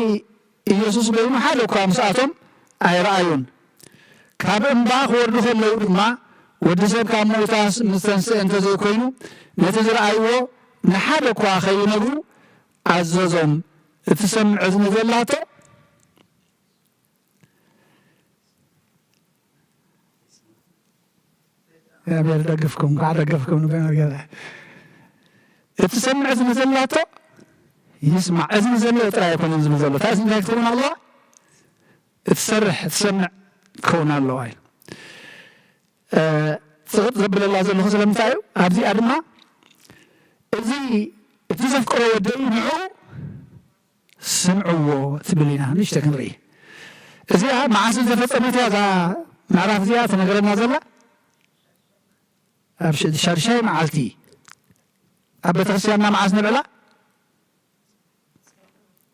ኢየሱስ በይኑ ሓደ እኳ ምስኣቶም ኣይረኣዩን። ካብ እምባ ክወርዱ ከለዉ ድማ፣ ወዲ ሰብ ካብ ሞይታስ ምስ ተንስአ እንተዘይኮይኑ፣ ነቲ ዝረኣይዎ ንሓደ እኳ ከይነግሩ ኣዘዞም። እትሰምዕ እዝኒ ዘላቶ፣ እግዚኣብሔር ይደግፍኩም፣ እንኳዕ ደገፍኩም ንበይኑ ገዛ። እትሰምዕ እዝኒ ዘላቶ ይስማዕ። እዝኒ ዘለዎ ጥራይ ኣይኮነን ዝብል ዘሎ። እታ እዝኒ እንታይ ክትኸውን ኣለዋ? እትሰርሕ፣ እትሰምዕ ክትኸውን ኣለዋ ኢሉ። እ፣ ጽቕጥ ዘብለላ ዘለኹ ስለምንታይ እዩ? ኣብዚኣ ድማ፣ "እዚ እቲ ዘፍቅሮ ወደይ ንዕኡ ስምዕዎ" ትብል ኢና። ንእሽቶ ክንርኢ። እዚኣ መዓስ ዝተፈጸመት እያ? እዛ ምዕራፍ እዚኣ ትነግረና ዘላ ኣብ ሽ-፣ ሻድሻይ መዓልቲ ኣብ ቤተክርስትያንና መዓስ ንብዕላ?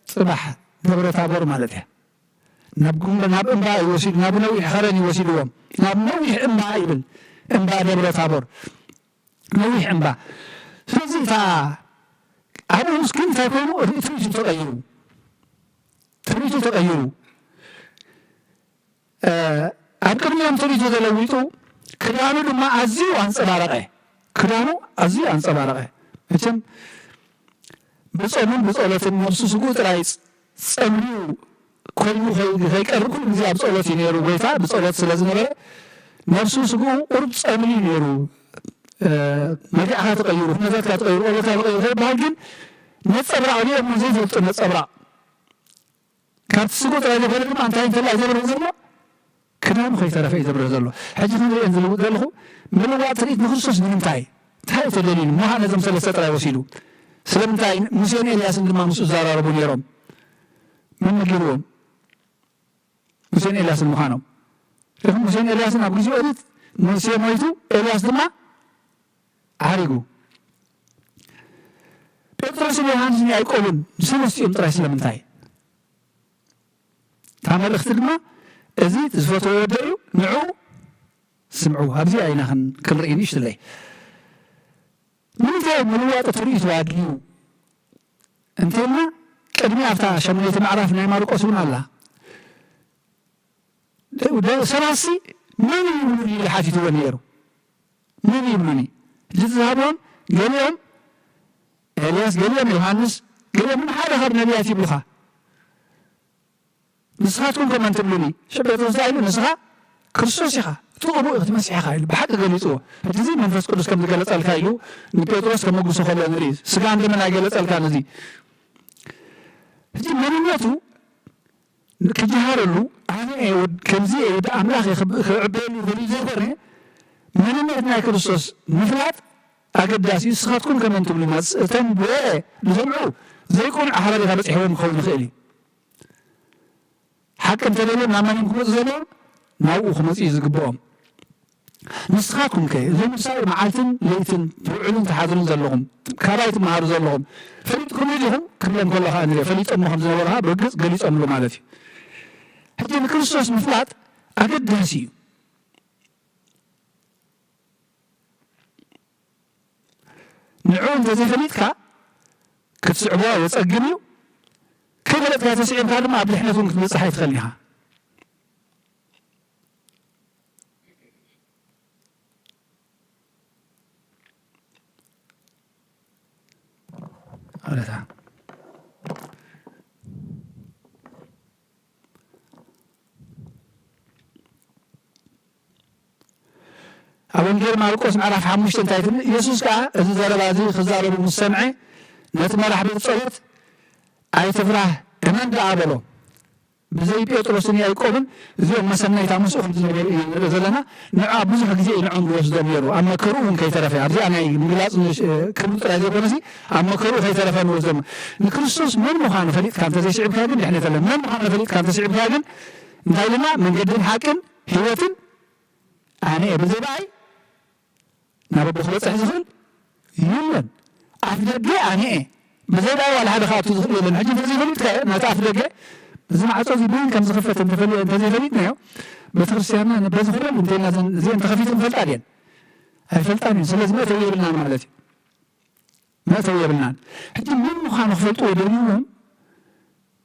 ጽባሕ ደብረ ታቦር ማለት እያ። ናብ ጉምበ-፣ ናብ እምባ እዩ ወሲዱ፣ ናብ ነዊሕ ኸረን እዩ ወሲድዎም። ናብ ነዊሕ እምባ ይብል፣ እምባ ደብረ ታቦር፣ ነዊሕ እምባ። ስለዚ እታ ኣብኡ ምስ ግን እንታይ ኮይኑ? ርኢ-፣ ትርኢቱ ተቐይሩ፣ ትርኢቱ ተቐይሩ። እ፣ ኣብ ቅድሚኦም ትርኢቱ ተለዊጡ፣ ክዳኑ ድማ ኣዝዩ ኣንጸባረቐ። ክዳኑ ኣዝዩ ኣንጸባረቐ። መቸም ብጾምን ብጸሎትን ነብሱ ስግኡ ጥራይ ጸ-፣ ጸምዩ ኮይኑ ከይ-፣ ከይቀርብ ኩሉ ግዜ ኣብ ጸሎት እዩ ነይሩ። ጎይታ ብጸሎት ስለ ዝነበረ ነብሱ ስግኡ ቁሩብ ጸምዩ ነይሩ። እ፣ መልክዕካ ትቐይሩ፣ ኩነታትካ ትቐይሩ፣ ቆሎካ ትቐይሩ ከይበሃል ግን ነጸብራቕ ሪኦም ዘይፈልጡ ነጸብራቕ ካብቲ ስግኡ ጥራይ ዘይኮነ ድማ እንታይ እንተላ እዩ ዘብርህ ዘሎ? ክዳኑ ከይተረፈ እዩ ዘብርህ ዘሎ። ሕጂ ክንሪኤን ዝልውጥ ዘለኹ ምልዋጥ ትርኢት ንክርስቶስ ንምንታይ? እንታይ እዩ ተደልዩ? ምዃን ነዞም ሰለስተ ጥራይ ወሲዱ። ስለምንታይ? ሙሴን ኤልያስን ድማ ምስኡ ዝዛራረቡ ነይሮም። መን ነጊርዎም? ሙሴን ኤልያስን ምዃኖም። ርኢኹም? ሙሴን ኤልያስን ኣብ ግዜ ኦሪት ሙሴ ሞይቱ፣ ኤልያስ ድማ ዓሪጉ። ጴጥሮስን ዮሃንስን ያዕቆብን ሰለስቲኦም ጥራይ ስለምንታይ? እታ መልእኽቲ ድማ፣ "እዚ ዝፈትዎ ወደይ እዩ፣ ንዑ ስምዑ፣ ኣብዚኣ ኢና ክን-፣ ክንርኢ ንእሽትለይ። ንምንታይ ምልዋጥ ትርኢት ኣድልዩ እንተልና፣ ቅድሚ ኣብታ ሸሞነይቲ ምዕራፍ ናይ ማርቆስ እውን ኣላ። ደ-፣ ደ-፣ ሰባትሲ መን እዩ ይብሉኒ ኢሉ ሓቲትዎ ነይሩ። መን ይብሉኒ? ሕጂ ዝሃብዎም ገሊኦም ኤልያስ፣ ገሊኦም ዮሃንስ፣ ገሊኦም ሓደ ካብ ነቢያት ይብሉኻ። ንስኻትኩም ከ መን ትብሉኒ? ሽዑ ጴጥሮስ እንታይ ኢሉ? ንስኻ ክርስቶስ ኢኻ፣ እቲ ቅቡእ ኢኻ፣ እቲ መሲሕ ኢኻ ኢሉ ብሓቂ ገሊጽዎ። ሕጂ እዚ መንፈስ ቅዱስ ከም ዝገለጸልካ ኢሉ ንጴጥሮስ ከመጉሶ ከሎ ንርኢ። ስጋን ደምን ኣይገለጸልካን እዚ። ሕጂ መንነቱ ክጀሃረሉ፣ ኣነ እየ ወድ-፣ ከምዚ እየ ወዲ ኣምላኽ እየ ክብ-፣ ክዕበየሉ ዝብል ዘይኮነ፣ መንነት ናይ ክርስቶስ ምፍላጥ ኣገዳሲ እዩ። ንስኻትኩም ከ መን ትብሉና? እቶም ብወረ ዝሰምዑ ዘይቅኑዕ ሓበሬታ በጺሕዎም ክኸውን ይኽእል እዩ። ሓቂ እንተደልዮም ናብ መን እዮም ክመጹ ዘለዎም? ናብኡ ክመጹ እዩ ዝግብኦም። ንስኻትኩም ከ እዞም ምሳይ መዓልትን ለይትን ትውዕሉን ትሓድሩን ዘለኹም፣ ካባይ ትመሃሩ ዘለኹም፣ ፈሊጥኩም ዲኹም ክብሎም ከሎ ኸኣ ንሪኦ፣ ፈሊጦሞ ከም ዝነበሩ ኸኣ ብርግጽ ገሊጾምሉ ማለት እዩ። ሕጂ ንክርስቶስ ምፍላጥ ኣገዳሲ እዩ። ንዕኡ እንተዘይፈሊጥካ ክትስዕቦ የጸግም እዩ። ከይፈለጥካ ተስዒብካ ድማ ኣብ ድሕነት እውን ክትበጽሕ ኣይትኽእልን ኢኻ። ኣረታ። ኣብ ወንጌል ማርቆስ ምዕራፍ ሓሙሽተ እንታይ ትብል? ኢየሱስ ከኣ እዚ ዘረባ እዚ ክዛረቡ ምስ ሰምዐ፣ ነቲ መራሕ ቤት ጸሎት፣ "ኣይትፍራህ፣ እመን ደኣ" በሎ። ብዘይ ጴጥሮስን ያዕቆብን እዚኦም መሰናይታ ምስኡ ከም ዝነበሩ ኢና ንርኢ ዘለና። ንዓ ብዙሕ ግዜ እዩ ንዕኦም ዝወስዶም ነይሩ። ኣብ መከርኡ እውን ከይተረፈ፣ ኣብዚኣ ናይ ምግላጽ ንሽ-፣ ክብሉ ጥራይ ዘይኮነሲ፣ ኣብ መከርኡ ከይተረፈ ንወስዶም። ንክርስቶስ መን ምዃኑ ፈሊጥካ እንተዘይስዒብካ ግን ድሕነት የለን። መን ምዃኑ ፈሊጥካ እንተስዒብካ ግን እንታይ ኢልና? መንገድን ሓቅን ህይወትን ኣነ እየ፣ ብዘይ ብኣይ ናብ ኣቦ ክበጽሕ ዝኽእል የለን። ኣፍ ደገ ኣነ እየ፣ ብዘይ ብኣይ ዋላ ሓደ ክኣቱ ዝኽእል የለን። ሕጂ እንተዘይፈሊጥካዮ ነቲ ኣፍ ደገ፣ እዚ ማዕጾ እዚ በይን ከም ዝኽፈት እንተፈሊ-፣ እንተዘይፈሊጥናዮ፣ ቤተክርስትያንና በዚ ክለል እንተኢልና ዘን-፣ እዚአን ተኸፊተን ይፈልጣ ድየን? ኣይፈልጣን እየን። ስለዚ መእተዊ የብልናን ማለት እዩ። መእተዊ የብልናን። ሕጂ መን ምዃኑ ክፈልጥዎ ደልይዎም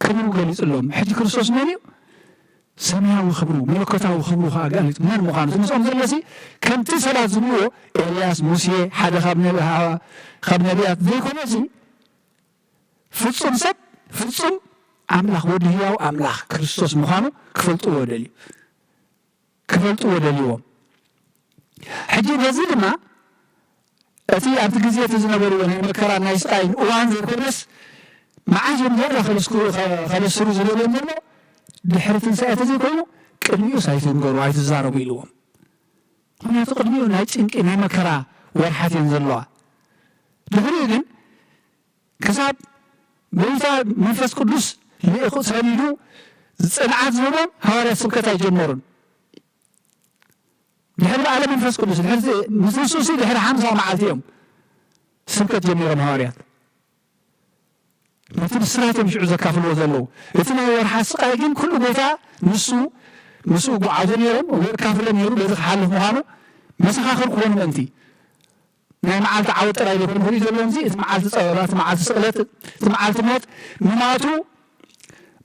ክብሩ ገሊጹሎም። ሕጂ ክርስቶስ መን እዩ? ሰማያዊ ክብሩ፣ መለኮታዊ ክብሩ ከኣ ገሊጹ። መን ምዃኑ እቲ ምስኦም ዘሎሲ ከምቲ ሰባት ዝብልዎ ኤልያስ፣ ሙሴ፣ ሓደ ካብ ነብ-፣ ካብ ነቢያት ዘይኮነሲ ፍጹም ሰብ፣ ፍጹም ኣምላኽ፣ ወዲ ህያው ኣምላኽ ክርስቶስ ምዃኑ ክፈልጥዎ ደልዩ። ክፈልጥዎ ደልይዎም። ሕጂ በዚ ድማ እቲ ኣብቲ ግዜ እቲ ዝነበርዎ ናይ መከራን ናይ ስቓይን እዋን ዘይኮነስ፣ መዓስ እዮም ዘላ ከለስኩ-፣ ከ-፣ ከለስሩ ዝደልዮም ዘሎ፣ ድሕሪ ትንሳኤ ተዘይኮይኑ ቅድሚኡስ ኣይትንገሩ፣ ኣይትዛረቡ ኢልዎም። ምኽንያቱ ቅድሚኡ ናይ ጭንቂ ናይ መከራ ወርሓት እየን ዘለዋ። ድሕሪኡ ግን ክሳብ ጎይታ መንፈስ ቅዱስ ልኢኹ ሰዲዱ ጽንዓት ዝህቦም ሃዋርያት ስብከት ኣይጀመሩን። ድሕሪ በዓለ መንፈስ ቅዱስ፣ ድሕሪ ዚ-፣ ምስ ንሱሲ ድሕሪ ሓምሳ መዓልቲ እዮም ስብከት ጀሚሮም ሃዋርያት። ነቲ ብስራት እዮም ሽዑ ዘካፍልዎ ዘለዉ። እቲ ናይ ወርሓ ስቓይ ግን ኩሉ ጎይታ ንሱ ምስኡ ይጓዓዙ ነይሮም፣ ወይ የካፍሎም ነይሩ፣ በዚ ክሓልፍ ምዃኑ መሰኻኽር ክኾኑ ምእንቲ። ናይ መዓልቲ ዓወት ጥራይ ዘይኮነ ክርኢ ዘለዎም እዚ፣ እቲ መዓልቲ ጸበባ፣ እቲ መዓልቲ ስቕለት፣ እቲ መዓልቲ ሞት፣ ምማቱ፣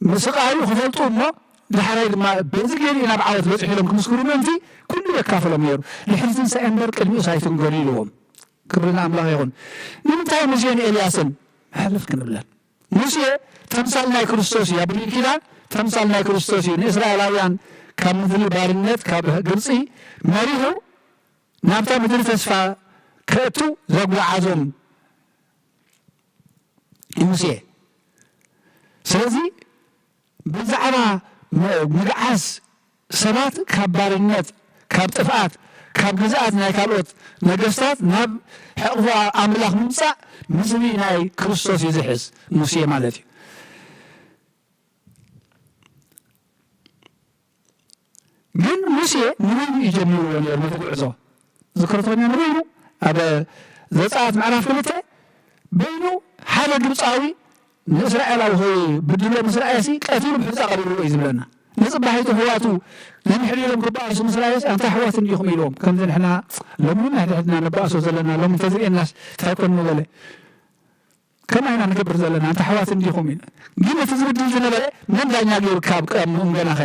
ምስቓዩ ክፈልጡ እሞ፣ ዳሕራይ ድማ በዚ ገይሩ ናብ ዓወት በጺሑ ኢሎም ክምስክሩ ምእንቲ ኩሉ የካፈሎም ነይሩ። ድሕሪ ትንሳኤ እምበር ቅድሚኡስ ኣይትንገሩ ኢልዎም። ክብሪ ንኣምላኽ ይኹን። ንምንታይ ሙሴን ኤልያስን ሕልፍ ክንብለን? ሙሴ ተምሳል ናይ ክርስቶስ እዩ። ኣብ ብሉይ ኪዳን ተምሳል ናይ ክርስቶስ እዩ። ንእስራኤላውያን ካብ ምድሪ ባርነት፣ ካብ ግብጺ መሪሑ ናብታ ምድሪ ተስፋ ከእቱ ዘጓዓዞም እዩ ሙሴ። ስለዚ ብዛዕባ ም-፣ ምግዓዝ ሰባት ካብ ባርነት፣ ካብ ጥፍኣት፣ ካብ ግዝኣት ናይ ካልኦት ነገስታት ናብ ሕቕፎ ኣምላኽ ምምጻእ ምስዚ ናይ ክርስቶስ እዩ ዝሕዝ፣ ሙሴ ማለት እዩ። ግን ሙሴ ንበይኑ እዩ ጀሚርዎ ነይሩ ነቲ ጉዕዞ። ዝክርቶኛ ንበይኑ ኣብ ዘጸኣት ምዕራፍ ክልተ በይኑ ሓደ ግብጻዊ ንእስራኤላዊ ከይብድሎ ምስ ረኣየሲ ቀቲሉ ብሑጻ ቀቢርዎ እዩ ዝብለና። ንጽባሒቱ ኣሕዋቱ ነንሕድሕዶም ክበኣሱ ምስ ረኣየስ፣ ኣንታ ኣሕዋት እንዲኹም ኢልዎም። ከምዚ ንሕና ሎሚ እውን ንሕድሕድና ንበኣሶ ዘለና፣ ሎሚ እንተዝርእየናስ እንታይ ኮን ምበለ? ከምኣ ኢና ንገብር ዘለና፣ ኣንታ ኣሕዋት እንዲኹም ኢሉ። ግን እቲ ዝብድል ዝነበረ መን ዳኛ ገይሩ ካብ ቀም እምገናኸ?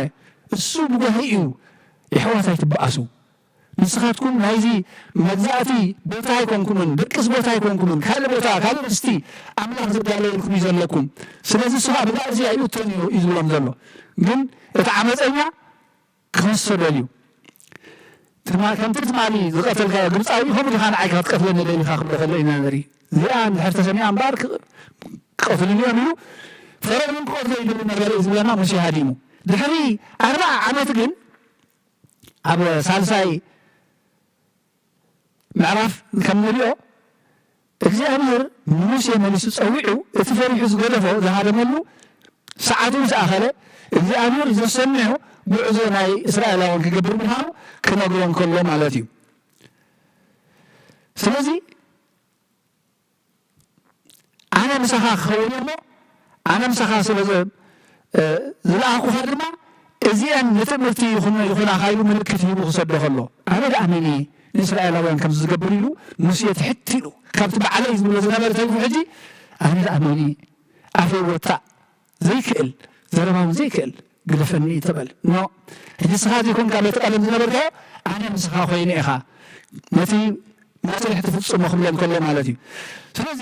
እሱ ብጓሂ እዩ፣ የሕዋት ኣይትበኣሱ። ንስኻትኩም ናይዚ መግዛእቲ ቦታ ኣይኮንኩምን፣ ደቅስ ቦታ ኣይኮንኩምን፣ ካልእ ቦታ፣ ካልእ ርስቲ ኣምላኽ ዝዳለወልኩም እዩ ዘለኩም። ስለዚ ንሱ ኸኣ ብጋእዚ ኣይእቶን እዩ፣ እዩ ዝብሎም ዘሎ። ግን እቲ ዓመፀኛ ክኸሶ ደልዩ። ትማ-፣ ከምቲ ትማሊ ዝቐተልካዮ ግብፃዊ፣ ከምኡ ዲኻ ንዓይ ክትቀትለኒ ደሊኻ ክብሎ ከሎ ኢና ንርኢ። እዚኣ እንድሕር ተሰሚዓ እምበኣር ክ-፣ ክቐትሉኒ እዮም ኢሉ፣ ፈርዖን እውን ክቐትሎ ይደሊ ነበረ እዩ ዝብለና ሙሴ ሃዲሙ። ድሕሪ ኣርብዓ ዓመት ግን ኣብ ሳልሳይ ምዕራፍ ከም ንሪኦ፣ እግዚኣብሔር ንሙሴ መሊሱ ጸዊዑ፣ እቲ ፈሪሑ ዝገደፎ ዝሃደመሉ ሰዓቱ ምስ ኣኸለ፣ እግዚኣብሔር ዘሰንዮ ጉዕዞ ናይ እስራኤላውያን ክገብር ምዃኑ ክነግሮም ከሎ ማለት እዩ። ስለዚ ኣነ ምሳኻ ክኸውን እየ እሞ፣ ኣነ ምሳኻ ስለ ዝ-፣ እ፣ ዝለኣኹኻ ድማ፣ እዚአን ንትእምርቲ ይኹን-፣ ይኹናኻ ኢሉ ምልክት ሂቡ ክሰዶ ከሎ፣ ኣነ ደኣ መን እየ ንእስራኤላውያን ከምዚ ዝገብር ኢሉ ሙሴ ትሕት ኢሉ፣ ካብቲ ባዕለይ ዝብሎ ዝነበረ ተሪፉ ሕጂ፣ ኣነ ደኣ መን እየ? ኣፈይ ወታእ ዘይክእል፣ ዘረባ እውን ዘይክእል፣ ግደፈኒ ተበል። ኖ፣ ሕጂ ንስኻ ዘይኮንካ በቲ ቀደም ዝነበርካዮ፣ ኣነ ምሳኻ ኮይነ ኢኻ። ነቲ መስርሕ ትፍጽሞ ክብሎ እንከሎ ማለት እዩ። ስለዚ፣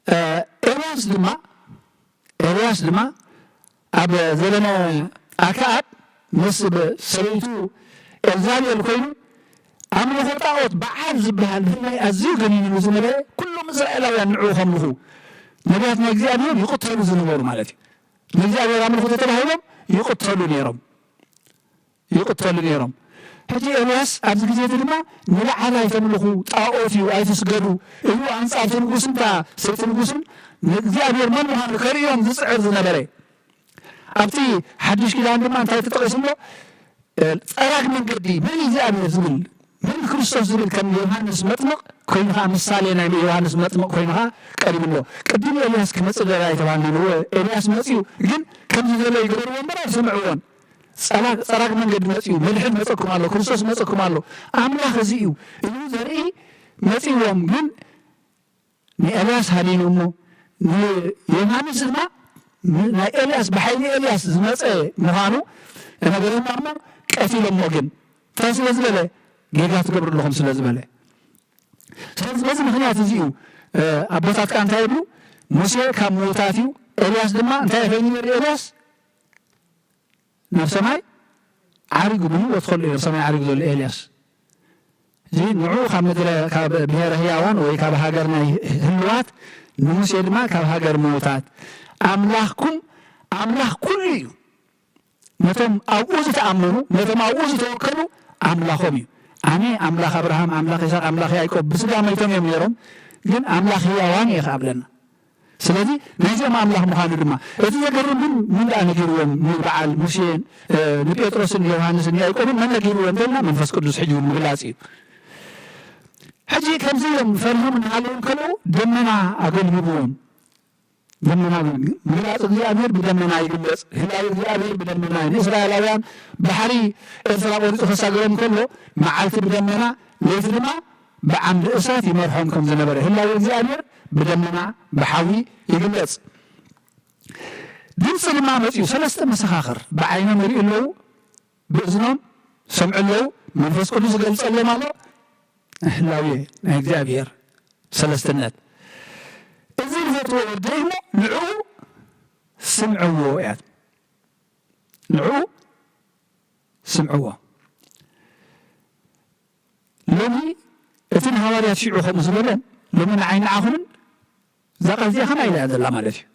እ፣ ኤልያስ ድማ፣ ኤልያስ ድማ ኣብ ዘበነ ኣክዓብ ምስ ብ-፣ ሰበይቱ ኤልዛቤል ኮይኑ ኣምልኾ ጣዖት በዓል ዝበሃል ብፍላይ ኣዝዩ ገኒንሉ ዝነበረ፣ ኩሎም እስራኤላውያን ንዕኡ ከምልኹ፣ ነቢያት ናይ እግዚኣብሔር ይቕተሉ ዝነበሩ ማለት እዩ። ንእግዚኣብሔር ኣምልኹ ተተባሂሎም ይቕተሉ ነይሮም፣ ይቕተሉ ነይሮም። ሕጂ ኤልያስ ኣብዚ ግዜ እዚ ድማ ንበዓል ኣይተምልኹ፣ ጣዖት እዩ፣ ኣይትስገዱ፣ እዩ ኣንጻር እቲ ንጉስን እታ ሰበይቲ ንጉስን ንእግዚኣብሔር መን ምዃኑ ከርእዮም ዝጽዕር ዝነበረ። ኣብቲ ሓድሽ ኪዳን ድማ እንታይ ተጠቒሱ ኣሎ? እ፣ ጸራግ መንገዲ፣ መን እዩ እግዚኣብሔር ዝብል፣ መን ክርስቶስ ዝብል ከም ዮሃንስ መጥምቕ ኮይኑ ኸዓ፣ ምሳሌ ናይ ዮሃንስ መጥምቕ ኮይኑ ኸዓ ቀሪቡ ኣሎ። ቅድም ኤልያስ ክመጽእ ደላ ኣይተባህልናን፣ እወ፣ ኤልያስ መጺኡ፣ ግን ከምዚ ዘሎ ይግበርዎ እምበር ኣይሰምዕዎን። ጸላ-፣ ጸራግ መንገዲ መጺኡ፣ መድሕን መጸኩም ኣሎ፣ ክርስቶስ መጸኩም ኣሎ፣ ኣምላኽ እዚ እዩ፣ እዩ ዘርኢ መጺዎም፣ ግን ንኤልያስ ሃዲኑ እሞ፣ ንዮሃንስ ድማ ን-፣ ናይ ኤልያስ፣ ብሓይሊ ኤልያስ ዝመጸ ምዃኑ ተነገረና እሞ፣ ቀቲሎሞ። ግን እንታይ ስለ ዝበለ? ጌጋ ትገብሩ ኣለኹም ስለ ዝበለ። ስለዚ በዚ ምኽንያት እዚ እዩ፣ እ፣ ኣቦታት ከኣ እንታይ ይብሉ? ሙሴ ካብ ምዉታት እዩ፣ ኤልያስ ድማ እንታይ ኮይኑ ነይሩ ኤልያስ? ናብ ሰማይ ዓሪጉ፣ ብህይወት ከሎ እዩ ናብ ሰማይ ዓሪጉ ዘሎ ኤልያስ። እዚ ንዑ ካብ ምድረ፣ ካብ ብሔረ ህያዋን ወይ ካብ ሃገር ናይ ህልዋት፣ ንሙሴ ድማ ካብ ሃገር ምዉታት። ኣምላኽኩም ኣምላኽ ኩሉ እዩ። ነቶም ኣብኡ ዝተኣመኑ፣ ነቶም ኣብኡ ዝተወከሉ ኣምላኾም እዩ። ኣነ ኣምላኽ ኣብርሃም፣ ኣምላኽ ይስሐቅ፣ ኣምላኽ ያዕቆብ፣ ብስጋ መይቶም እዮም ነይሮም፣ ግን ኣምላኽ ህያዋን እየ ከኣ ብለና። ስለዚ ናይዚኦም ኣምላኽ ምዃኑ ድማ፣ እቲ ዘገርም ግን መን ደኣ ነጊርዎም ንበዓል ሙሴን፣ እ፣ ንጴጥሮስን ንዮሃንስን ንያዕቆብን መን ነጊርዎም እንተልና መንፈስ ቅዱስ ሕጂ እውን ምግላጽ እዩ። ሕጂ ከምዚ እዮም ፈሪሆም እናሃለዉ እንከለዉ ደመና ኣገልቢብዎም። ደመና፣ ምግላጽ እግዚኣብሔር ብደመና ይግለጽ። ህላዊ እግዚኣብሔር ብደመና እዩ። ንእስራኤላውያን ባሕሪ ኤርትራ ቆሪጹ ከሳግሮም ከሎ መዓልቲ ብደመና ለይቲ ድማ ብዓምዲ እሳት ይመርሖም ከም ዝነበረ ህላዊ እግዚኣብሔር ብደመና ብሓዊ ይግለጽ። ድምፂ ድማ መፂኡ ሰለስተ መሰኻኽር ብዓይኖም ይርእዩ ኣለዉ፣ ብእዝኖም ሰምዑ ኣለዉ፣ መንፈስ ቅዱስ ይገልፀሎም ኣሎ። ህላዌ ናይ እግዚኣብሔር ሰለስትነት። እዚ ዝፈትዎ ወደይ እሞ ንዕኡ ስምዕዎ እያ። ንዕኡ ስምዕዎ። ሎሚ እቲ ንሃዋርያት ሽዑ ከምኡ ዝበለን ሎሚ ንዓይ ንዓኹምን እዛ ቃል እዚኣ ከማይ ኢላ እያ ዘላ ማለት እዩ።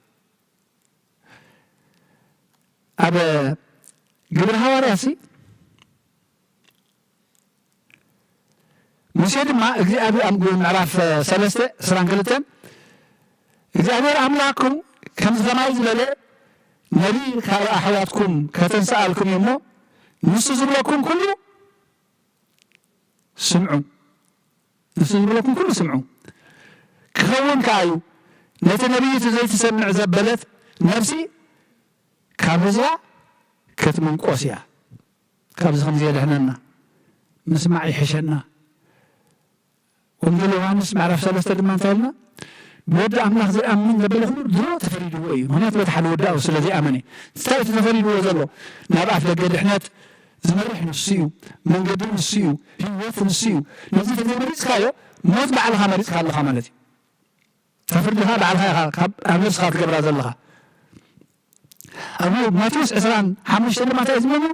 ኣብ ግብሪ ሃዋርያሲ ሙሴ ድማ እግዚኣብሔር ኣብ ምዕራፍ ሰለስተ ዕስራን ክልተን እግዚኣብሔር ኣምላኽኩም ከምዚ ከማይ ዝበለ ነቢይ ካብ ኣሕዋትኩም ከተንስኣልኩም እዩ እሞ ንሱ ዝብለኩም ኩሉ ስምዑ፣ ንሱ ዝብለኩም ኩሉ ስምዑ። ክኸውን ከኣ እዩ፣ ነቲ ነቢይ እቲ ዘይትሰምዕ ዘበለት ነፍሲ ካብ እዚኣ ክትምንቆስ እያ። ካብዚ ከምዚ የድሕነና፣ ምስማዕ ይሕሸና። ወንጌል ዮሃንስ ምዕራፍ ሰለስተ ድማ እንታይ ኢልና? ብወዲ ኣምላኽ ዘይኣምን ዘበለ ኩሉ ድሮ ተፈሪድዎ እዩ። ምኽንያቱ በቲ ሓደ ወዲ ኣብ ስለ ዘይኣመነ። እንታይ እቲ ተፈሪድዎ ዘሎ? ናብ ኣፍ ደገ ድሕነት ዝመርሕ ንሱ እዩ። መንገዲ ንሱ እዩ። ህይወት ንሱ እዩ። ነዚ ተዘይመሪጽካዮ፣ ሞት ባዕልኻ መሪጽካ ኣለኻ ማለት እዩ። እታ ፍርድኻ ባዕልኻ ኢኻ ካብ ኣብ ነብስኻ ትገብራ ዘለኻ። ኣብ ማቴዎስ ዕስራን ሓሙሽተን ድማ እንታይ እዩ ዝብለና?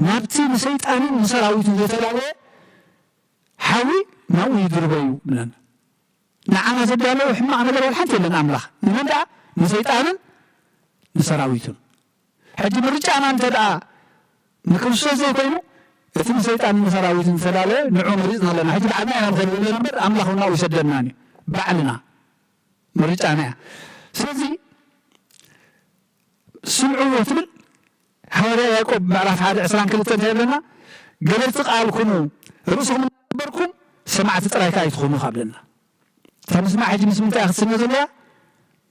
ናብቲ ንሰይጣንን ንሰራዊቱን ዝተዳለወ ሓዊ ናብኡ ይድርበዩ ይብለና። ንዓና ዘዳለወ ሕማቕ ነገር ወላ ሓንቲ የለን ኣምላኽ። ንመን ደኣ? ንሰይጣንን ንሰራዊቱን። ሕጂ ምርጫና እንተ ደኣ ንክርስቶስ ዘይኮይኑ፣ እቲ ንሰይጣንን ንሰራዊቱን ዝተዳለወ ንዑ መሪጽና ኣለና። ሕጂ ባዕልና ኢና ንኸይድ ዘለና እምበር ኣምላኽ እውን ናብኡ ይሰደናን እዩ። ባዕልና ምርጫና እያ። ስለዚ ስምዕዎ ትብል ሃዋርያ ያዕቆብ ምዕራፍ ሓደ ዕስራን ክልተን እንታይ ይብለና? ገበርቲ ቃል ኩኑ፣ ርእስኹም እናገበርኩም ሰማዕቲ ጥራይ ከኣ ኣይትኹኑ ካብ ለና። እታ ምስማዕ ሕጂ ምስ ምንታይ እያ ክትስነ ዘለዋ?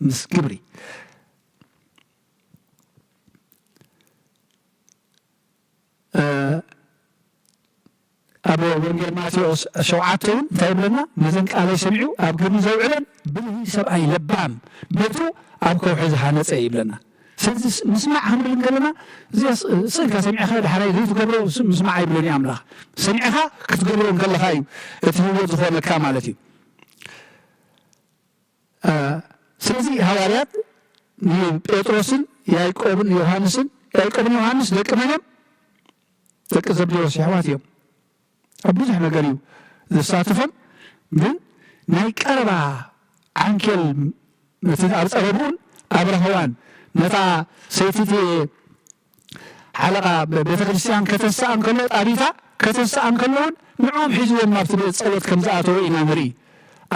ምስ ግብሪ። እ፣ ኣብ ወንጌል ማቴዎስ ሸውዓተ እውን እንታይ ይብለና? ነዘን ቃለይ ሰሚዑ ኣብ ግብሪ ዘውዕለን ብልሂ ሰብኣይ ለባም ቤቱ ኣብ ከውሒ ዝሃነጸ ይብለና። ስለዚ ስ-፣ ምስማዕ ክንብል እንከለና፣ እዚኣ ስ-፣ ስእልካ ሰሚዕኻ ድሓራይ ዘይትገብሮ ስ-፣ ምስማዕ ኣይብሎን እዩ ኣምላኽ። ሰሚዕኻ ክትገብሮ እንከለኻ እዩ እቲ ህይወት ዝኾነካ ማለት እዩ። እ፣ ስለዚ ሃዋርያት ንጴጥሮስን ያዕቆብን ዮሃንስን፣ ያዕቆብን ዮሃንስ ደቂ መን እዮም? ደቂ ዘብዴዎስ የሕዋት እዮም። ኣብ ብዙሕ ነገር እዩ ዘሳትፎም፣ ግን ናይ ቀረባ ዓንኬል ነቲ ኣብ ጸበብኡን ኣብ ራህዋን ነታ ሰይቲ እቲ ሓለቓ ቤተ ክርስቲያን ከተስኣ እንከሎ፣ ጣቢታ ከተስኣ እንከሎ እውን ንዕኦም ሒዝዎም ናብቲ ቤት ጸሎት ከም ዝኣተወ ኢና ንርኢ።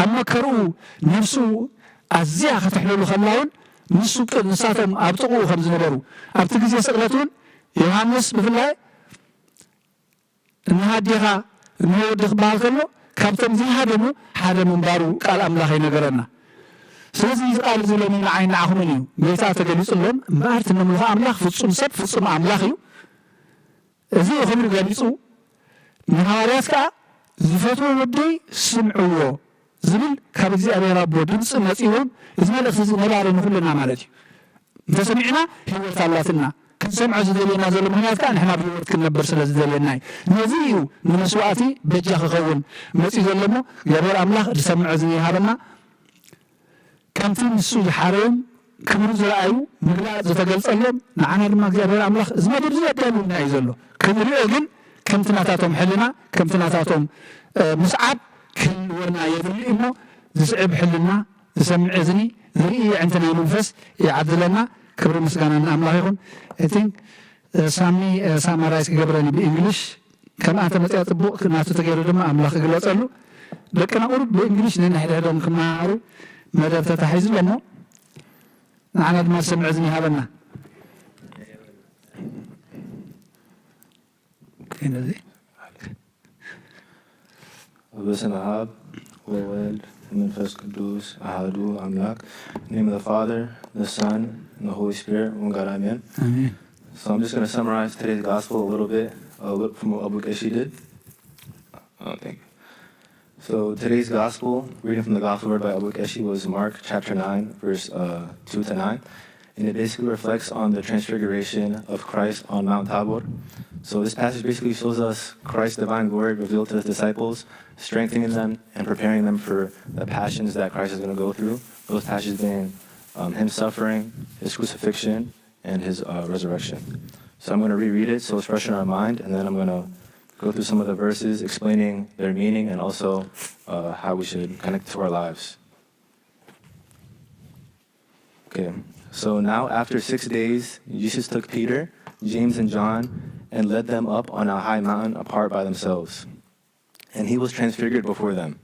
ኣብ መከርኡ ነፍሱ ኣዝያ ከተሕልሉ ከላ እውን ንሱ ቅ-፣ ንሳቶም ኣብ ጥቕኡ ከም ዝነበሩ፣ ኣብቲ ግዜ ስቕለት እውን ዮሃንስ ብፍላይ እንሃዴኻ እንሆ ወዲ ክበሃል ከሎ ካብቶም ዘይሃደሙ ሓደ ምንባሩ ቃል ኣምላኽ ይነገረና። ስለዚ እዚ ቃል እዚ ሎሚ ንዓይ ንዓኹምን እዩ። ጎይታ ተገሊጹሎም እምበኣር እቲ እነምልኾ ኣምላኽ ፍጹም ሰብ ፍጹም ኣምላኽ እዩ። እዚ ክብሩ ገሊጹ ንሃዋርያት ከኣ ዝፈትዎ ወደይ ስምዕዎ ዝብል ካብ እግዚኣብሔር ኣቦ ድምፂ መፂዎም፣ እዚ መልእኽቲ እዚ ነባሪ ንኹልና ማለት እዩ። እንተሰሚዕና ህይወት ኣላትና። ክንሰምዖ ዝደልየና ዘሎ ምኽንያት ከኣ ንሕና ብህይወት ክንነብር ስለ ዝደልየና እዩ። ነዚ እዩ ንመስዋእቲ በጃ ክኸውን መፂኡ ዘሎ እሞ እግዚኣብሔር ኣምላኽ ዝሰምዖ እዝኒ ይሃበና። ከምቲ ንሱ ዝሓረዮም ክብሩ ዝረኣዩ ምግላጽ ዝተገልጸሎም፣ ንዓና ድማ እግዚኣብሔር ኣምላኽ እዚ መደብ እዚ ኣዳልዩልና እዩ ዘሎ። ክንሪኦ ግን ከምቲ ናታቶም ሕልና፣ ከምቲ ናታቶም፣ እ፣ ምስዓብ ክህልወና የድሊ እሞ፣ ዝስዕብ ሕልና፣ ዝሰምዕ እዝኒ፣ ዝርኢ ኣዕንቲ ናይ መንፈስ ይዓድለና። ክብሪ ምስጋና ንኣምላኽ ይኹን። I think፣ እ፣ ሳሚ፣ እ፣ ሳማራይዝ ክገብረኒ ብእንግሊሽ ከም ኣንተ መጽያ ጽቡቕ ናቱ ተገይሩ ድማ ኣምላኽ ይግለጸሉ። ደቅና ቁሩብ ብእንግሊሽ ነንሕድሕዶም ክመሃሩ መደብ ተታሒዙ ኣሎ እሞ ንዓና ድማ ዝሰምዕ እዝኒ ይሃበና። ነዚ በስመ አብ ወወልድ ወመንፈስ ቅዱስ አሐዱ አምላክ። In the name of the Father, the Son, and the Holy Spirit, one God, amen. አሜን። So I'm just gonna summarize today's gospel a little bit, uh, what, from what Abu Keshi did. Oh, thank you. So today's gospel, reading from the gospel read by Abu Keshi, was Mark chapter nine, verse, uh, two to nine. And it basically reflects on the transfiguration of Christ on Mount Tabor. So this passage basically shows us Christ's divine glory revealed to his disciples, strengthening them and preparing them for the passions that Christ is gonna go through. Those passions being, um, him suffering, his crucifixion, and his, uh, resurrection. So I'm gonna reread it so it's fresh in our mind, and then I'm gonna go through some of the verses explaining their meaning and also, uh, how we should connect to our lives. Okay, so now after six days, Jesus took Peter, James, and John and led them up on a high mountain apart by themselves. And he was transfigured before them.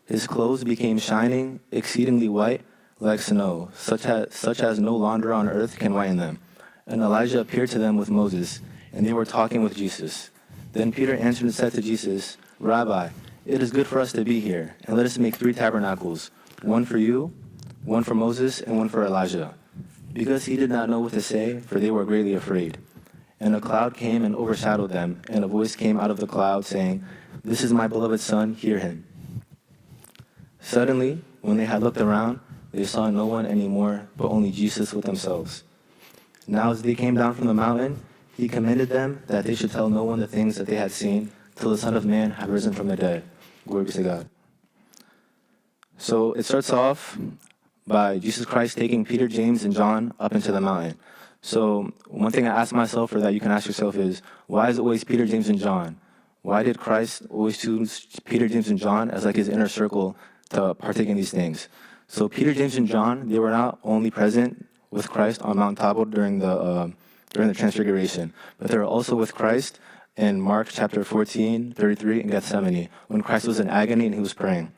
His clothes became shining, exceedingly white, like snow, such as, such as no launderer on earth can whiten them. And Elijah appeared to them with Moses, and they were talking with Jesus. Then Peter answered and said to Jesus, "Rabbi, it is good for us to be here, and let us make three tabernacles, one for you, one for Moses, and one for Elijah." because he did not know what to say, for they were greatly afraid. And a cloud came and overshadowed them, and a voice came out of the cloud saying, "This is my beloved Son, hear him." Suddenly, when they had looked around, they saw no one anymore, but only Jesus with themselves. Now, as they came down from the mountain, he commanded them that they should tell no one the things that they had seen till the Son of Man had risen from the dead. Glory be to God. So it starts off by Jesus Christ taking Peter, James, and John up into the mountain. So one thing I ask myself, or that you can ask yourself, is why is it always Peter, James, and John? Why did Christ always choose Peter, James, and John as like his inner circle to partake in these things? So Peter, James, and John, they were not only present with Christ on Mount Tabor during the uh, during the Transfiguration, but they were also with Christ in Mark chapter fourteen, thirty-three, in Gethsemane, when Christ was in agony and he was praying.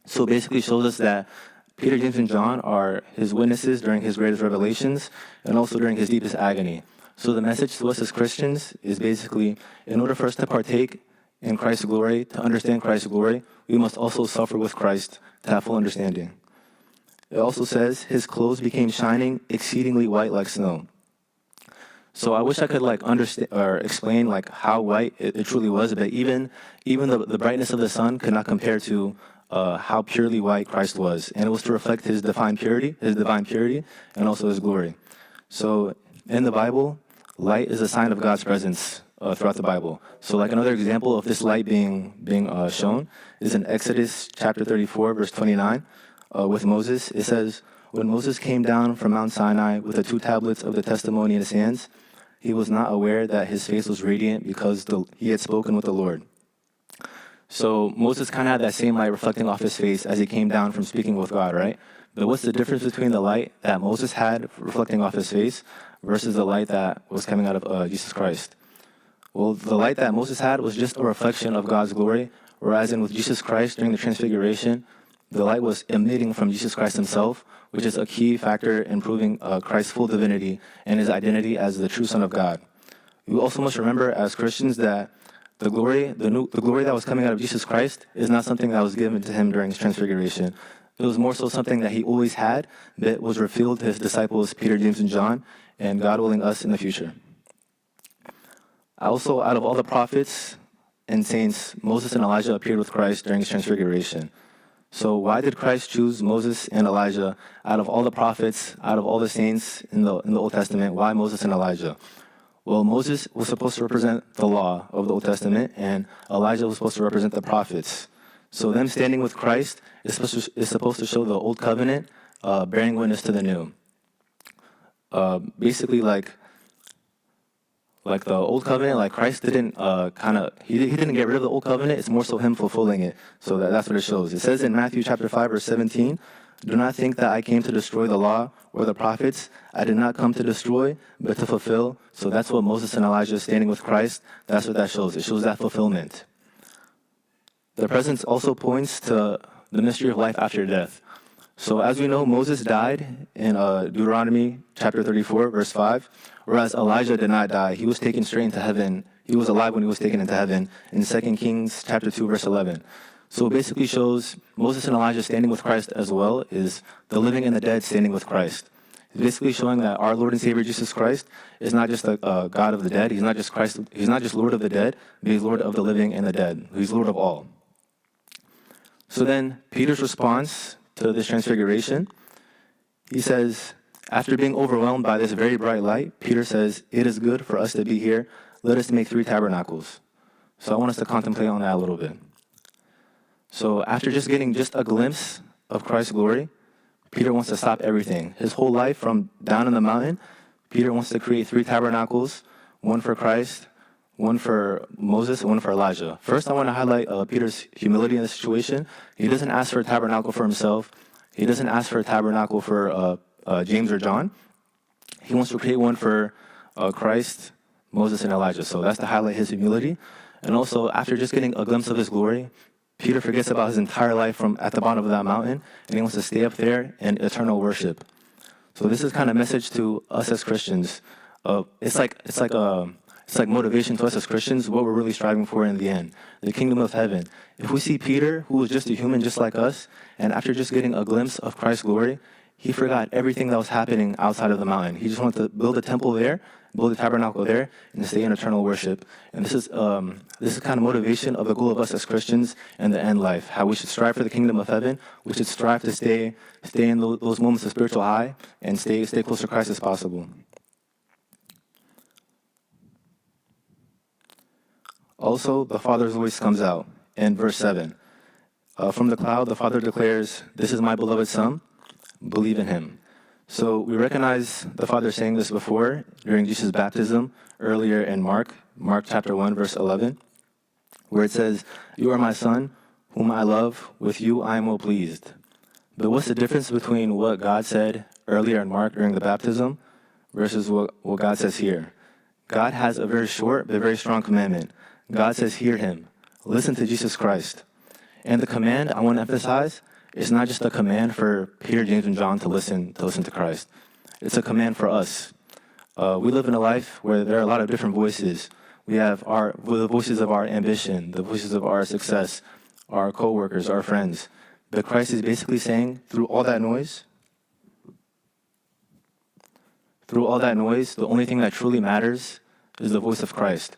So it basically shows us that Peter, James, and John are his witnesses during his greatest revelations and also during his deepest agony. So the message to us as Christians is basically, in order for us to partake in Christ's glory, to understand Christ's glory, we must also suffer with Christ to have full understanding. It also says, "His clothes became shining, exceedingly white like snow." So I wish I could like understand or explain like how white it, it truly was, but even even the, the brightness of the sun could not compare to uh, how purely white Christ was, and it was to reflect his divine purity, his divine purity, and also his glory. So in the Bible, light is a sign of God's presence uh, throughout the Bible. So like another example of this light being being uh, shown is in Exodus chapter thirty-four, verse twenty-nine. Uh, with Moses, it says, "When Moses came down from Mount Sinai with the two tablets of the testimony in his hands, he was not aware that his face was radiant because the, he had spoken with the Lord." So Moses kind of had that same light reflecting off his face as he came down from speaking with God, right? But what's the difference between the light that Moses had reflecting off his face versus the light that was coming out of uh, Jesus Christ? Well, the light that Moses had was just a reflection of God's glory, whereas in with Jesus Christ during the Transfiguration, the light was emitting from Jesus Christ himself, which is a key factor in proving uh, Christ's full divinity and his identity as the true Son of God. We also must remember as Christians that the glory, the, new, the glory that was coming out of Jesus Christ is not something that was given to him during his transfiguration. It was more so something that he always had, but was revealed to his disciples, Peter, James, and John, and God willing, us in the future. Also, out of all the prophets and saints, Moses and Elijah appeared with Christ during his transfiguration. So why did Christ choose Moses and Elijah out of all the prophets, out of all the saints in the, in the Old Testament? Why Moses and Elijah? Well, Moses was supposed to represent the law of the Old Testament, and Elijah was supposed to represent the prophets. So them standing with Christ is supposed to, is supposed to show the Old Covenant uh, bearing witness to the New. Uh, basically, like like the Old Covenant, like Christ didn't uh, kind of he, he didn't get rid of the Old Covenant. It's more so him fulfilling it. So that, that's what it shows. It says in Matthew chapter five, verse seventeen, "Do not think that I came to destroy the law or the prophets. I did not come to destroy, but to fulfill." So that's what Moses and Elijah standing with Christ, that's what that shows. It shows that fulfillment. The presence also points to the mystery of life after death. So as we know, Moses died in uh, Deuteronomy chapter thirty-four, verse five, whereas Elijah did not die. He was taken straight into heaven. He was alive when he was taken into heaven in Second Kings chapter two, verse eleven. So it basically shows Moses and Elijah standing with Christ as well is the living and the dead standing with Christ. It's basically showing that our Lord and Savior Jesus Christ is not just a, a God of the dead. He's not just Christ. He's not just Lord of the dead, but he's Lord of the living and the dead. He's Lord of all. So then, Peter's response to this transfiguration, he says, after being overwhelmed by this very bright light, Peter says, "It is good for us to be here. Let us make three tabernacles." So I want us to contemplate on that a little bit. So after just getting just a glimpse of Christ's glory, Peter wants to stop everything. His whole life from down in the mountain, Peter wants to create three tabernacles, one for Christ, one for Moses, one for Elijah. First, I want to highlight uh, Peter's humility in this situation. He doesn't ask for a tabernacle for himself. He doesn't ask for a tabernacle for uh, uh, James or John. He wants to create one for uh, Christ, Moses, and Elijah. So that's to highlight his humility. And also, after just getting a glimpse of his glory, Peter forgets about his entire life from at the bottom of that mountain, and he wants to stay up there in eternal worship. So this is kind of message to us as Christians. Uh, it's like it's like a it's like motivation to us as Christians, what we're really striving for in the end, the kingdom of heaven. If we see Peter, who was just a human just like us, and after just getting a glimpse of Christ's glory, He forgot everything that was happening outside of the mountain. He just wanted to build a temple there, build a tabernacle there, and stay in eternal worship. And this is um, this is kind of motivation of the goal of us as Christians in the end life. How we should strive for the kingdom of heaven. We should strive to stay stay in tho- those moments of spiritual high and stay stay close to Christ as possible. Also, the Father's voice comes out in verse seven. Uh, from the cloud, the Father declares, "This is my beloved Son, believe in him." So we recognize the Father saying this before during Jesus' baptism earlier in Mark, Mark chapter one, verse eleven, where it says, "You are my Son, whom I love, with you I am well pleased." But what's the difference between what God said earlier in Mark during the baptism versus what, what God says here? God has a very short but very strong commandment. God says, "Hear him." Listen to Jesus Christ. And the command I want to emphasize is not just a command for Peter, James, and John to listen to listen to Christ. It's a command for us. Uh, we live in a life where there are a lot of different voices. We have our the voices of our ambition, the voices of our success, our coworkers, our friends. But Christ is basically saying, through all that noise, through all that noise, the only thing that truly matters is the voice of Christ.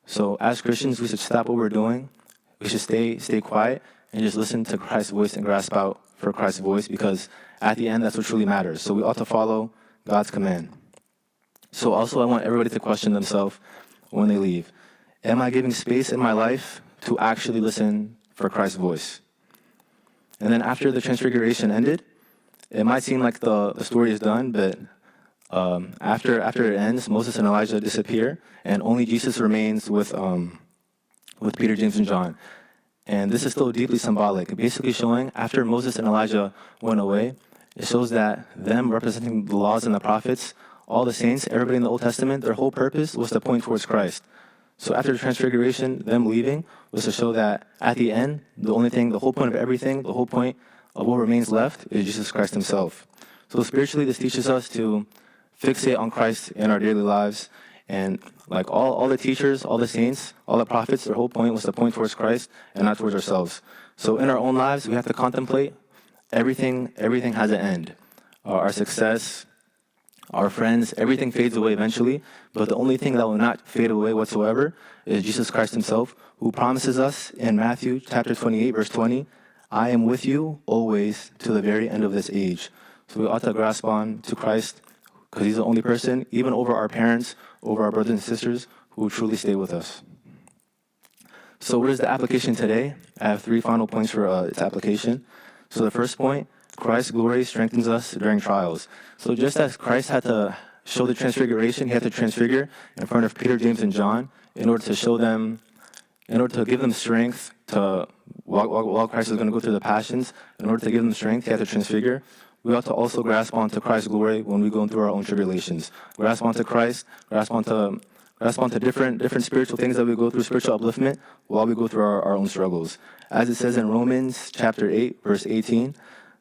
So as Christians, we should stop what we're doing. We should stay stay quiet and just listen to Christ's voice and grasp out for Christ's voice, because at the end, that's what truly matters. So we ought to follow God's command. So also, I want everybody to question themselves when they leave. Am I giving space in my life to actually listen for Christ's voice? And then after the transfiguration ended, it might seem like the, the story is done, but um, after after it ends, Moses and Elijah disappear, and only Jesus remains with um, with Peter, James, and John. And this is still deeply symbolic, basically showing after Moses and Elijah went away, it shows that them representing the laws and the prophets, all the saints, everybody in the Old Testament, their whole purpose was to point towards Christ. So after the transfiguration, them leaving was to show that at the end, the only thing, the whole point of everything, the whole point of what remains left is Jesus Christ himself. So spiritually, this teaches us to fixate on Christ in our daily lives. And like all, all the teachers, all the saints, all the prophets, their whole point was to point towards Christ and not towards ourselves. So in our own lives, we have to contemplate everything, everything has an end. Uh, our success, our friends, everything fades away eventually, but the only thing that will not fade away whatsoever is Jesus Christ himself, who promises us in Matthew chapter twenty-eight, verse twenty, "I am with you always to the very end of this age." So we ought to grasp on to Christ, because he's the only person, even over our parents, over our brothers and sisters, who will truly stay with us. So what is the application today? I have three final points for uh, its application. So the first point, Christ's glory strengthens us during trials. So just as Christ had to show the transfiguration, he had to transfigure in front of Peter, James, and John in order to show them, in order to give them strength to while, while, while Christ is going to go through the passions, in order to give them strength, he had to transfigure. We ought to also grasp onto Christ's glory when we go through our own tribulations. Grasp onto Christ, grasp onto grasp onto different different spiritual things that we go through, spiritual upliftment, while we go through our, our own struggles. As it says in Romans chapter eight, verse eighteen,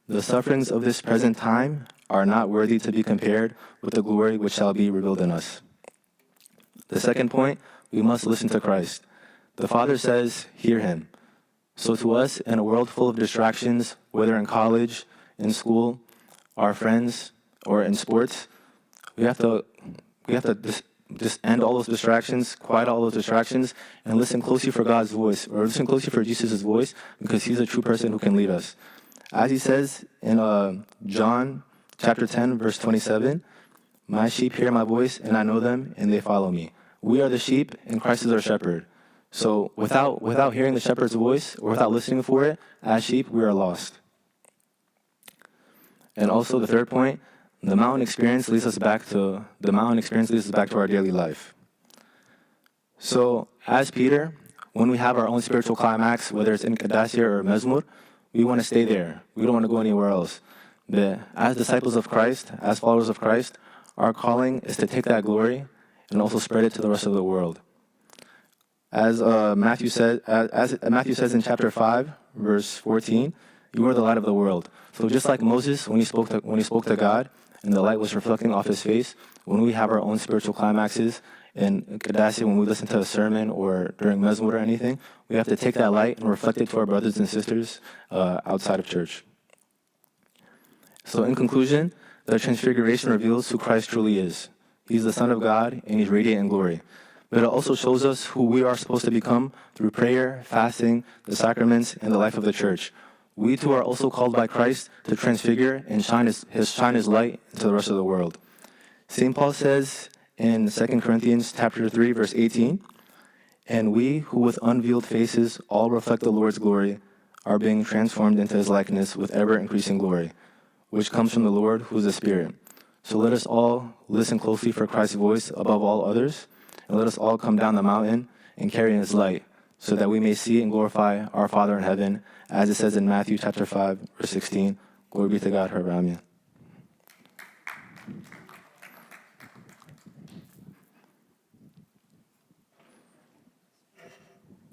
"The sufferings of this present time are not worthy to be compared with the glory which shall be revealed in us." The second point, we must listen to Christ. The Father says, "Hear him." So to us, in a world full of distractions, whether in college, in school, our friends, or in sports, we have to we have to dis- just end all those distractions, quiet all those distractions, and listen closely for God's voice, or listen closely for Jesus' voice, because he's a true person who can lead us. As he says in uh, John chapter ten, verse twenty-seven, "My sheep hear my voice, and I know them, and they follow me." We are the sheep, and Christ is our shepherd. So without without hearing the shepherd's voice, or without listening for it, as sheep, we are lost. And also the third point, the mountain experience leads us back to the mountain experience leads us back to our daily life. So as Peter, when we have our own spiritual climax, whether it's in Qadasya or Mezmur, we want to stay there. We don't want to go anywhere else. But as disciples of Christ, as followers of Christ, our calling is to take that glory and also spread it to the rest of the world. As uh, Matthew said, as, as Matthew says in chapter five, verse fourteen, "You are the light of the world." So just like Moses, when he spoke to when he spoke to God, and the light was reflecting off his face, when we have our own spiritual climaxes in Qadasya, when we listen to a sermon or during Mezmur or anything, we have to take that light and reflect it to our brothers and sisters uh, outside of church. So, in conclusion, the Transfiguration reveals who Christ truly is. He's the Son of God, and he's radiant in glory. But it also shows us who we are supposed to become through prayer, fasting, the sacraments, and the life of the church. We too are also called by Christ to transfigure and shine his, his, shine his light into the rest of the world. Saint Paul says in Second Corinthians chapter three, verse eighteen, "And we who with unveiled faces all reflect the Lord's glory are being transformed into his likeness with ever increasing glory, which comes from the Lord, who is the Spirit." So let us all listen closely for Christ's voice above all others, and let us all come down the mountain and carry his light, so that we may see and glorify our Father in heaven, as it says in Matthew chapter five, verse sixteen. Glory be to God forever. Amen.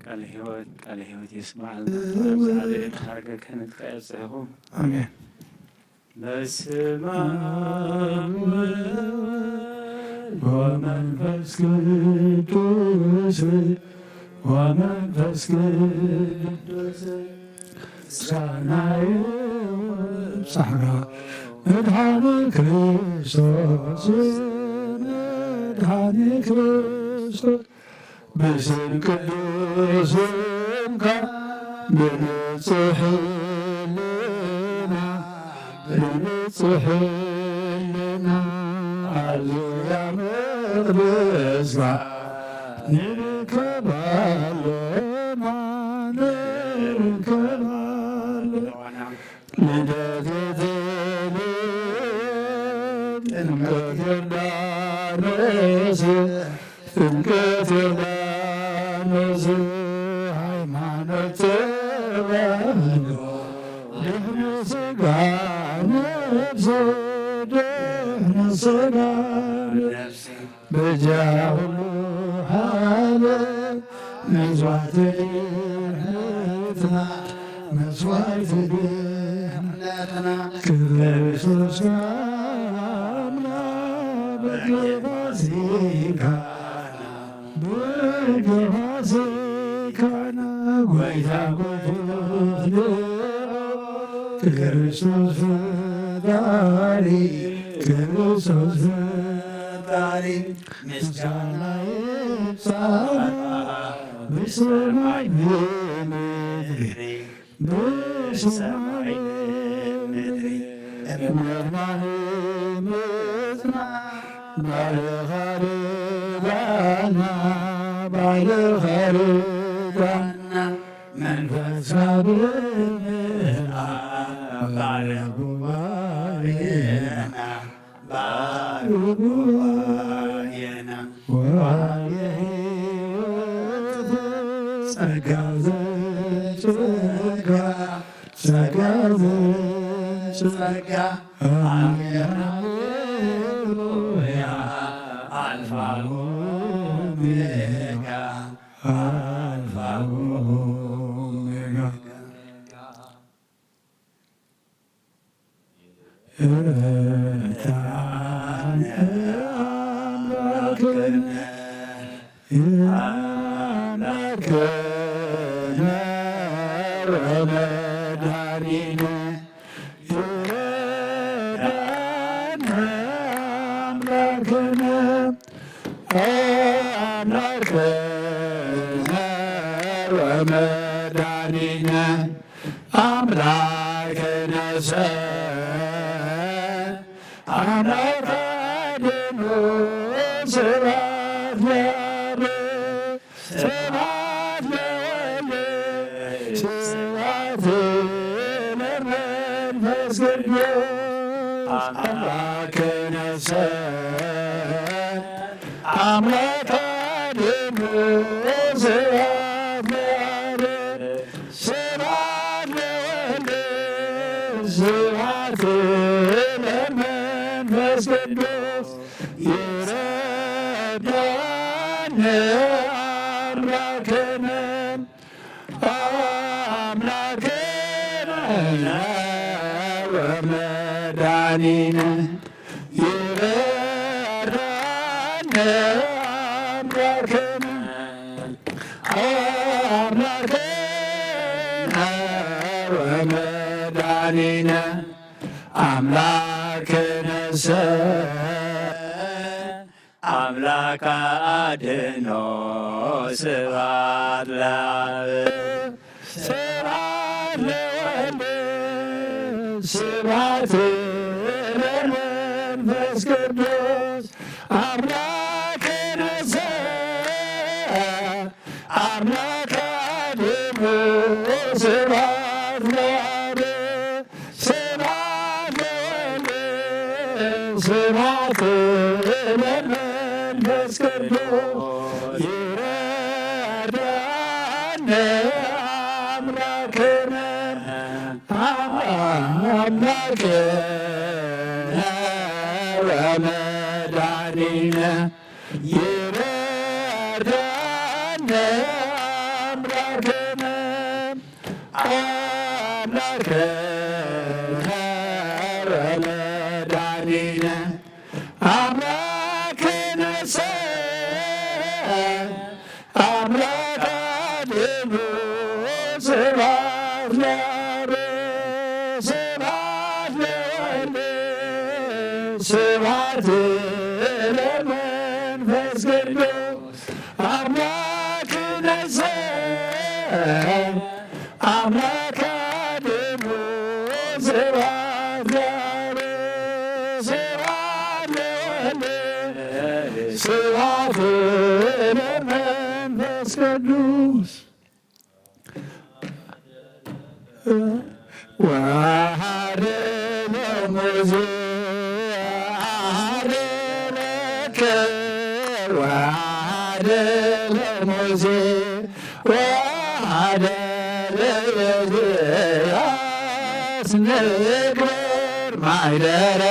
ቃለ ሕይወት፣ ቃለ ሕይወት የስማዓልና። ኣብዚ ዓቢ ሓርገ ከነጥቃ እየ ዝጽሕኹ። ኣሜን። በስመ አብ ወወልድ ወመንፈስ ቅዱስ፣ ወመንፈስ ቅዱስ ምስጋናይ ወብጽሕና መድኃኒ ክርስቶስ፣ መድኃኒ ክርስቶስ። ብስም ቅዱስ ስምካ ብንጹሕ ሕልና፣ ብንጹሕ ሕልና ኣብ ዙርያ መቕደስካ ንርከብ ኣለና፣ ንርከብ ኣለና። ልደት ቤተልሔም፣ ጥምቀት ዮርዳኖስ፣ ጥምቀት ዮርዳኖስ፣ ሃይማኖት ተዋህዶ፣ ድሕነ ሥጋ ነፍስ፣ ድሕነ ሥጋ ነፍስ፣ በጃ ሁሉ ዓለም መስዋዕት ድህነትና፣ መስዋዕት ድህነትና፣ ክርስቶስ አምላክ በገባ ሥጋ፣ በገባ ሥጋ ጎይታ ጎይታ ክርስቶስ ፈጣሪ፣ ክርስቶስ ፈጣሪ ምስጋና ይብጻ ብሰማይ ብምድሪ፣ ብሰማይ ብምድሪ። እምነትና ንምጽና ባልኻ ርዳና፣ ባልኻ ርዳና። መንፈስካ ብምልኣት ባርኽ ጉባኤና፣ ባርኽ ጉባኤና። ወሃቢ ሕይወት ጸጋ ዘጸጋ፣ ጸጋ ዘጸጋ። አሜን፣ ሃሌሉያ። አልፋ ኦሜጋ፣ አልፋ ኦሜጋ። ረዳነ አምላክነ፣ አምላክነ ወመድኃኒነ፣ ረዳነ አምላክነ፣ አምላክነ ወመድኃኒነ፣ አምላክነሰ አምላክ አድኖ። ስብሐት ለአብ፣ ስብሐት ለወልድ፣ ስብሐት ለመንፈስ ቅዱስ። አምላክነሰ አምላክ አድኖ። ስብሐት ለአብ፣ ስብሐት ለወልድ፣ ስብሐት ለመንፈስ ቅዱስ። ይረዳነ አምላክነ፣ አምላክነ ወመድኃኒነ። ይረዳነ አምላክነ፣ አምላክነ ወመድኃኒነ። ኣምላክ ነሰ ኣምላክ ኣድኖ። ስብሐት ለአብ ስብሐት ለወልድ ስብሐት ለመንፈስ ቅዱስ። ኣምላክ ነሰ ኣምላክ ኣድኖ። ስብሐት ለአብ ስብሐት ለወልድ ስብሐት ለመንፈስ ቅዱስ። ይረዳነ ኣምላክነ ኣምላክነ ወመድኃኒነ። ይረዳነ ኣምላክነ ኣምላክነ ወመድኃኒነ። ኣምላክነሰ ኣምላክ ኣድኑ። ስብሐት ለአብ ስብሐት ለወልድ ስብሐት ለመንፈስ ቅዱስ። ኣምላክነሰ ኣምላክ ኣድኑ። ስብሐት ለአብ ስብሐት ለወልድ ስብሐት ለመንፈስ ቅዱስ። ወአሐደ ለሙሴ አሐደ ለከ ወአሐደ ለሙሴ ወአሐደ ለኤልያስ ንግበር ማይደረ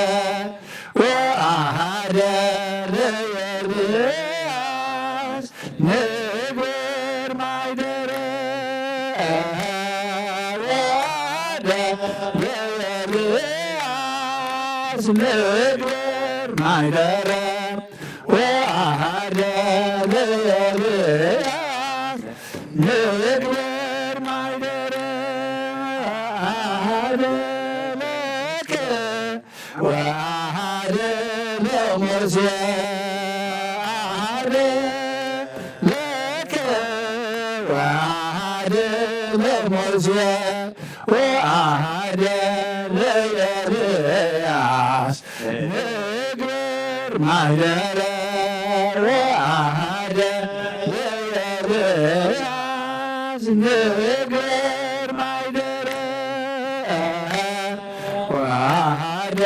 ወአሐደ ለኤልያስ ንግበር ማይደረ ወአሐደ ለኤልያስ ንግበር ማይደረ ወአሐደ ለኤልያስ ንግበር ማይደረ። አሐደ ለከ ወአሐደ ለሙሴ አሐደ ለከ ወአሐደ ለሙሴ ወአሐደ ለኤልያስ ንግበር ማይደረ ወአሐደ ለኤልያስ ንግበር ማይደረ ወአሐደ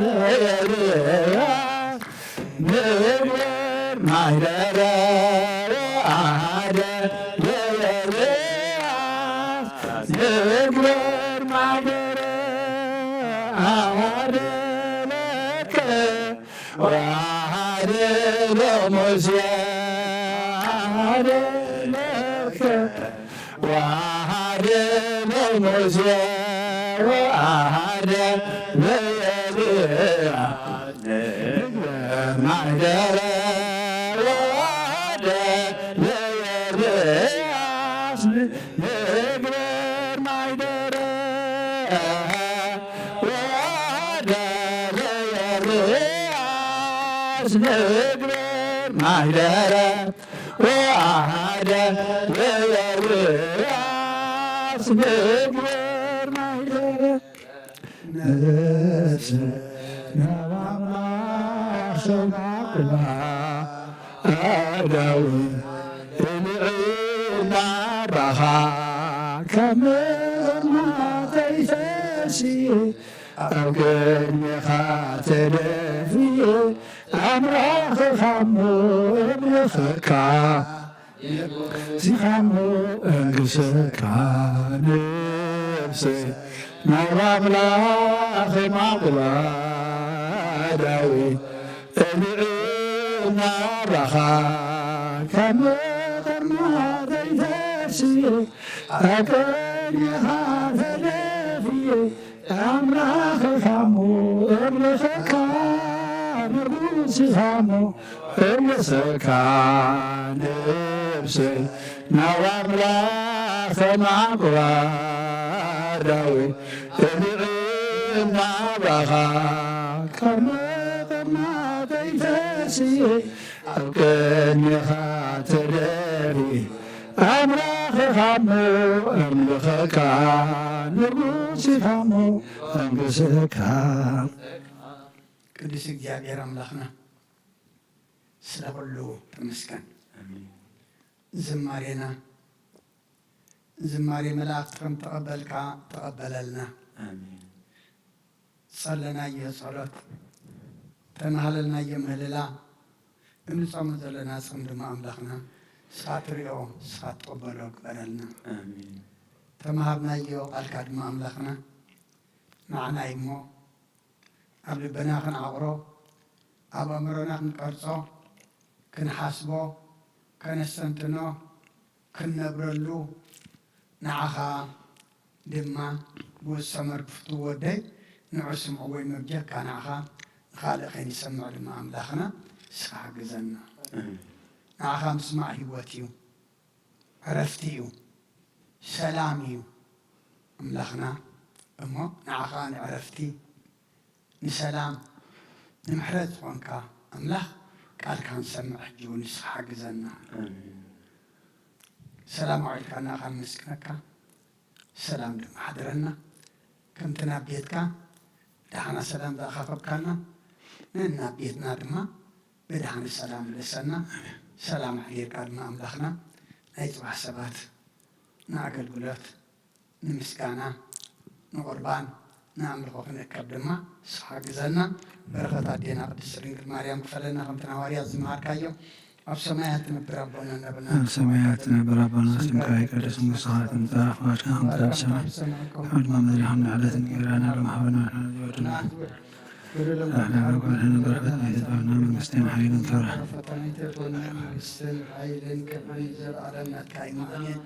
ለኤልያስ ንግበር ማይደረ ወአሐደ ለኤልያስ ንግበር ማይደረ አሐደ ለከ ወአሐደ ለሙሴ አሐደ ለከ ወአሐደ ለሙሴ ወአሐደ ለኤልያስ ንግበር ማይደረ ወአሐደ ለኤልያስ ንግበር ማይደረ ወአሐደ ለኤልያስ ንግበር ማይደረ ወአሐደ ለኤልያስ ንግበር ማይደረ። ነፍስ ናብ ኣምላኽ ሸማቕላ ኣዳው እልዒልና ባኻ ካብ መቕማተይ ተሲእ ኣብ ቅድሜኻ ተደፊእ ኣምላኽ ኻሞ እምልኸካ ሲኻሞ እንግሰካ ነፍሰይ ናብ ኣምላኽ ማቕላ ዳዊት እልዒ ናባኻ ካብ መቐማ ዘይተስእ ኣብ ቅድሜኻ ተደፊእ ኣምላኽ ኻሞ እምልኸካ ንጉስ ኻሞ እምልሰካ ነፍሰይ ናብ ኣምላኽ ማቕላ ዳዊት እልዒ ናባኻ ካብ መቐማጠይ ተስየ ኣብ ቅድሜኻ ተደፊ ኣምላኽ ኢኻ እሞ ኣምልኸካ ንጉስ ኢኻ እሞ ኣንግሰካ። ቅዱስ እግዚኣብሔር ኣምላኽና ስለ ኩሉ ተመስገን። ዝማሬና ዝማሬ መላእክቲ ከም ተቐበልካ ተቐበለልና። ጸለናዮ ጸሎት፣ ተማህለልናዮ ምህልላ፣ እንጾሞ ዘለና ጾም ድማ ኣምላኽና ንስኻ ትሪኦ፣ ንስኻ ትቕበሎ ግበረልና። ተማሃርናዮ ቃልካ ድማ ኣምላኽና ንዓና እዩ እሞ ኣብ ልብና ክንዓቕሮ፣ ኣብ ኣእምሮና ክንቀርጾ፣ ክንሓስቦ፣ ከነስተንትኖ፣ ክንነብረሉ፣ ንዓኻ ድማ ብኡ ዝሰመር ብፍትው ወደይ ንዑ ስምዕዎ ይመብጀካ፣ ንዓኻ ንኻልእ ከይንሰምዕ ድማ ኣምላኽና ንስኻ ሓግዘና። ንዓኻ ምስማዕ ህይወት እዩ፣ ዕረፍቲ እዩ፣ ሰላም እዩ ኣምላኽና። እሞ ንዓኻ ንዕረፍቲ፣ ንሰላም፣ ንምሕረት ዝኾንካ ኣምላኽ ቃልካ ክንሰምዕ ሕጂ እውን ንስኻ ሓግዘና። ሰላም ኣውዒልካና ከነመስግነካ፣ ሰላም ድማ ሓድረና። ከምቲ ናብ ቤትካ ደሓና ሰላም ዝኣኻኸብካና፣ ነናብ ቤትና ድማ ብደሓን ሰላም ምለሰና። ሰላም ኣሕዲርካ ድማ ኣምላኽና ናይ ጽባሕ ሰባት ንኣገልግሎት፣ ንምስጋና፣ ንቁርባን፣ ንኣምልኾ ክንእከብ ድማ ንስኻ ግዘና። በረኸት ኣዴና ቅድስት ድንግል ማርያም ክፈለና፣ ከምቲ ንሃዋርያት ዝመሃርካዮ። ኣብ ሰማያት ትነብር ኣቦና እናበልና ኣብ ሰማያት ትነብር ኣቦና፣ ስምካ ይቀደስ፣ መንግስትኻ ትምጻእ፣ ፍቓድካ ከም ትሰርሕ ኣብ ሰማይ ከምኡ ድማ ምድሪ። ሃበና ዕለትና እንጌራና ሎሚ ሃበና ንሕና ዝበደልና ንሕና በደልና በረከት ናይ ተጻፈና መንግስትን ሓይልን ክብርን ፈተና ኣይትእትወና፣ መንግስትን ሓይልን ክብርን ዘለዓለም ናትካ እዩ። ኣሜን።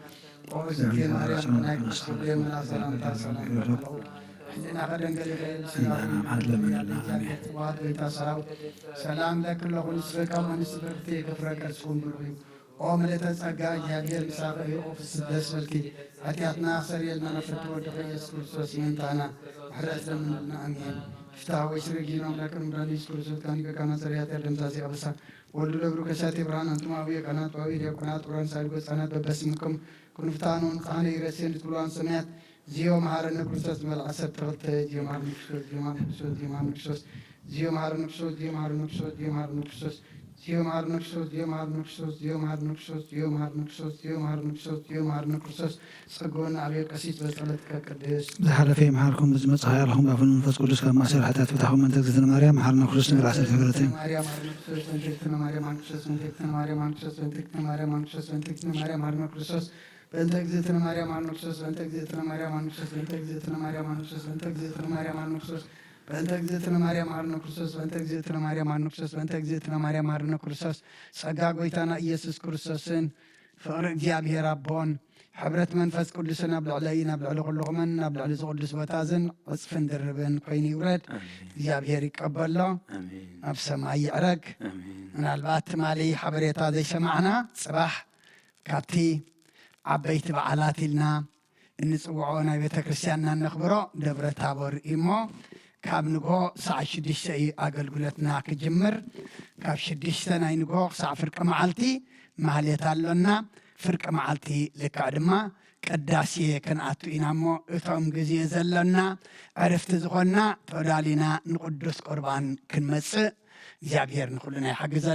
ኦ እግዝእትየ ማርያም፣ ናይ ቅዱስ ገብርኤል መልኣክ ሰላምታ ሰላም እልኪ። ሕሊናኺ ድንግል ይበል፣ ስጋኺ ድንግል ይበል። ኣምላክ ጽባኦት ጎይታ ሰራዊት ሰላም ለኪ እብለኩ፣ ንስኺ ካብ ኣንስቲ ብርክቲ እየ፣ ፍረ ከርስኪ እውን ብሩክ እዩ። ኦ ምልእተ ጸጋ፣ እግዚኣብሔር ምሳኺ እዩ፣ ኦ ፍስሕቲ ደስ በልኪ፣ ሓጢኣትና ኣስተሰርየልና፣ ናብ ፍትወ ወድኺ ኢየሱስ ክርስቶስ ይምንታና፣ ምሕረት ለምንልና። ኣሜን። ፍትሐ ወይ ስርጊ ነው ለክም ብርሃን ኢየሱስ ክርስቶስ ካኒከ ካና ሰሪያት ያደምሳሴ አበሳ ወልዱ ለብሩ ከሳቴ ብርሃን አንቱም አቡየ ካህናት ወአቡየ ዲያቆናት ዑራን ሳድጎ ሕፃናት በበስምኩም ኩኑ ፍትሐ ነው ንጽሐነ ይረሴን ትብሉ አንሰማያት ዚዮ መሐረነ ክርስቶስ መልዓ ሰብ ተኸልተ ዚዮ መሐረነ ክርስቶስ ዚዮ መሐረነ ክርስቶስ ዚዮ መሐረነ ክርስቶስ ዚዮ መሐረነ ክርስቶስ ዚዮ መሐረነ ክርስቶስ ዚዮ መሐረነ ክርስቶስ ዚዮ መሐረነ ክርስቶስ ዚዮ መሐረነ ክርስቶስ ዚዮ መሐረነ ክርስቶስ ዚዮ መሐረነ ክርስቶስ ዚዮ መሐረነ ክርስቶስ ዚዮ መሐረነ ክርስቶስ ጸግወና ኣቤት ቀሲስ በጸሎትከ ቅድስት። ዝሓለፈ ይምሓርኩም፣ ብዝመጽእ ሓያልኩም ብኣፉን መንፈስ ቅዱስ ካብ ማእሰር ሓጢኣት ፍታሕኩም። በእንተ እግዝእትነ ማርያም መሓርነ ክርስቶስ ንብርዓሰ ክብረትን። ማርያም መሓርነ ክርስቶስ፣ በእንተ እግዝእትነ ማርያም መሓርነ ክርስቶስ፣ በእንተ እግዝእትነ ማርያም መሓርነ ክርስቶስ፣ በእንተ እግዝእትነ ማርያም መሓርነ ክርስቶስ፣ በእንተ እግዝእትነ ማርያም መሓርነ ክርስቶስ፣ በእንተ እግዝእትነ ማርያም መሓርነ ክርስቶስ፣ በእንተ እግዝእትነ ማርያም መሓርነ ክርስቶስ፣ በእንተ እግዝእትነ ማርያም መሓርነ ክርስቶስ፣ በእንተ እግዝእትነ ማርያም መሓርነ ክርስቶስ፣ በእንተ እግዝእትነ ማርያም መሓርነ ክርስቶስ፣ ጸጋ ጎይታና ኢየሱስ ክርስቶስን ፍቕሪ እግዚኣብሔር ኣቦን ሕብረት መንፈስ ቅዱስን ኣብ ልዕለይን ኣብ ልዕሊ ኩልኹምን ኣብ ልዕሊ እዚ ቅዱስ ቦታ እዝን ዕጽፍን ድርብን ኮይኑ ይውረድ። ኣሜን። እግዚኣብሔር ይቀበሎ፣ ኣሜን። ኣብ ሰማይ ይዕረግ። ኣሜን። ምናልባት ትማሊ ሓበሬታ ዘይሰማዕና፣ ጽባሕ ካብቲ ዓበይቲ በዓላት ኢልና እንጽውዖ ናይ ቤተ ክርስቲያንና እነኽብሮ ደብረ ታቦር እዩ እሞ፣ ካብ ንግሆ ሰዓት ሽዱሽተ እዩ ኣገልግሎትና ክጅምር። ካብ ሽዱሽተ ናይ ንግሆ ክሳዕ ፍርቂ መዓልቲ ማህሌት ኣሎና። ፍርቂ መዓልቲ ልክዕ ድማ ቅዳሴ ክንኣቱ ኢና እሞ፣ እቶም ግዜ ዘሎና ዕርፍቲ ዝኾንና ተዳሊና ንቅዱስ ቁርባን ክንመጽእ እግዚኣብሔር ንኹልና ይሓግዘና።